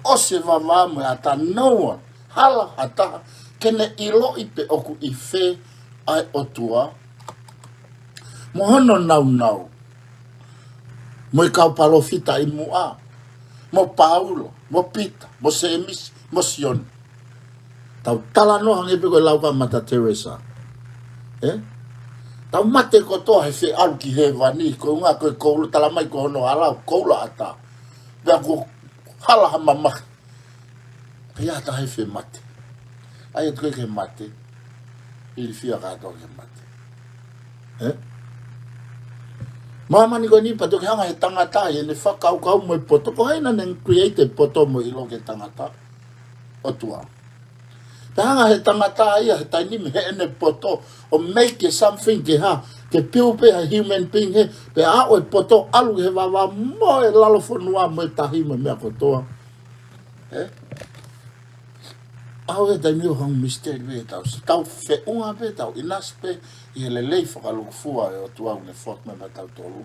ʻOsi e vavā mo e ʻatā, no one, hala ha taha ke ne ʻiloʻi pe ʻoku ʻi fē ʻa e ʻOtua mo hono nāunau, mo e kau palōfita ʻi muʻa, mo Paula, mo Pita, mo Sēmisi, mo Sione. Tau talanoa hangē pē ko e lau ʻa Mother Teresa. ʻE? Tau mate kotoa he feʻalu ki hēvani, ko e ʻuhinga ko e koula, tala mai ko hono hala, koula ʻatā. Pea ko e hala ha mamahi. Pea ʻi ai ha taha ʻe fie mate. ʻAi atu ki he mate. Ilifia kātoa ki he mate. ʻE? Māmani ko eni pea toki hanga he tangata ʻi heʻene fakakaukau mo e poto. Ko hai naʻa ne create e poto mo e ʻilo ki he tangata? ʻOtua. Pea hanga he tangata ia he taimi ni heʻene poto ʻo make something ke hā, ke piu pē ha human being hē, pea aʻu e poto ʻalu ki he vavā mo e lalo fonua mo e tahi mo e meʻa kotoa. ʻE? ʻAu he taimi ʻoku hangē mistake pē ʻetau, tau feʻunga pē, tau ʻinasi pē ʻi he lelei fakalūkufua ʻa e ʻOtua ʻoku ne foaki mai maʻatautolu.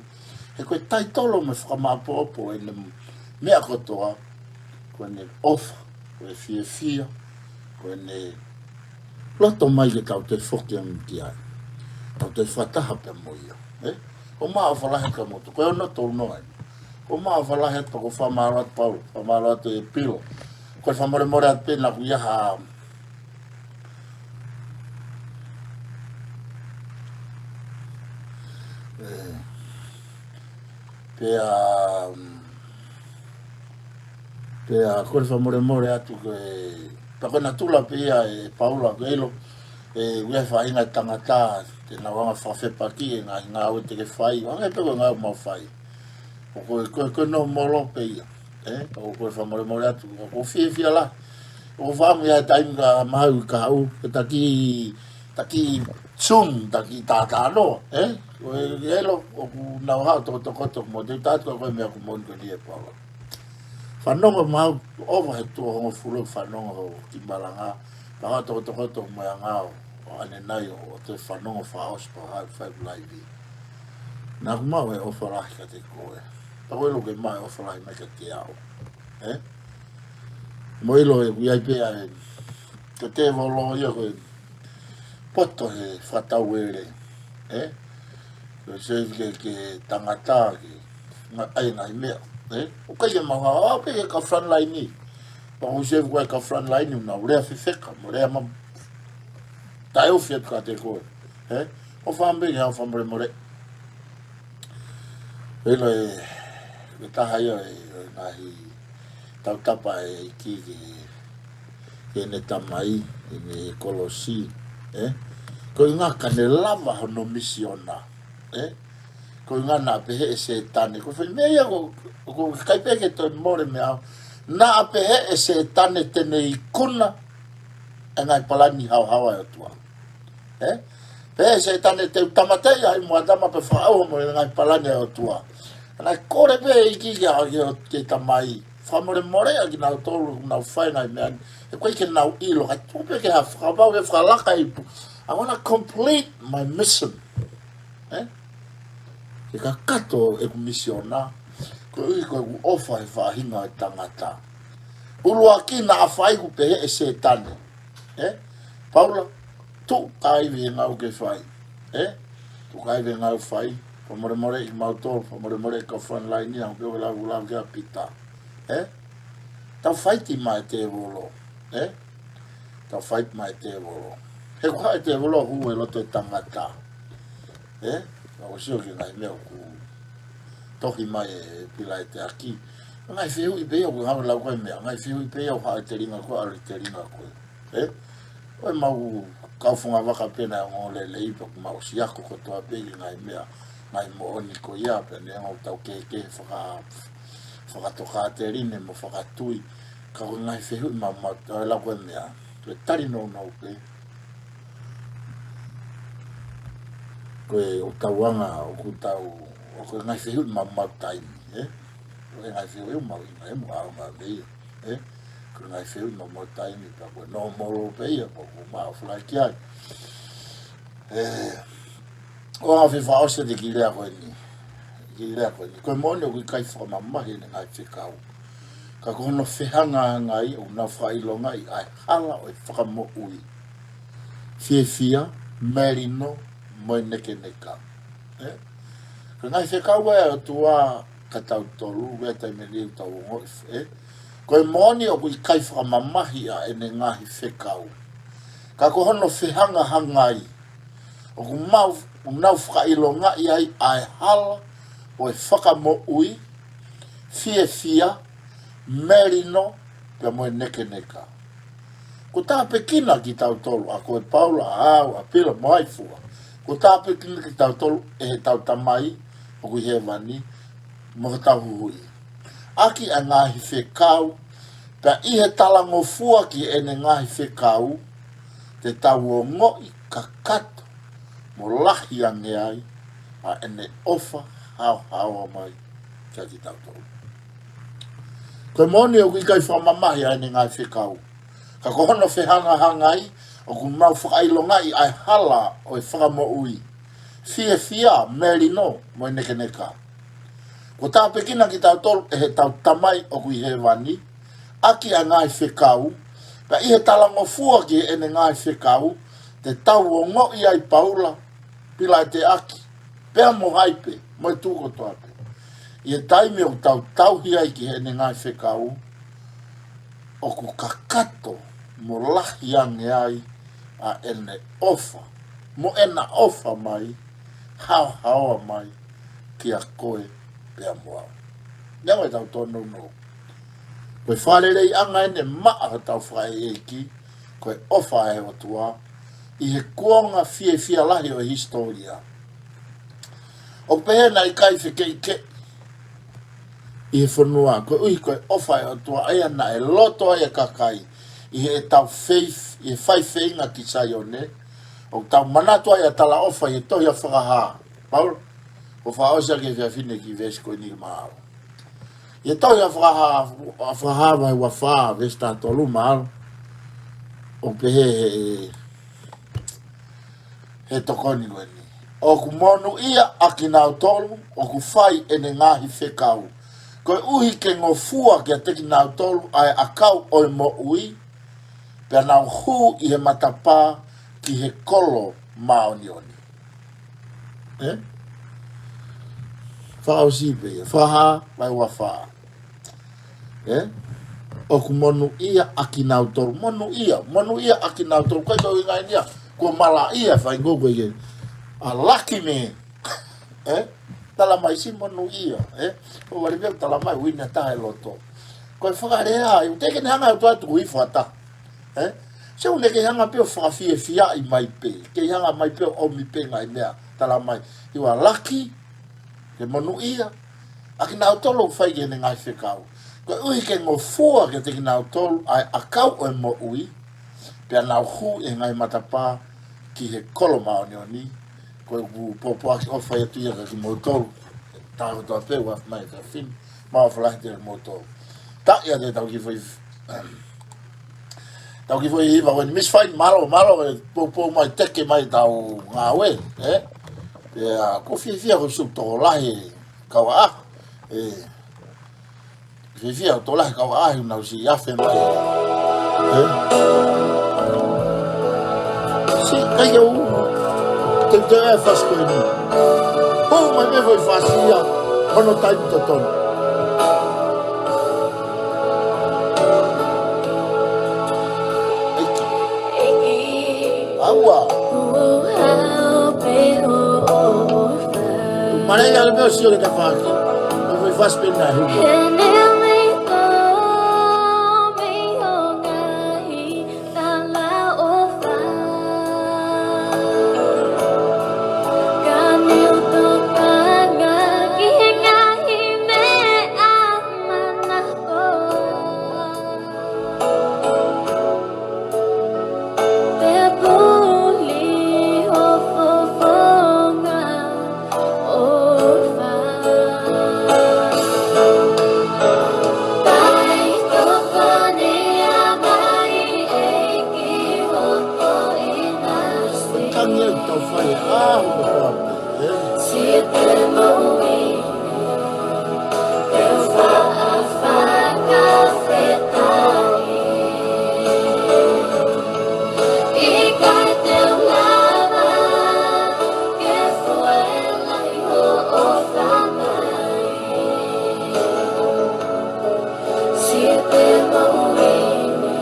He ko e taitolo mo e fakamāʻopoʻopo ʻene meʻa kotoa, ko ʻene ʻofa, ko e fiefia, ko ʻene loto mai ke tau toe foki ange ki ai. Tau toe fakataha pē mo ia. ʻE? ʻOku ou ʻofa lahi atu kia moutolu. Ko e ono tolu noa eni. ʻOku ou ʻofa lahi atu, ʻoku fakamālō atu Paula, fakamālō atu ʻe Pilo. Ko e fakamolemole atu pē naʻa ku ʻi ai ha, ʻe, pea, pea ko e fakamolemole atu ko e Pea ko e natula pē ia ʻe Paula, ko e ʻilo, ʻe ʻi ai e faʻahinga ʻo e tangata te nau hanga ʻo fakafepaki e ngaahi ngāue te ke fai, ʻo hangē pē ko e ngāue ʻoku mau fai. ʻOku ko e, ko e, ko e normal pē ia. Ē? ʻOku ko e fakamolemole atu, ʻoku ou fiefia lahi. ʻOku ou fakaʻamu ia he taimi ka mahau ka u, ke taki, taki Zoom, taki tātānoa, ē? Ko e ʻilo, ʻoku nau haʻu ʻo tokoto, tokoto, mo te u tala atu ko e meʻa ʻoku moʻoni ko eni ʻe Paula. Fanongo mau, ʻova he tuʻo hongofulu fanongo ho ki malanga, pea haʻu ʻo tokoto, tokoto mai ʻa ngāue, ʻo ʻanenai ʻo, ʻo te fanongo fakaʻosi pea haʻu ʻo fai e laivi. Naʻa ku maʻu e ʻofa lahi kiate koe. Pea ko e ʻilo ke maʻu e ʻofa lahi mai kiate au. Ē? Mo ʻilo ʻoku ʻi ai pē ʻa e, ko e tēvolo ia ko e poto he fakatauele. Ē? Ko e save ke, ke tangata ke, ngaahi, ʻai ngaahi meʻa. Ē? ʻOku ʻikai ke mau haʻu pē ke ka front line ni. Pea ko e save ko e ka front line ni, ʻoku nau lea fefeka, mo lea ma taʻeufi atu kiate koe. Ē? ʻOfa pē ke haʻu ʻo fakamolemole. ʻIlo ē, ko e taha ia ʻo e, ʻo e ngaahi tautapa ʻa e ʻEiki ki, ki heʻene Tamai, ʻi he kolosi, ē? Ko e ʻuhinga ka ne lava hono misiona, ē? Ko e ʻuhinga naʻa pehē ʻe Sētane, ko e foʻi meʻa ia ʻoku, ʻoku ʻikai pē ke toe mole mei au. Naʻa pehē ʻe Sētane te ne ikuna e ngaahi palani haohaoa ʻa e ʻOtua. Ē? Pehē ʻe Sētane te u tāmateʻi ʻa ʻIvi mo ʻĀtama pea fakaʻauha mo e ngaahi palani ʻa e ʻOtua. Naʻe kole pē ʻEiki ki he, ki he, ki he Tamai. Fakamolemoleʻi kinautolu ʻoku nau fai e ngaahi meʻa ni. He ʻoku ʻikai ke nau ʻilo, kae tuku pē ke ha fakapau ke fakalaka ipu. I wanna complete my mission. Ē? Ke kakato ʻeku misiona, koeʻuhi ko ʻeku ʻofa he faʻahinga ʻo e tangata. ʻUluaki naʻa fai ʻoku pehē ʻe Sētane. Ē? Paula, tuʻu ka ʻi ai e ngāue ke fai. Ē? Tuʻu ka ʻi ai e ngāue fai. Fakamolemoleʻi kimautolu, fakamolemoleʻi e ka front line ni, ʻoku pehē ʻoku lau, lau kia Pita. Ē? Tau fight mai e tēvolo. Ē? Tau fight mai e tēvolo. He ʻoku haʻu e tēvolo ʻo hū he loto ʻo e tangata. Ē? ʻOku sio ki he ngaahi meʻa ʻoku tohi mai ʻe Pilaite ʻaki. Ngaahi fehuʻi pē ia ʻoku hanga ʻo lau ko e meʻa. Ngaahi fehuʻi pē ia ʻoku haʻu he telinga ko ē, ʻalu he telinga ko ē. Ē? ʻOi mau kau fungavaka pē naʻe ongoongolelei pē ʻoku mau ʻosi ako kotoa pē ki he ngaahi meʻa. Ngaahi moʻoni ko ia pē ne ongo tau kehekehe faka-, fakatokāteline mo fakatui. Ka ko e ngaahi fehuʻi maumau, ʻo lau ko e meʻa. Ko e tali nounou pē. Ko e ʻoku tau anga, ʻoku tau, ʻoku ʻi ai e ngaahi fehuʻi maumau taimi, ē? ʻOku ʻi ai e ngaahi fehuʻi maumau ʻi he ngaahi mo au ngā mei, ē? Ko e ngaahi fehuʻi maumau taimi, pea ko e normal pē ia, pea ʻoku mau fly ki ai. Ē, ʻoku ou fie fakaʻosi atu e kiʻi lea ko eni. Kiʻi lea ko eni. Ko e moʻoni ʻoku ʻikai fakamamahi ʻene ngaahi fekau. Ka ko hono fehangahangai ʻoku nau fakaʻilongaʻi ʻa e hala ʻo e fakamoʻui, fiefia, melino, mo e nekeneka. Ē? Ko e ngaahi fekau ʻa e ʻOtua kia tautolu, ʻi he taimi ni ʻoku tau ongoʻi, ē? Ko e moʻoni ʻoku ʻikai fakamamahi ʻa ʻene ngaahi fekau. Ka ko hono fehangahangai, ʻoku mau, ʻoku nau fakaʻilongaʻi ai ʻa e hala ʻo e fakamoʻui, fiefia, melino, pea mo e nekeneka. Kuo tāpuekina kitautolu, ʻa koe Paula, ʻa au, ʻa Pila, mo hai fua. Kuo tāpuekina kitautolu ʻe heʻetau Tamai ʻoku ʻi hēvani, mo hotau Huhuʻi, ʻaki ʻa e ngaahi fekau, pea ʻi he talangofua ki heʻene ngaahi fekau, te tau ongoʻi kakato mo lahi ange ai ʻa ʻene ʻofa haohaoa mai kia kitautolu. Ko e moʻoni ʻoku ʻikai fakamamahi ʻa ʻene ngaahi fekau. Ka ko hono fehangahangai, ʻoku mau fakaʻilongaʻi ʻa e hala ʻo e fakamoʻui, fiefia, melino, mo e nekeneka. Kuo tāpuekina kitautolu ʻe heʻetau Tamai ʻoku ʻi hēvani, ʻaki ʻa e ngaahi fekau, pea ʻi he talangofua ki heʻene ngaahi fekau, te tau ongoʻi ai Paula, Pilaite ʻaki, pea mo hai pē, mo e tuʻu kotoa pē. ʻI he taimi ʻoku tau tauhi ai ki heʻene ngaahi fekau, ʻoku kakato mo lahi ange ai ʻa ʻene ʻofa, mo ʻena ʻofa mai, haohaoa mai, kia koe pea mo au. Neongo ʻetau tōnounou. Ko e fakaleleiʻanga ʻeni maʻa hotau fakaʻeiʻeiki, ko e ʻofa ʻa e ʻOtua, ʻi he kuonga fiefia lahi ʻo e hisitōlia. ʻOku pehē naʻe ʻikai fekeʻikeʻi ʻi he fonua, koeʻuhi ko e ʻofa ʻa e ʻOtua ʻa ia naʻe loto ai e kakai, ʻi heʻetau faith, ʻi he faifeinga ki Saione, ʻoku tau manatu ai ʻa e talaʻofa ʻi he tohi ʻa Fakahā. Paula, ʻoku fakaʻosi ʻaki e efiafi ni ki he veesi ko eni, mālō. ʻI he tohi ʻa Fakahā, ʻa Fakahā vahe ua fā, veesi taha tolu, mālō. ʻOku pehē he, he tokoni ko eni. ʻOku monūʻia ʻa kinautolu ʻoku fai ʻene ngaahi fekau, koeʻuhi ke ngofua kiate kinautolu ʻa e ʻakau ʻo e moʻui, pea nau hū ʻi he matapā ki he kolo māʻoniʻoni. Ē? Fakaʻosi pē ia, Fakahā vahe ua fā. Ē? ʻOku monūʻia ʻa kinautolu, monūʻia, monūʻia ʻa kinautolu, ko e tau inga eni ia, ko malaʻia fai ngō ko e ke. A lucky man. Ē? Tala mai si monūʻia, ē? ʻO vale pē tala mai uina taha e loto. Ko e fakalea, ʻoku teʻeki ke ne hanga ʻe he ʻOtua ʻo tuku hifo ha taha. Ē? Sio, ʻoku ne kei hanga pē ʻo fakafiefiaʻi mai pē. Kei hanga mai pē ʻo ʻomi pē ngaahi meʻa, tala mai. He ʻoku lucky, ke monūʻia ʻa kinautolu ʻoku fai ki heʻene ngaahi fekau, koeʻuhi ke ngofua kiate kinautolu ʻa e ʻakau ʻo e moʻui, pea nau hū ʻi he ngaahi matapā ki he kolo māʻoniʻoni. Ko ʻeku pōpoaki ʻofa atu ia kiate kimoutolu. Taha kotoa pē ʻoku ʻi ai mai e efiafi ni, mau ʻofa lahi kiate kimoutolu. Taʻe ʻiate kitautolu ki he foʻi, tau ki he foʻi hiva ko eni, Miss Fine, mālō, mālō e poupou mai, teke mai ʻetau ngāue, ē? Pea ʻoku ou fiefia ko e sio tokolahi e kau ʻaʻahi, ē? Fiefia tokolahi e kau ʻaʻahi ʻoku nau siʻi afe mai. Ē? Siʻi, ʻikai ke u teuteu e fasi ko eni. Hū mai pē foʻi fasi ia, hono taimi totonu. ʻEiki. ʻAua. Malei ala pē ʻo sio ki he tafaʻaki. Ko e foʻi fasi pē naʻe hū. Te puli ho fofonga ʻofa. Taʻetokoni mai ʻEiki hoʻo ʻinasi. Tangi ʻetau fai ʻa hoʻo koa. Siʻi moʻui.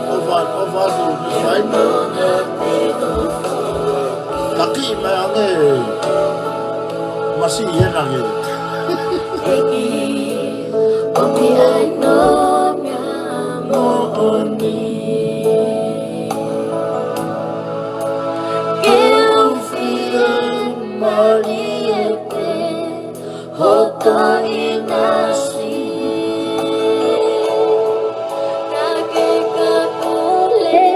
ʻOfa, ʻofa atu, Miss Fine. Taki mai ange. Masiʻi ena ke. ʻEiki, ʻoku ʻi ai hoʻo meʻa moʻoni. Ke u fiemālie pē hoʻo ʻinasi. Ka ke ka pule,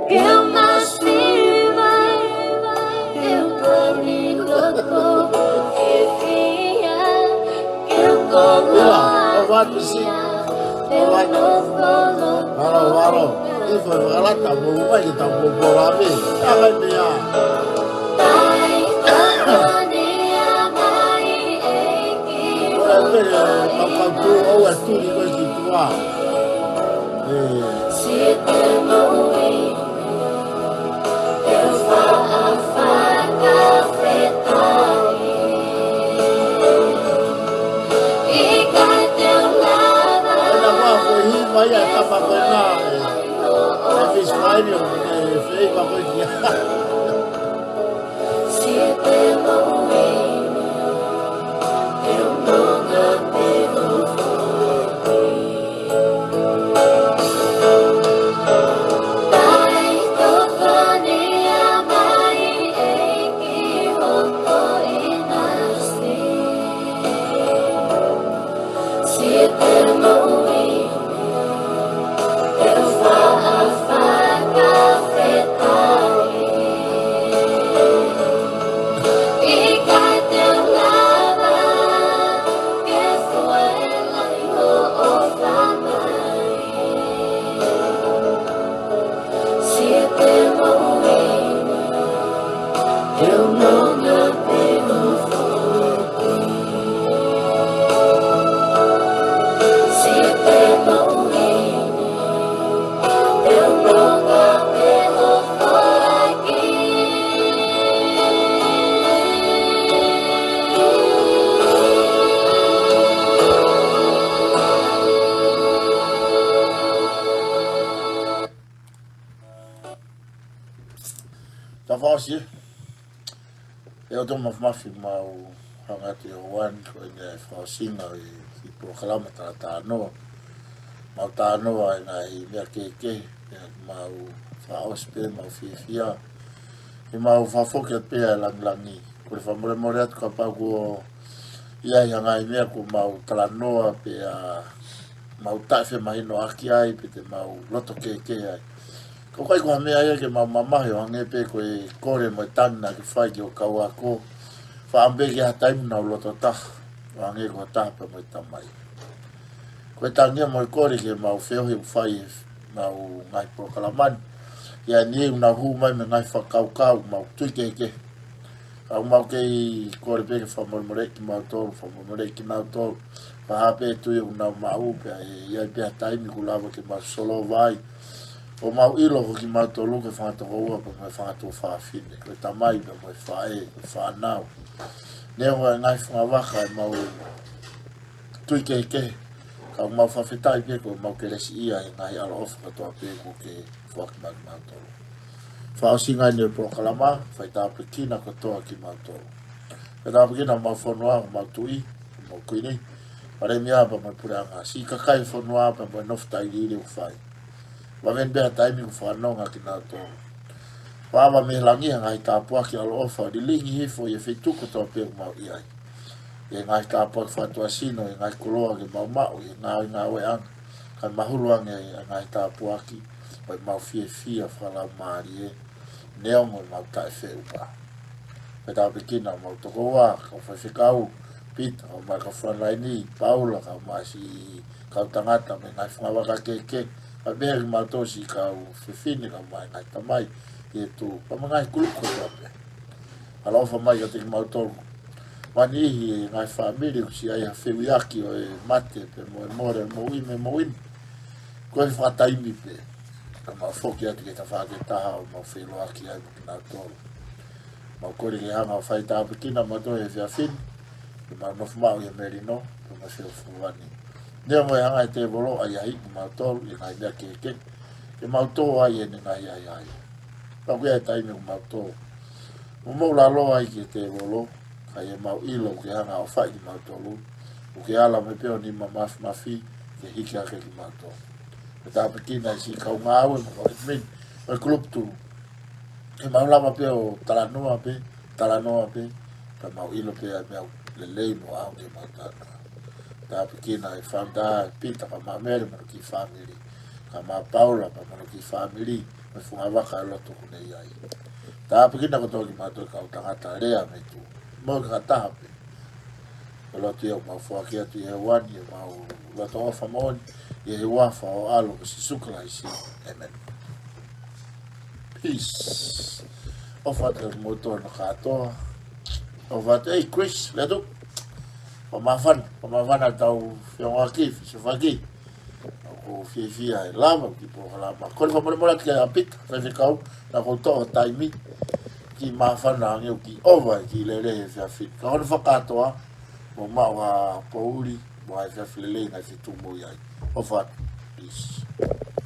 ke u masiva, ke u kani loko, ke fia, ke u koloa. Ia, ʻofa atu siʻi. Mālō, mālō. ʻI he fakalata mo mai ki he tau poupou lave. ʻA mai meʻa. ʻOua pē, ʻa kau tū, ʻoua tū ni koe ki tuʻa. Ē. Ena ua ko hi mai a tapa ko ena, ē. Happy Friday, ē, fei pa ko kia. Ia. ʻE ʻOtua Māfimafi, mau hanga atu ʻi he ʻaho ni ko eni ʻa e fakaʻosinga ʻi he polokalama talatalanoa. Mau talanoa ʻi he ngaahi meʻa kehekehe, pea mau fakaʻosi pē, mau fiefia. Ke mau fakafoki atu pē ʻa e langilangi. Kole fakamolemole atu kapau kuo ʻi ai ha ngaahi meʻa kuo mau talanoa pea mau taʻefemahinoʻaki ai, pe te mau loto kehekehe ai. Ka ʻoku ʻikai ko ha meʻa ia ke mau mamahi, ʻo hangē pē ko e kole mo e tangi naʻa ke fai ki hoʻo kau ako. Faʻa ʻamu pē ki ha taimi ʻoku nau loto taha, ʻo hangē ko e taha pē mo e Tamai. Ko e tangi ia mo e kole ke mau feohi ʻoku fai ʻe he ngaahi polokalama ni. ʻI ai ʻeni ʻoku nau hū mai mei he ngaahi fakakaukau, mau tui kehekehe. Ka ʻoku mau kei kole pē ke fakamolemoleʻi kimautolu, fakamolemoleʻi kinautolu. Pea hā pē tui ʻoku nau maʻu, pea ʻe ʻi ai pē ha taimi kuo lava ke mau solova ai. ʻO mau ʻilo ko kimautolu ko e fanga tokoua pea mo e fanga tuofāfine, ko e tamai pea mo e faʻē, ko e fānau. Neongo e ngaahi fungavaka ʻemau tui kehekehe, ka ʻoku mau fakafetaʻi pē ko ʻemau kelesiʻia ʻi he ngaahi ʻaloʻofa kotoa pē kuo ke foaki maʻa kimautolu. Fakaʻosinga ʻeni ʻo e polokalama, faitāpuekina kotoa kimautolu. Faitāpuekina homau fonua, homau tuʻi, homau kuini, palēmia pea mo e puleʻanga, siʻi kakai e fonua pea mo e nofo tailiili ʻoku fai. Vave ʻeni pē ha taimi kuo fakanonga kinautolu. Fakaava mei he langi ha ngaahi tāpuaki ʻaloʻofa, lilingi hifo ʻi he feituʻu kotoa pē ʻoku mau ʻi ai. ʻI he ngaahi tāpuaki fakatuʻasino, ʻi he ngaahi koloa ke mau maʻu, ʻi he ngaahi ngāueʻanga, kae mahulu ange ʻa e ngaahi tāpuaki ʻo ʻemau fiefia fakalaumālie, neongo ʻemau taʻefeʻunga. Faitāpuekina homau tokoua, kau faifekau, Pita, kau mai kau frontline, Paula, kau mai siʻi kau tangata mei he ngaahi fungavaka kehekehe, pea pehē kimautolu siʻi kau fefine, kau mai ngaahi tamai, ʻi he tuʻu, pea mo e ngaahi kulupu kotoa pē. ʻAloʻofa mai kiate kimautolu. Mo e niʻihi ʻi he ngaahi fāmili ʻoku siʻi ʻi ai ha feʻuiʻaki ʻo e mate, pea mo e mole moʻui mei he moʻui ni. Ko e fakataimi pē. Ka mau foki atu ki he tafaʻaki ʻe taha ʻo mau feʻiloaki ai mo kinautolu. Mau kole ke hanga ʻo faitāpuekina kimautolu he efiafi ni. Ke mau nofo maʻu ʻi he melino, pea mo e feʻofoʻofani. Neongo e hanga ʻe he tēvolo ʻo ʻahiʻahiʻi kimautolu ʻi he ngaahi meʻa kehekehe, ke mau tō ai ʻi heʻene ngaahi ʻahiʻahi. Ka ʻoku ʻi ai e taimi ʻoku mau tō moʻulaloa ai ki he tēvolo, ka ʻi heʻemau ʻilo ʻoku ke hanga ʻo ʻofaʻi kimautolu, ʻoku ke ala mai pē ho nima māfimafi ke hiki hake kimautolu. Faitāpuekina e siʻi kau ngāue mo e kau ʻetimeni ʻo e Group Two. Ke mau lava pē ʻo talanoa pē, talanoa pē, pea mau ʻilo pē ʻa e meʻa lelei mo ʻaonga ke mau talanoa. Tāpuekina e founder, Pita, kae ʻumaʻā Mele mo hono kiʻi fāmili, kae ʻumaʻā Paula pea mo hono kiʻi fāmili, mo e fungavaka ʻo e lotu ʻoku ne ʻi ai. Tāpuekina kotoa kimautolu kau tangata lea mei tuʻa, mo e kau taha pē. Ko e lotu ia ʻoku mau foaki atu ʻi he ʻaho ni, ʻemau loto ʻofa moʻoni, ʻi he huafa ho ʻAlo ko Sīsū Kalaisi. ʻĒmeni. Peace. ʻOfa atu kimoutolu kātoa. ʻOfa atu, ei, Chris, lea atu. Fakamāfana, fakamāfana ʻetau feʻiloaki, fesoufaki. ʻOku ou fiefia he lava e kiʻi polokalama. Kole fakamolemole atu kia Pita, faifekau, naʻa ku toʻo taimi ke māfana ange ʻo kiʻi ʻova e kiʻi lelei he efiafi ni. Ka ʻoku ou fakakātoa, mou maʻu ha poʻuli mo ha efiafi lelei ʻi he ngaahi feituʻu ʻoku mou ʻi ai. ʻOfa atu, peace.